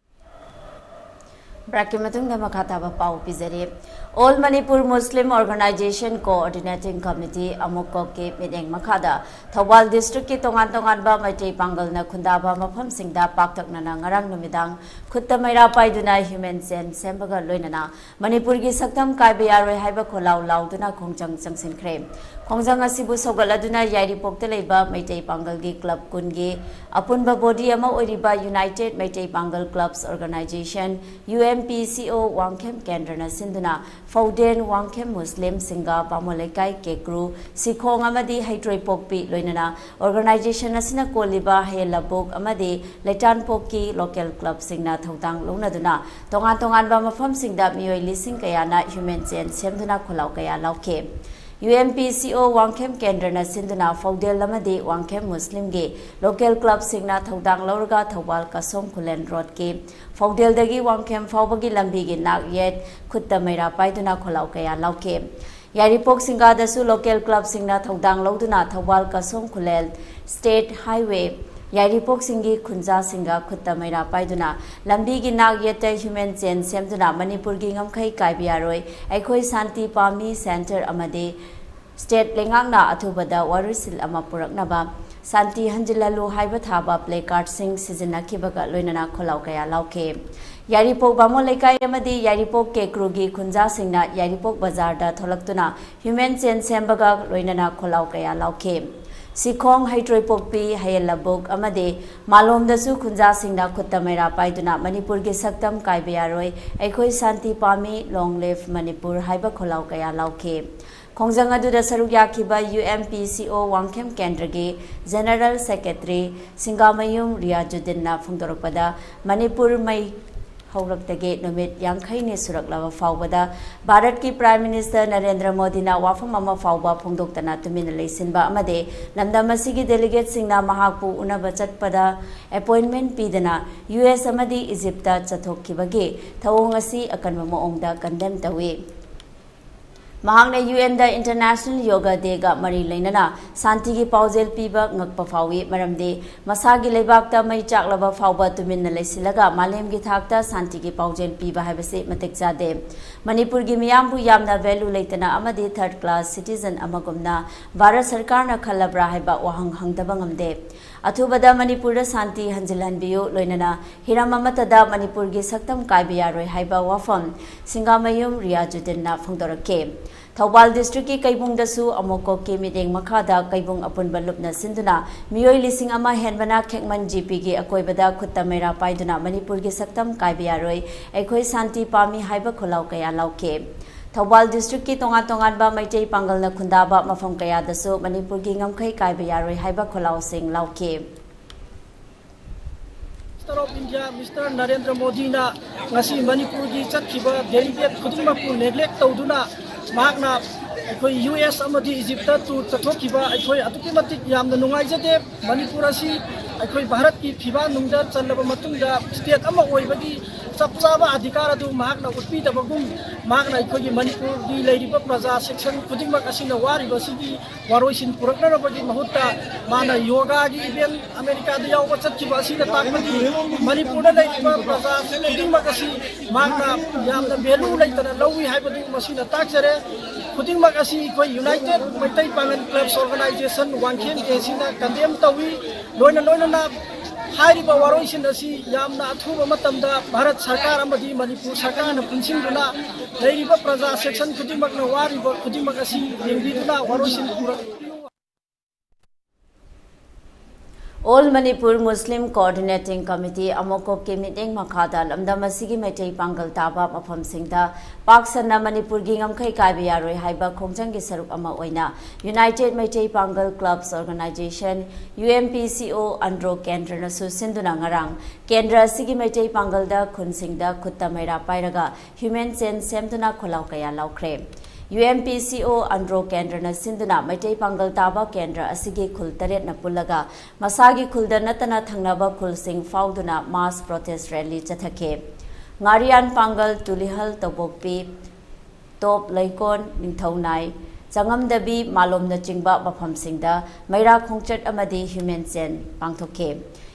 ꯕ꯭ꯔꯦꯛꯀꯤ ꯃꯇꯨꯡꯗ ꯃꯈꯥ ꯇꯥꯕ ꯄꯥꯎ ꯄꯤꯖꯔꯤ꯫ All Manipur Muslim Organization Coordinating Committee, ꯑꯃꯨꯛꯀꯣꯛꯀꯤ ꯃꯤꯠꯌꯦꯡ ꯃꯈꯥꯗ ꯊꯧꯕꯥꯜ ꯗꯤꯁꯇ꯭ꯔꯤꯛꯀꯤ ꯇꯣꯉꯥꯟ ꯇꯣꯉꯥꯟꯕ ꯃꯩꯇꯩ ꯄꯥꯡꯒꯜꯅ ꯈꯨꯟꯗꯥꯕ ꯃꯐꯝꯁꯤꯡꯗ ꯄꯥꯛꯇꯛꯅꯅ ꯉꯔꯥꯡ ꯅꯨꯃꯤꯗꯥꯡ ꯈꯨꯠꯇ ꯃꯩꯔꯥ ꯄꯥꯏꯗꯨꯅ human chain ꯁꯦꯝꯕꯒ ꯂꯣꯏꯅꯅ ꯃꯅꯤꯄꯨꯔꯒꯤ ꯁꯛꯇꯝ ꯀꯥꯏꯕ ꯌꯥꯔꯣꯏ ꯍꯥꯏꯕ ꯈꯣꯜꯂꯥꯎ ꯂꯥꯎꯗꯨꯅ ꯈꯣꯡꯖꯪ ꯆꯪꯁꯤꯟꯈ꯭ꯔꯦ꯫ ꯈꯣꯡꯖꯪ ꯑꯁꯤꯕꯨ ꯁꯧꯒꯠꯂꯗꯨꯅ ꯌꯥꯏꯔꯤꯄꯣꯛꯇ ꯂꯩꯕ ꯃꯩꯇꯩ ꯄꯥꯡꯒꯜꯒꯤ ꯀ꯭ꯂꯕ ꯀꯨꯟꯒꯤ ꯑꯄꯨꯟꯕ ꯕꯣꯗꯤ ꯑꯃ ꯑꯣꯏꯔꯤꯕ United Meitei Pangal Clubs Organization, U M P C O, Wangkhem ꯀꯦꯟꯗ꯭ꯔꯅ ꯁꯤꯟꯗꯨꯅ ꯐꯧꯗꯦꯟ, ꯋꯥꯡꯈꯦꯝ ꯃꯨꯁꯂꯤꯝ, ꯁꯤꯡꯒꯥ, ꯕꯥꯃꯣꯟ ꯂꯩꯀꯥꯏ, ꯀꯦꯀ꯭ꯔꯨ, ꯁꯤꯈꯣꯡ ꯑꯃꯗꯤ ꯍꯩꯇ꯭ꯔꯣꯏꯄꯣꯛꯄꯤ, ꯂꯣꯏꯅꯅ organization ꯑꯁꯤꯅ ꯀꯣꯜꯂꯤꯕ ꯍꯌꯦꯜ ꯂꯕꯨꯛ ꯑꯃꯗꯤ ꯂꯩꯇꯥꯟꯄꯣꯛꯀꯤ local clubꯁꯤꯡꯅ ꯊꯧꯗꯥꯡ ꯂꯧꯅꯗꯨꯅ ꯇꯣꯉꯥꯟ ꯇꯣꯉꯥꯟꯕ ꯃꯐꯝꯁꯤꯡꯗ ꯃꯤꯑꯣꯏ ꯂꯤꯁꯤꯡ ꯀꯌꯥꯅ human chain ꯁꯦꯝꯗꯨꯅ ꯈꯣꯜꯂꯥꯎ ꯀꯌꯥ ꯂꯥꯎꯈꯤ꯫ U M P C O Wangkhem ꯀꯦꯟꯗ꯭ꯔꯅ ꯁꯤꯟꯗꯨꯅ ꯐꯧꯗꯦꯜ ꯑꯃꯗꯤ ꯋꯥꯡꯈꯦꯝ ꯃꯨꯁꯂꯤꯝꯒꯤ local clubꯁꯤꯡꯅ ꯊꯧꯗꯥꯡ ꯂꯧꯔꯒ ꯊꯧꯕꯥꯜ ꯀꯁꯣꯝ ꯈꯨꯂꯦꯟ ꯔꯣꯗꯀꯤ ꯐꯧꯗꯦꯜꯗꯒꯤ ꯋꯥꯡꯈꯦꯝ ꯐꯥꯎꯕꯒꯤ ꯂꯝꯕꯤꯒꯤ ꯅꯥꯛ ꯌꯦꯠ ꯈꯨꯠꯇ ꯃꯩꯔꯥ ꯄꯥꯏꯗꯨꯅ ꯈꯣꯜꯂꯥꯎ ꯀꯌꯥ ꯂꯥꯎꯈꯤ꯫ ꯌꯥꯏꯔꯤꯄꯣꯛ ꯁꯤꯡꯒꯥꯗꯁꯨ local clubꯁꯤꯡꯅ ꯊꯧꯗꯥꯡ ꯂꯧꯗꯨꯅ ꯊꯧꯕꯥꯜ ꯀꯁꯣꯝ ꯈꯨꯂꯦꯟ State Highway ꯌꯥꯏꯔꯤꯄꯣꯛꯁꯤꯡꯒꯤ ꯈꯨꯟꯖꯥꯁꯤꯡꯒ ꯈꯨꯠꯇ ꯃꯩꯔꯥ ꯄꯥꯏꯗꯨꯅ ꯂꯝꯕꯤꯒꯤ ꯅꯥꯛ ꯌꯦꯠꯇ human chain ꯁꯦꯝꯗꯨꯅ ꯃꯅꯤꯄꯨꯔꯒꯤ ꯉꯝꯈꯩ ꯀꯥꯏꯕ ꯌꯥꯔꯣꯏ, ꯑꯩꯈꯣꯏ ꯁꯥꯟꯇꯤ ꯄꯥꯝꯃꯤ, centre ꯑꯃꯗꯤ state ꯂꯩꯉꯥꯛꯅ ꯑꯊꯨꯕꯗ ꯋꯥꯔꯣꯏꯁꯤꯟ ꯑꯃ ꯄꯨꯔꯛꯅꯕ, ꯁꯥꯟꯇꯤ ꯍꯟꯖꯤꯜꯍꯜꯂꯨ ꯍꯥꯏꯕ ꯊꯥꯕ placardꯁꯤꯡ ꯁꯤꯖꯤꯟꯅꯈꯤꯕꯒ ꯂꯣꯏꯅꯅ ꯈꯣꯜꯂꯥꯎ ꯀꯌꯥ ꯂꯥꯎꯈꯤ꯫ ꯌꯥꯏꯔꯤꯄꯣꯛ ꯕꯥꯃꯣꯟ ꯂꯩꯀꯥꯏ ꯑꯃꯗꯤ ꯌꯥꯏꯔꯤꯄꯣꯛ ꯀꯦꯀ꯭ꯔꯨꯒꯤ ꯈꯨꯟꯖꯥꯁꯤꯡꯅ ꯌꯥꯏꯔꯤꯄꯣꯛ ꯕꯖꯥꯔꯗ ꯊꯣꯛꯂꯛꯇꯨꯅ human chain ꯁꯦꯝꯕꯒ ꯂꯣꯏꯅꯅ ꯈꯣꯜꯂꯥꯎ ꯀꯌꯥ ꯂꯥꯎꯈꯤ꯫ ꯁꯤꯈꯣꯡ, ꯍꯩꯇ꯭ꯔꯣꯏꯄꯣꯛꯄꯤ, ꯍꯌꯦꯜ ꯂꯕꯨꯛ ꯑꯃꯗꯤ ꯃꯥꯂꯣꯝꯗꯁꯨ ꯈꯨꯟꯖꯥꯁꯤꯡꯅ ꯈꯨꯠꯇ ꯃꯩꯔꯥ ꯄꯥꯏꯗꯨꯅ ꯃꯅꯤꯄꯨꯔꯒꯤ ꯁꯛꯇꯝ ꯀꯥꯏꯕ ꯌꯥꯔꯣꯏ, ꯑꯩꯈꯣꯏ ꯁꯥꯟꯇꯤ ꯄꯥꯝꯃꯤ, long live ꯃꯅꯤꯄꯨꯔ ꯍꯥꯏꯕ ꯈꯣꯜꯂꯥꯎ ꯀꯌꯥ ꯂꯥꯎꯈꯤ꯫ ꯈꯣꯡꯖꯪ ꯑꯗꯨꯗ ꯁꯔꯨꯛ ꯌꯥꯈꯤꯕ U M P C O Wangkhem ꯀꯦꯟꯗ꯭ꯔꯒꯤ General Secretary ꯁꯤꯡꯒꯥꯃꯌꯨꯝ ꯔꯤꯌꯥꯖꯨꯗꯤꯟꯅ ꯐꯣꯡꯗꯣꯔꯛꯄꯗ, ꯃꯅꯤꯄꯨꯔ ꯃꯩ ꯍꯧꯔꯛꯇꯒꯤ ꯅꯨꯃꯤꯠ ꯌꯥꯡꯈꯩꯅꯤ ꯁꯨꯔꯛꯂꯕ ꯐꯥꯎꯕꯗ ꯚꯥꯔꯠꯀꯤ Prime Minister ꯅꯔꯦꯟꯗ꯭ꯔ ꯃꯣꯗꯤꯅ ꯋꯥꯐꯝ ꯑꯃ ꯐꯥꯎꯕ ꯐꯣꯡꯗꯣꯛꯇꯅ ꯇꯨꯃꯤꯟꯅ ꯂꯩꯁꯤꯟꯕ ꯑꯃꯗꯤ ꯂꯝꯗꯝ ꯑꯁꯤꯒꯤ delegateꯁꯤꯡꯅ ꯃꯍꯥꯛꯄꯨ ꯎꯅꯕ ꯆꯠꯄꯗ appointment ꯄꯤꯗꯅ U S ꯑꯃꯗꯤ Egyptꯇ ꯆꯠꯊꯣꯛꯈꯤꯕꯒꯤ ꯊꯧꯑꯣꯡ ꯑꯁꯤ ꯑꯀꯟꯕ ꯃꯑꯣꯡꯗ condemn ꯇꯧꯏ꯫ ꯃꯍꯥꯛꯅ ꯌꯨ ꯑꯦꯟꯗ ꯏꯟꯇꯔꯅꯦꯁꯅꯦꯜ ꯌꯣꯒꯥ ꯗꯦꯒ ꯃꯔꯤ ꯂꯩꯅꯅ ꯁꯥꯟꯇꯤꯒꯤ ꯄꯥꯎꯖꯦꯜ ꯄꯤꯕ ꯉꯛꯄ ꯐꯥꯎꯏ, ꯃꯔꯝꯗꯤ ꯃꯁꯥꯒꯤ ꯂꯩꯕꯥꯛꯇ ꯃꯩ ꯆꯥꯛꯂꯕ ꯐꯥꯎꯕ ꯇꯨꯃꯤꯟꯅ ꯂꯩꯁꯤꯜꯂꯒ ꯃꯥꯂꯦꯝꯒꯤ ꯊꯥꯛꯇ ꯁꯥꯟꯇꯤꯒꯤ ꯄꯥꯎꯖꯦꯜ ꯄꯤꯕ ꯍꯥꯏꯕꯁꯤ ꯃꯇꯤꯛ ꯆꯥꯗꯦ꯫ ꯃꯅꯤꯄꯨꯔꯒꯤ ꯃꯤꯌꯥꯝꯕꯨ ꯌꯥꯝꯅ ꯚꯦꯂꯨ ꯂꯩꯇꯅ ꯑꯃꯗꯤ ꯊꯔꯗ ꯀ꯭ꯂꯥꯁ ꯁꯤꯇꯤꯖꯟ ꯑꯃꯒꯨꯝꯅ ꯚꯥꯔꯠ ꯁꯔꯀꯥꯔꯅ ꯈꯜꯂꯕ꯭ꯔꯥ ꯍꯥꯏꯕ ꯋꯥꯍꯪ ꯍꯪꯗꯕ ꯉꯝꯗꯦ꯫ ꯑꯊꯨꯕꯗ ꯃꯅꯤꯄꯨꯔꯗ ꯁꯥꯟꯇꯤ ꯍꯟꯖꯤꯜꯍꯟꯕꯤꯌꯨ, ꯂꯣꯏꯅꯅ ꯍꯤꯔꯝ ꯑꯃꯠꯇꯗ ꯃꯅꯤꯄꯨꯔꯒꯤ ꯁꯛꯇꯝ ꯀꯥꯏꯕ ꯌꯥꯔꯣꯏ ꯍꯥꯏꯕ ꯋꯥꯐꯝ ꯁꯤꯡꯒꯥꯃꯌꯨꯝ ꯔꯤꯌꯥꯖꯨꯗꯤꯟꯅ ꯐꯣꯡꯗꯣꯔꯛꯈꯤ꯫ ꯊꯧꯕꯥꯜ ꯗꯤꯁꯇ꯭ꯔꯤꯛꯀꯤ ꯀꯩꯕꯨꯡꯗꯁꯨ ꯑꯃꯣꯀꯣꯛꯀꯤ ꯃꯤꯠꯌꯦꯡ ꯃꯈꯥꯗ ꯀꯩꯕꯨꯡ ꯑꯄꯨꯟꯕ ꯂꯨꯞꯅ ꯁꯤꯟꯗꯨꯅ ꯃꯤꯑꯣꯏ ꯂꯤꯁꯤꯡ ꯑꯃ ꯍꯦꯟꯕꯅ ꯈꯦꯛꯃꯟ ꯖꯤꯄꯤꯒꯤ ꯑꯀꯣꯏꯕꯗ ꯈꯨꯠꯇ ꯃꯩꯔꯥ ꯄꯥꯏꯗꯨꯅ ꯃꯅꯤꯄꯨꯔꯒꯤ ꯁꯛꯇꯝ ꯀꯥꯏꯕ ꯌꯥꯔꯣꯏ, ꯑꯩꯈꯣꯏ ꯁꯥꯟꯇꯤ ꯄꯥꯝꯃꯤ ꯍꯥꯏꯕ ꯈꯣꯜꯂꯥꯎ ꯀꯌꯥ ꯂꯥꯎꯈꯤ꯫ ꯊꯧꯕꯥꯜ ꯗꯤꯁꯇ꯭ꯔꯤꯛꯀꯤ ꯇꯣꯉꯥꯟ ꯇꯣꯉꯥꯟꯕ ꯃꯩꯇꯩ ꯄꯥꯡꯒꯜꯅ ꯈꯨꯟꯗꯥꯕ ꯃꯐꯝ ꯀꯌꯥꯗꯁꯨ ꯃꯅꯤꯄꯨꯔꯒꯤ ꯉꯝꯈꯩ ꯀꯥꯏꯕ ꯌꯥꯔꯣꯏ ꯍꯥꯏꯕ ꯈꯣꯜꯂꯥꯎꯁꯤꯡ ꯂꯥꯎꯈꯤ꯫ Prime Minister of India, Mister Narendra ꯃꯣꯗꯤꯅ ꯉꯁꯤ ꯃꯅꯤꯄꯨꯔꯒꯤ ꯆꯠꯈꯤꯕ ꯗꯦꯂꯤꯒꯦꯠ ꯈꯨꯗꯤꯡꯃꯛꯄꯨ ꯅꯦꯒ꯭ꯂꯦꯛ ꯇꯧꯗꯨꯅ ꯃꯍꯥꯛꯅ ꯑꯩꯈꯣꯏ ꯌꯨ ꯑꯦꯁ ꯑꯃꯗꯤ ꯏꯖꯤꯞꯇ ꯇꯨꯔ ꯆꯠꯊꯣꯛꯈꯤꯕ ꯑꯩꯈꯣꯏ ꯑꯗꯨꯛꯀꯤ ꯃꯇꯤꯛ ꯌꯥꯝꯅ ꯅꯨꯡꯉꯥꯏꯖꯗꯦ꯫ ꯃꯅꯤꯄꯨꯔ ꯑꯁꯤ ꯑꯩꯈꯣꯏ ꯚꯥꯔꯠꯀꯤ ꯐꯤꯕꯥꯛꯅꯨꯡꯗ ꯆꯜꯂꯕ ꯃꯇꯨꯡꯗ ꯁ꯭ꯇꯦꯠ ꯑꯃ ꯑꯣꯏꯕꯒꯤ ꯆꯞ ꯆꯥꯕ ꯑꯙꯤꯀꯥꯔ ꯑꯗꯨ ꯃꯍꯥꯛꯅ ꯎꯠꯄꯤꯗꯕꯒꯨꯝ, ꯃꯍꯥꯛꯅ ꯑꯩꯈꯣꯏꯒꯤ ꯃꯅꯤꯄꯨꯔꯒꯤ ꯂꯩꯔꯤꯕ ꯄ꯭ꯔꯖꯥ ꯁꯦꯛꯁꯟ ꯈꯨꯗꯤꯡꯃꯛ ꯑꯁꯤꯅ ꯋꯥꯔꯤꯕꯁꯤꯒꯤ ꯋꯥꯔꯣꯏꯁꯤꯟ ꯄꯨꯔꯛꯅꯅꯕꯒꯤ ꯃꯍꯨꯠꯇ ꯃꯥꯅ ꯌꯣꯒꯥꯒꯤ ꯏꯚꯦꯟ ꯑꯃꯦꯔꯤꯀꯥꯗ ꯌꯥꯎꯕ ꯆꯠꯈꯤꯕ ꯑꯁꯤꯅ ꯇꯥꯛꯄꯗꯤ ꯃꯅꯤꯄꯨꯔꯗ ꯂꯩꯔꯤꯕ ꯄ꯭ꯔꯖꯥ ꯈꯨꯗꯤꯡꯃꯛ ꯑꯁꯤ ꯃꯍꯥꯛꯅ ꯌꯥꯝꯅ ꯚꯦꯂꯨ ꯂꯩꯇꯅ ꯂꯧꯏ ꯍꯥꯏꯕꯗꯨ ꯃꯁꯤꯅ ꯇꯥꯛꯆꯔꯦ꯫ ꯈꯨꯗꯤꯡꯃꯛ ꯑꯁꯤ ꯑꯩꯈꯣꯏ ꯌꯨꯅꯥꯏꯇꯦꯠ ꯃꯩꯇꯩ ꯄꯥꯡꯒꯜ ꯀ꯭ꯂꯕꯁ ꯑꯣꯔꯒꯅꯥꯏꯖꯦꯁꯟ ꯋꯥꯡꯈꯦꯝ ꯑꯦ ꯁꯤꯅ ꯀꯟꯗꯦꯝ ꯇꯧꯏ꯫ ꯂꯣꯏꯅ ꯂꯣꯏꯅꯅ ꯍꯥꯏꯔꯤꯕ ꯋꯥꯔꯣꯏꯁꯤꯟ ꯑꯁꯤ ꯌꯥꯝꯅ ꯑꯊꯨꯕ ꯃꯇꯝꯗ ꯚꯥꯔꯠ ꯁꯔꯀꯥꯔ ꯑꯃꯗꯤ ꯃꯅꯤꯄꯨꯔ ꯁꯔꯀꯥꯔꯅ ꯄꯨꯟꯁꯤꯟꯗꯨꯅ ꯂꯩꯔꯤꯕ ꯄ꯭ꯔꯖꯥ ꯁꯦꯛꯁꯟ ꯈꯨꯗꯤꯡꯃꯛꯅ ꯋꯥꯔꯤꯕ ꯈꯨꯗꯤꯡꯃꯛ ꯑꯁꯤ ꯌꯦꯡꯕꯤꯗꯨꯅ ꯋꯥꯔꯣꯏꯁꯤꯟ ꯄꯨꯔꯛꯄꯤꯌꯨ꯫ All Manipur Muslim Coordinating Committee ꯑꯃꯣꯀꯣꯛꯀꯤ ꯃꯤꯠꯌꯦꯡ ꯃꯈꯥꯗ ꯂꯝꯗꯝ ꯑꯁꯤꯒꯤ ꯃꯩꯇꯩ ꯄꯥꯡꯒꯜ ꯇꯥꯕ ꯃꯐꯝꯁꯤꯡꯗ ꯄꯥꯛ ꯁꯟꯅ ꯃꯅꯤꯄꯨꯔꯒꯤ ꯉꯝꯈꯩ ꯀꯥꯏꯕ ꯌꯥꯔꯣꯏ ꯍꯥꯏꯕ ꯈꯣꯡꯖꯪꯒꯤ ꯁꯔꯨꯛ ꯑꯃ ꯑꯣꯏꯅ ꯌꯨꯅꯥꯏꯇꯦꯠ ꯃꯩꯇꯩ ꯄꯥꯡꯒꯜ ꯀ꯭ꯂꯕꯁ ꯑꯣꯔꯒꯅꯥꯏꯖꯦꯁꯟ, ꯌꯨ ꯑꯦꯝ ꯄꯤ ꯁꯤ ꯑꯣ, ꯑꯟꯗ꯭ꯔꯣ ꯀꯦꯟꯗ꯭ꯔꯅꯁꯨ ꯁꯤꯟꯗꯨꯅ ꯉꯔꯥꯡ ꯀꯦꯟꯗ꯭ꯔ ꯑꯁꯤꯒꯤ ꯃꯩꯇꯩ ꯄꯥꯡꯒꯜꯗ ꯈꯨꯟꯁꯤꯡꯗ ꯈꯨꯠꯇ ꯃꯩꯔꯥ ꯄꯥꯏꯔꯒ ꯍ꯭ꯌꯨꯃꯦꯟ ꯆꯦꯟ ꯁꯦꯝꯗꯨꯅ ꯈꯣꯜꯂꯥꯎ ꯀꯌꯥ ꯂꯥꯎꯈ꯭ꯔꯦ꯫ ꯌꯨ ꯑꯦꯝ ꯄꯤ ꯁꯤ ꯑꯣ ꯑꯟꯗ꯭ꯔꯣ ꯀꯦꯟꯗ꯭ꯔꯅ ꯁꯤꯟꯗꯨꯅ ꯃꯩꯇꯩ ꯄꯥꯡꯒꯜ ꯇꯥꯕ ꯀꯦꯟꯗ꯭ꯔ ꯑꯁꯤꯒꯤ ꯈꯨꯜ ꯇꯔꯦꯠꯅ ꯄꯨꯜꯂꯒ ꯃꯁꯥꯒꯤ ꯈꯨꯜꯗ ꯅꯠꯇꯅ ꯊꯪꯅꯕ ꯈꯨꯜꯁꯤꯡ ꯐꯥꯎꯗꯨꯅ ꯃꯥꯁ ꯄ꯭ꯔꯣꯇꯦꯁ ꯔꯦꯂꯤ ꯆꯠꯊꯈꯤ꯫ ꯉꯥꯔꯤꯌꯥꯟ ꯄꯥꯡꯒꯜ, ꯇꯨꯂꯤꯍꯜ, ꯇꯧꯕꯣꯛꯄꯤ, ꯇꯣꯞ, ꯂꯩꯀꯣꯟ, ꯅꯤꯡꯊꯧꯅꯥꯏ, ꯆꯉꯝꯗꯕꯤ, ꯃꯥꯂꯣꯝꯅꯆꯤꯡꯕ ꯃꯐꯝꯁꯤꯡꯗ ꯃꯩꯔꯥ ꯈꯣꯡꯆꯠ ꯑꯃꯗꯤ human chain ꯄꯥꯡꯊꯣꯛꯈꯤ꯫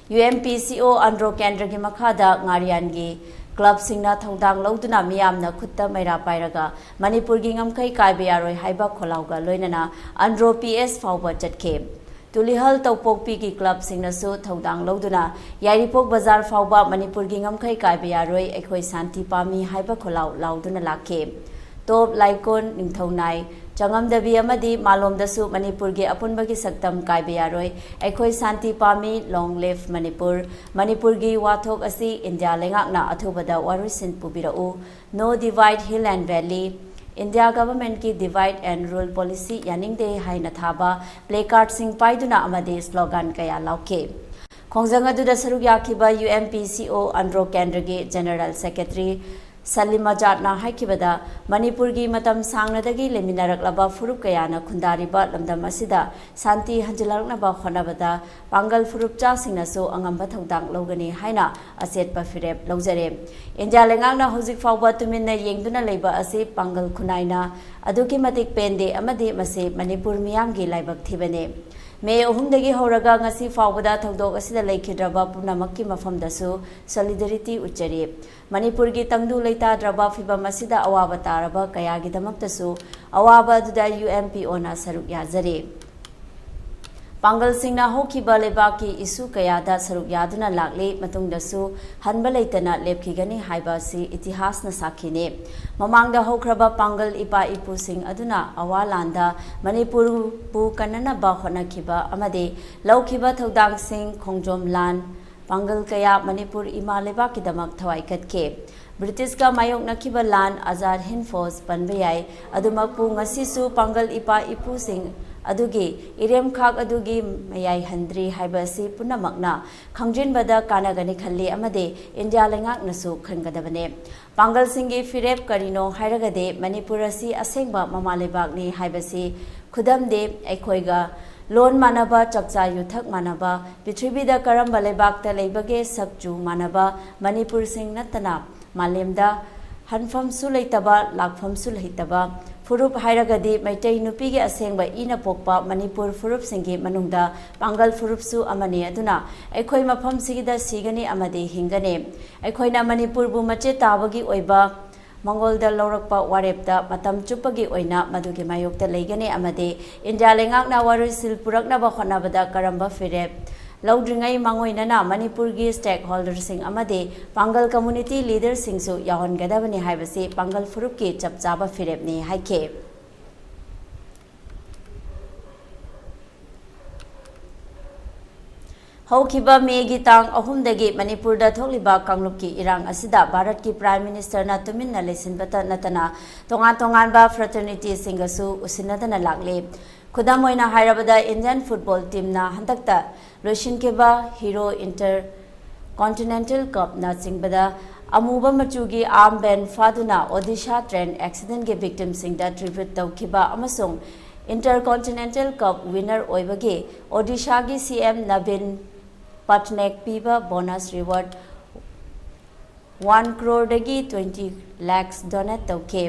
UNPCO ꯑꯟꯗ꯭ꯔꯣ ꯀꯦꯟꯗ꯭ꯔꯒꯤ ꯃꯈꯥꯗ ꯉꯥꯔꯤꯌꯥꯟꯒꯤ clubꯁꯤꯡꯅ ꯊꯧꯗꯥꯡ ꯂꯧꯗꯨꯅ ꯃꯤꯌꯥꯝꯅ ꯈꯨꯠꯇ ꯃꯩꯔꯥ ꯄꯥꯏꯔꯒ ꯃꯅꯤꯄꯨꯔꯒꯤ ꯉꯝꯈꯩ ꯀꯥꯏꯕ ꯌꯥꯔꯣꯏ ꯍꯥꯏꯕ ꯈꯣꯜꯂꯥꯎꯒ ꯂꯣꯏꯅꯅ ꯑꯟꯗ꯭ꯔꯣ PS ꯐꯥꯎꯕ ꯆꯠꯈꯤ꯫ ꯇꯨꯂꯤꯍꯜ ꯇꯧꯄꯣꯛꯄꯤꯒꯤ clubꯁꯤꯡꯅꯁꯨ ꯊꯧꯗꯥꯡ ꯂꯧꯗꯨꯅ ꯌꯥꯏꯔꯤꯄꯣꯛ ꯕꯖꯥꯔ ꯐꯥꯎꯕ ꯃꯅꯤꯄꯨꯔꯒꯤ ꯉꯝꯈꯩ ꯀꯥꯏꯕ ꯌꯥꯔꯣꯏ, ꯑꯩꯈꯣꯏ ꯁꯥꯟꯇꯤ ꯄꯥꯝꯃꯤ ꯍꯥꯏꯕ ꯈꯣꯜꯂꯥꯎ ꯂꯥꯎꯗꯨꯅ ꯂꯥꯛꯈꯤ꯫ ꯇꯣꯞ, ꯂꯥꯏꯀꯣꯟ, ꯅꯤꯡꯊꯧꯅꯥꯏ, ꯆꯉꯝꯗꯕꯤ ꯑꯃꯗꯤ ꯃꯥꯂꯣꯝꯗꯁꯨ ꯃꯅꯤꯄꯨꯔꯒꯤ ꯑꯄꯨꯟꯕꯒꯤ ꯁꯛꯇꯝ ꯀꯥꯏꯕ ꯌꯥꯔꯣꯏ, ꯑꯩꯈꯣꯏ ꯁꯥꯟꯇꯤ ꯄꯥꯝꯃꯤ, long live ꯃꯅꯤꯄꯨꯔ, ꯃꯅꯤꯄꯨꯔꯒꯤ ꯋꯥꯊꯣꯛ ꯑꯁꯤ ꯏꯟꯗꯤꯌꯥ ꯂꯩꯉꯥꯛꯅ ꯑꯊꯨꯕꯗ ꯋꯥꯔꯣꯏꯁꯤꯟ ꯄꯨꯕꯤꯔꯛꯎ, No divide hill and valley, India governmentꯀꯤ divide and rule policy ꯌꯥꯅꯤꯡꯗꯦ ꯍꯥꯏꯅ ꯊꯥꯕ placardꯁꯤꯡ ꯄꯥꯏꯗꯨꯅ ꯑꯃꯗꯤ slogan ꯀꯌꯥ ꯂꯥꯎꯈꯤ꯫ ꯈꯣꯡꯖꯪ ꯑꯗꯨꯗ ꯁꯔꯨꯛ ꯌꯥꯈꯤꯕ UNPCO ꯑꯟꯗ꯭ꯔꯣ ꯀꯦꯟꯗ꯭ꯔꯒꯤ General Secretary ꯁꯂꯤꯝ ꯑꯖꯥꯗꯅ ꯍꯥꯏꯈꯤꯕꯗ, ꯃꯅꯤꯄꯨꯔꯒꯤ ꯃꯇꯝ ꯁꯥꯡꯅꯗꯒꯤ ꯂꯩꯃꯤꯟꯅꯔꯛꯂꯕ ꯐꯨꯔꯨꯞ ꯀꯌꯥꯅ ꯈꯨꯟꯗꯥꯔꯤꯕ ꯂꯝꯗꯝ ꯑꯁꯤꯗ ꯁꯥꯟꯇꯤ ꯍꯟꯖꯤꯜꯂꯛꯅꯕ ꯍꯣꯠꯅꯕꯗ ꯄꯥꯡꯒꯜ ꯐꯨꯔꯨꯞꯆꯥꯁꯤꯡꯅꯁꯨ ꯑꯉꯝꯕ ꯊꯧꯗꯥꯡ ꯂꯧꯒꯅꯤ ꯍꯥꯏꯅ ꯑꯆꯦꯠꯄ ꯐꯤꯔꯦꯞ ꯂꯧꯖꯔꯦ꯫ ꯏꯟꯗꯤꯌꯥ ꯂꯩꯉꯥꯛꯅ ꯍꯧꯖꯤꯛ ꯐꯥꯎꯕ ꯇꯨꯃꯤꯟꯅ ꯌꯦꯡꯗꯨꯅ ꯂꯩꯕ ꯑꯁꯤ ꯄꯥꯡꯒꯜ ꯈꯨꯟꯅꯥꯏꯅ ꯑꯗꯨꯛꯀꯤ ꯃꯇꯤꯛ ꯄꯦꯟꯗꯦ ꯑꯃꯗꯤ ꯃꯁꯤ ꯃꯅꯤꯄꯨꯔ ꯃꯤꯌꯥꯝꯒꯤ ꯂꯥꯏꯕꯛ ꯊꯤꯕꯅꯤ꯫ ꯃꯦ ꯑꯍꯨꯝꯗꯒꯤ ꯍꯧꯔꯒ ꯉꯁꯤ ꯐꯥꯎꯕꯗ ꯊꯧꯗꯣꯛ ꯑꯁꯤꯗ ꯂꯩꯈꯤꯗ꯭ꯔꯕ ꯄꯨꯝꯅꯃꯛꯀꯤ ꯃꯐꯝꯗꯁꯨ solidarity ꯎꯠꯆꯔꯤ꯫ ꯃꯅꯤꯄꯨꯔꯒꯤ ꯇꯪꯗꯨ ꯂꯩꯇꯥꯗ꯭ꯔꯕ ꯐꯤꯚꯝ ꯑꯁꯤꯗ ꯑꯋꯥꯕ ꯇꯥꯔꯕ ꯀꯌꯥꯒꯤꯗꯃꯛꯇꯁꯨ ꯑꯋꯥꯕ ꯑꯗꯨꯗ UNPOꯅ ꯁꯔꯨꯛ ꯌꯥꯖꯔꯤ꯫ ꯄꯥꯡꯒꯜꯁꯤꯡꯅ ꯍꯧꯈꯤꯕ ꯂꯩꯕꯥꯛꯀꯤ ꯏꯁꯨ ꯀꯌꯥꯗ ꯁꯔꯨꯛ ꯌꯥꯗꯨꯅ ꯂꯥꯛꯂꯤ, ꯃꯇꯨꯡꯗꯁꯨ ꯍꯟꯕ ꯂꯩꯇꯅ ꯂꯦꯞꯈꯤꯒꯅꯤ ꯍꯥꯏꯕ ꯑꯁꯤ ꯏꯇꯤꯍꯥꯁꯅ ꯁꯥꯈꯤꯅꯤ꯫ ꯃꯃꯥꯡꯗ ꯍꯧꯈ꯭ꯔꯕ ꯄꯥꯡꯒꯜ ꯏꯄꯥ ꯏꯄꯨꯁꯤꯡ ꯑꯗꯨꯅ ꯑꯋꯥ ꯂꯥꯟꯗ ꯃꯅꯤꯄꯨꯔꯕꯨ ꯀꯟꯅꯅꯕ ꯍꯣꯠꯅꯈꯤꯕ ꯑꯃꯗꯤ ꯂꯧꯈꯤꯕ ꯊꯧꯗꯥꯡꯁꯤꯡ, ꯈꯣꯡꯖꯣꯝ ꯂꯥꯟ, ꯄꯥꯡꯒꯜ ꯀꯌꯥ ꯃꯅꯤꯄꯨꯔ ꯏꯃꯥ ꯂꯩꯕꯥꯛꯀꯤꯗꯃꯛ ꯊꯋꯥꯏ ꯀꯠꯈꯤ꯫ ꯕ꯭ꯔꯤꯇꯤꯁꯀ ꯃꯥꯌꯣꯛꯅꯈꯤꯕ ꯂꯥꯟ, ꯑꯖꯥꯗ ꯍꯤꯟꯗ ꯐꯧꯖ ꯄꯟꯕ ꯌꯥꯏ꯫ ꯑꯗꯨꯃꯛꯄꯨ ꯉꯁꯤꯁꯨ ꯄꯥꯡꯒꯜ ꯏꯄꯥ ꯏꯄꯨꯁꯤꯡ ꯑꯗꯨꯒꯤ ꯏꯔꯦꯝꯈꯥꯛ ꯑꯗꯨꯒꯤ ꯃꯌꯥꯏ ꯍꯟꯗ꯭ꯔꯤ ꯍꯥꯏꯕ ꯑꯁꯤ ꯄꯨꯝꯅꯃꯛꯅ ꯈꯪꯖꯤꯟꯕꯗ ꯀꯥꯟꯅꯒꯅꯤ ꯈꯜꯂꯤ ꯑꯃꯗꯤ ꯏꯟꯗꯤꯌꯥ ꯂꯩꯉꯥꯛꯅꯁꯨ ꯈꯟꯒꯗꯕꯅꯤ꯫ ꯄꯥꯡꯒꯜꯁꯤꯡꯒꯤ ꯐꯤꯔꯦꯞ ꯀꯔꯤꯅꯣ ꯍꯥꯏꯔꯒꯗꯤ ꯃꯅꯤꯄꯨꯔ ꯑꯁꯤ ꯑꯁꯦꯡꯕ ꯃꯃꯥ ꯂꯩꯕꯥꯛꯅꯤ ꯍꯥꯏꯕꯁꯤ ꯈꯨꯗꯝꯗꯤ ꯑꯩꯈꯣꯏꯒ ꯂꯣꯟ ꯃꯥꯟꯅꯕ, ꯆꯥꯛꯆꯥ ꯌꯨꯊꯛ ꯃꯥꯟꯅꯕ, ꯄ꯭ꯔꯤꯊꯤꯕꯤꯗ ꯀꯔꯝꯕ ꯂꯩꯕꯥꯛꯇ ꯂꯩꯕꯒꯦ ꯁꯛꯆꯨ ꯃꯥꯟꯅꯕ ꯃꯅꯤꯄꯨꯔꯁꯤꯡ ꯅꯠꯇꯅ ꯃꯥꯂꯦꯝꯗ ꯍꯟꯐꯝꯁꯨ ꯂꯩꯇꯕ, ꯂꯥꯛꯐꯝꯁꯨ ꯂꯩꯇꯕ꯫ ꯐꯨꯔꯨꯞ ꯍꯥꯏꯔꯒꯗꯤ ꯃꯩꯇꯩ ꯅꯨꯄꯤꯒꯤ ꯑꯁꯦꯡꯕ ꯏꯅ ꯄꯣꯛꯄ ꯃꯅꯤꯄꯨꯔ ꯐꯨꯔꯨꯞꯁꯤꯡꯒꯤ ꯃꯅꯨꯡꯗ ꯄꯥꯡꯒꯜ ꯐꯨꯔꯨꯞꯁꯨ ꯑꯃꯅꯤ꯫ ꯑꯗꯨꯅ ꯑꯩꯈꯣꯏ ꯃꯐꯝꯁꯤꯒꯤꯗ ꯁꯤꯒꯅꯤ ꯑꯃꯗꯤ ꯍꯤꯡꯒꯅꯤ꯫ ꯑꯩꯈꯣꯏꯅ ꯃꯅꯤꯄꯨꯔꯕꯨ ꯃꯆꯦꯠ ꯇꯥꯕꯒꯤ ꯑꯣꯏꯕ ꯃꯉꯣꯜꯗ ꯂꯧꯔꯛꯄ ꯋꯥꯔꯦꯞꯇ ꯃꯇꯝ ꯆꯨꯞꯄꯒꯤ ꯑꯣꯏꯅ ꯃꯗꯨꯒꯤ ꯃꯥꯌꯣꯛꯇ ꯂꯩꯒꯅꯤ ꯑꯃꯗꯤ ꯏꯟꯗꯤꯌꯥ ꯂꯩꯉꯥꯛꯅ ꯋꯥꯔꯣꯏꯁꯤꯜ ꯄꯨꯔꯛꯅꯕ ꯍꯣꯠꯅꯕꯗ ꯀꯔꯝꯕ ꯐꯤꯔꯦꯞ ꯂꯧꯗ꯭ꯔꯤꯉꯩ ꯃꯥꯡꯑꯣꯏꯅꯅ ꯃꯅꯤꯄꯨꯔꯒꯤ stakeholderꯁꯤꯡ ꯑꯃꯗꯤ ꯄꯥꯡꯒꯜ community leaderꯁꯤꯡꯁꯨ ꯌꯥꯎꯍꯟꯒꯗꯕꯅꯤ ꯍꯥꯏꯕꯁꯤ ꯄꯥꯡꯒꯜ ꯐꯨꯔꯨꯞꯀꯤ ꯆꯞ ꯆꯥꯕ ꯐꯤꯔꯦꯞꯅꯤ ꯍꯥꯏꯈꯤ꯫ ꯍꯧꯈꯤꯕ ꯃꯦꯒꯤ ꯇꯥꯡ ꯑꯍꯨꯝꯗꯒꯤ ꯃꯅꯤꯄꯨꯔꯗ ꯊꯣꯛꯂꯤꯕ ꯀꯥꯡꯂꯨꯞꯀꯤ ꯏꯔꯥꯡ ꯑꯁꯤꯗ ꯚꯥꯔꯠꯀꯤ Prime Ministerꯅ ꯇꯨꯃꯤꯟꯅ ꯂꯩꯁꯤꯟꯕꯇ ꯅꯠꯇꯅ ꯇꯣꯉꯥꯟ ꯇꯣꯉꯥꯟꯕ fraternityꯁꯤꯡꯒꯁꯨ ꯎꯁꯤꯟꯅꯗꯅ ꯂꯥꯛꯂꯤ꯫ ꯈꯨꯗꯝ ꯑꯣꯏꯅ ꯍꯥꯏꯔꯕꯗ, Indian football teamꯅ ꯍꯟꯗꯛꯇ ꯂꯣꯏꯁꯤꯟꯈꯤꯕ Hero Inter Continental Cupꯅ ꯆꯤꯡꯕꯗ ꯑꯃꯨꯕ ꯃꯆꯨꯒꯤ armband ꯐꯥꯗꯨꯅ Odisha train accidentꯀꯤ victimꯁꯤꯡꯗ tribute ꯇꯧꯈꯤꯕ ꯑꯃꯁꯨꯡ Intercontinental Cup winner ꯑꯣꯏꯕꯒꯤ Odishaꯒꯤ CM ꯅꯕꯤꯟ ꯄꯠꯅꯦꯛ ꯄꯤꯕ bonus reward one croreꯗꯒꯤ twenty lakhs donate ꯇꯧꯈꯤ꯫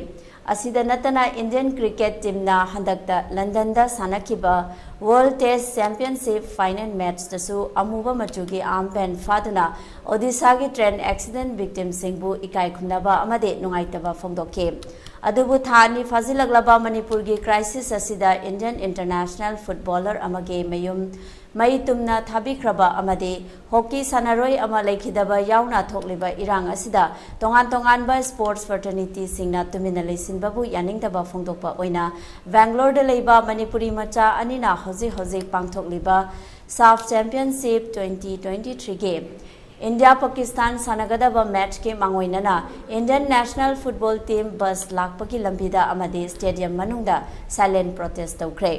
ꯑꯁꯤꯗ ꯅꯠꯇꯅ Indian cricket teamꯅ ꯍꯟꯗꯛꯇ Londonꯗ ꯁꯥꯟꯅꯈꯤꯕ World Test Championship final matchꯇꯁꯨ ꯑꯃꯨꯕ ꯃꯆꯨꯒꯤ armband ꯐꯥꯗꯨꯅ Odishaꯒꯤ train accident victimꯁꯤꯡꯕꯨ ꯏꯀꯥꯏ ꯈꯨꯝꯅꯕ ꯑꯃꯗꯤ ꯅꯨꯡꯉꯥꯏꯇꯕ ꯐꯣꯡꯗꯣꯛꯈꯤ꯫ ꯑꯗꯨꯕꯨ ꯊꯥ ꯑꯅꯤ ꯐꯥꯖꯤꯜꯂꯛꯂꯕ ꯃꯅꯤꯄꯨꯔꯒꯤ crisis ꯑꯁꯤꯗ Indian international footballer ꯑꯃꯒꯤ ꯃꯌꯨꯝ ꯃꯩ ꯇꯨꯝꯅ ꯊꯥꯕꯤꯈ꯭ꯔꯕ ꯑꯃꯗꯤ hockey ꯁꯥꯟꯅꯔꯣꯏ ꯑꯃ ꯂꯩꯈꯤꯗꯕ ꯌꯥꯎꯅ ꯊꯣꯛꯂꯤꯕ ꯏꯔꯥꯡ ꯑꯁꯤꯗ ꯇꯣꯉꯥꯟ ꯇꯣꯉꯥꯟꯕ sports fraternityꯁꯤꯡꯅ ꯇꯨꯃꯤꯟꯅ ꯂꯩꯁꯤꯟꯕꯕꯨ ꯌꯥꯅꯤꯡꯗꯕ ꯐꯣꯡꯗꯣꯛꯄ ꯑꯣꯏꯅ Bangaloreꯗ ꯂꯩꯕ ꯃꯅꯤꯄꯨꯔꯤ ꯃꯆꯥ ꯑꯅꯤꯅ ꯍꯧꯖꯤꯛ ꯍꯧꯖꯤꯛ ꯄꯥꯡꯊꯣꯛꯂꯤꯕ SAFF Championship twenty twenty-threeꯒꯤ India Pakistan ꯁꯥꯟꯅꯒꯗꯕ matchꯀꯤ ꯃꯥꯡꯑꯣꯏꯅꯅ Indian national football team bus ꯂꯥꯛꯄꯒꯤ ꯂꯝꯕꯤꯗ ꯑꯃꯗꯤ stadium ꯃꯅꯨꯡꯗ silent protest ꯇꯧꯈ꯭ꯔꯦ꯫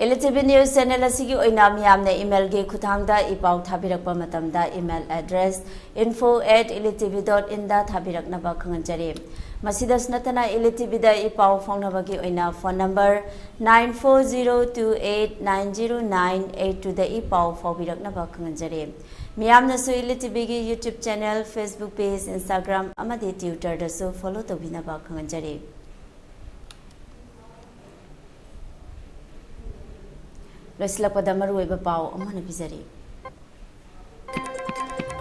Elite T V news channel ꯑꯁꯤꯒꯤ ꯑꯣꯏꯅ ꯃꯤꯌꯥꯝꯅ emailꯒꯤ ꯈꯨꯠꯊꯥꯡꯗ ꯏꯄꯥꯎ ꯊꯥꯕꯤꯔꯛꯄ ꯃꯇꯝꯗ email address info at elite T V dot inꯗ ꯊꯥꯕꯤꯔꯛꯅꯕ ꯈꯪꯍꯟꯖꯔꯤ꯫ ꯃꯁꯤꯗꯁꯨ ꯅꯠꯇꯅ ꯏꯂꯤꯠ ꯇꯤꯚꯤꯗ ꯏ ꯄꯥꯎ ꯐꯥꯎꯅꯕꯒꯤ ꯑꯣꯏꯅ phone number nine four zero two eight nine zero nine eight twoꯗ E ꯄꯥꯎ ꯐꯥꯎꯕꯤꯔꯛꯅꯕ ꯈꯪꯍꯟꯖꯔꯤ꯫ ꯃꯤꯌꯥꯝꯅꯁꯨ elite ꯇꯤꯚꯤꯒꯤ YouTube channel, Facebook page, Instagram ꯑꯃꯗꯤ Twitterꯗꯁꯨ follow ꯇꯧꯕꯤꯅꯕ ꯈꯪꯍꯟꯖꯔꯤ꯫ ꯂꯣꯏꯁꯤꯜꯂꯛꯄꯗ ꯃꯔꯨꯑꯣꯏꯕ ꯄꯥꯎ ꯑꯃꯨꯛ ꯍꯟꯅ ꯄꯤꯖꯔꯤ꯫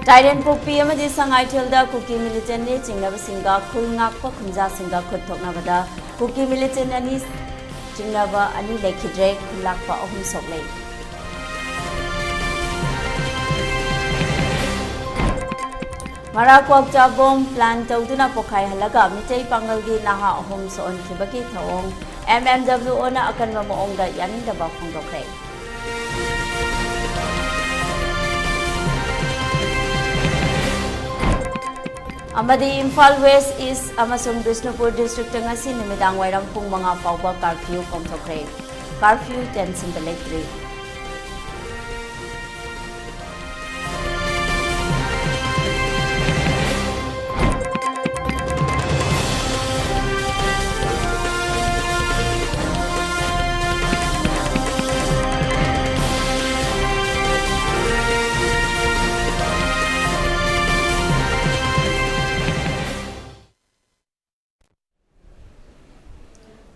ꯇꯥꯏꯔꯦꯟꯄꯣꯛꯄꯤ ꯑꯃꯗꯤ ꯁꯉꯥꯏꯊꯦꯜꯗ ꯀꯨꯀꯤ ꯃꯤꯂꯤꯇꯦꯟꯅ ꯆꯤꯡꯅꯕꯁꯤꯡꯒ ꯈꯨꯜ ꯉꯥꯛꯄ ꯈꯨꯟꯖꯥꯁꯤꯡꯒ ꯈꯨꯠ ꯊꯣꯛꯅꯕꯗ ꯀꯨꯀꯤ ꯃꯤꯂꯤꯇꯦꯟ ꯑꯅꯤ ꯆꯤꯡꯅꯕ ꯑꯅꯤ ꯂꯩꯈꯤꯗ꯭ꯔꯦ, ꯈꯨꯜ ꯂꯥꯛꯄ ꯑꯍꯨꯝ ꯁꯣꯛꯂꯦ꯫ ꯃꯔꯥ ꯀ꯭ꯋꯥꯛꯆꯥꯛ ꯕꯣꯝ ꯄ꯭ꯂꯥꯟ ꯇꯧꯗꯨꯅ ꯄꯣꯈꯥꯏꯍꯜꯂꯒ ꯃꯤꯇꯩ ꯄꯥꯉꯜꯒꯤ ꯅꯍꯥ ꯑꯍꯨꯝ ꯁꯣꯛꯍꯟꯈꯤꯕꯒꯤ ꯊꯧꯑꯣꯡ MMWOꯅ ꯑꯀꯟꯕ ꯃꯑꯣꯡꯗ ꯌꯥꯅꯤꯡꯗꯕ ꯐꯣꯡꯗꯣꯛꯈ꯭ꯔꯦ꯫ ꯑꯃꯗꯤ ꯏꯝꯐꯥꯜ ꯋꯦꯁ, ꯏꯁ ꯑꯃꯁꯨꯡ ꯕꯤꯁꯅꯨꯄꯨꯔ ꯗꯤꯁꯇ꯭ꯔꯤꯛꯇ ꯉꯁꯤ ꯅꯨꯃꯤꯗꯥꯡ ꯋꯥꯏꯔꯝ ꯄꯨꯡ ꯃꯉꯥ ꯐꯥꯎꯕ ꯀꯥꯔꯐ꯭ꯌꯨ ꯄꯥꯡꯊꯣꯛꯈ꯭ꯔꯦ꯫ ꯀꯥꯔꯐ꯭ꯌꯨ ꯇꯦꯟꯁꯤꯟꯕ ꯂꯩꯇ꯭ꯔꯤ꯫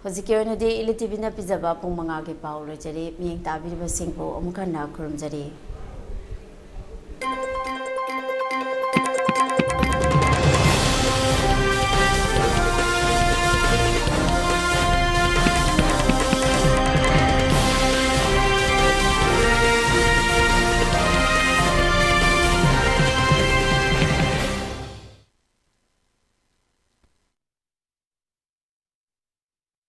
ꯍꯧꯖꯤꯛꯀꯤ ꯑꯣꯏꯅꯗꯤ ꯏꯂꯤꯠ ꯇꯤꯚꯤꯅ ꯄꯤꯖꯕ ꯄꯨꯡ ꯃꯉꯥꯒꯤ ꯄꯥꯎ ꯂꯣꯏꯖꯔꯤ꯫ ꯃꯤꯠꯌꯦꯡ ꯇꯥꯕꯤꯔꯤꯕꯁꯤꯡꯕꯨ ꯑꯃꯨꯛ ꯍꯟꯅ ꯈꯨꯔꯨꯝꯖꯔꯤ꯫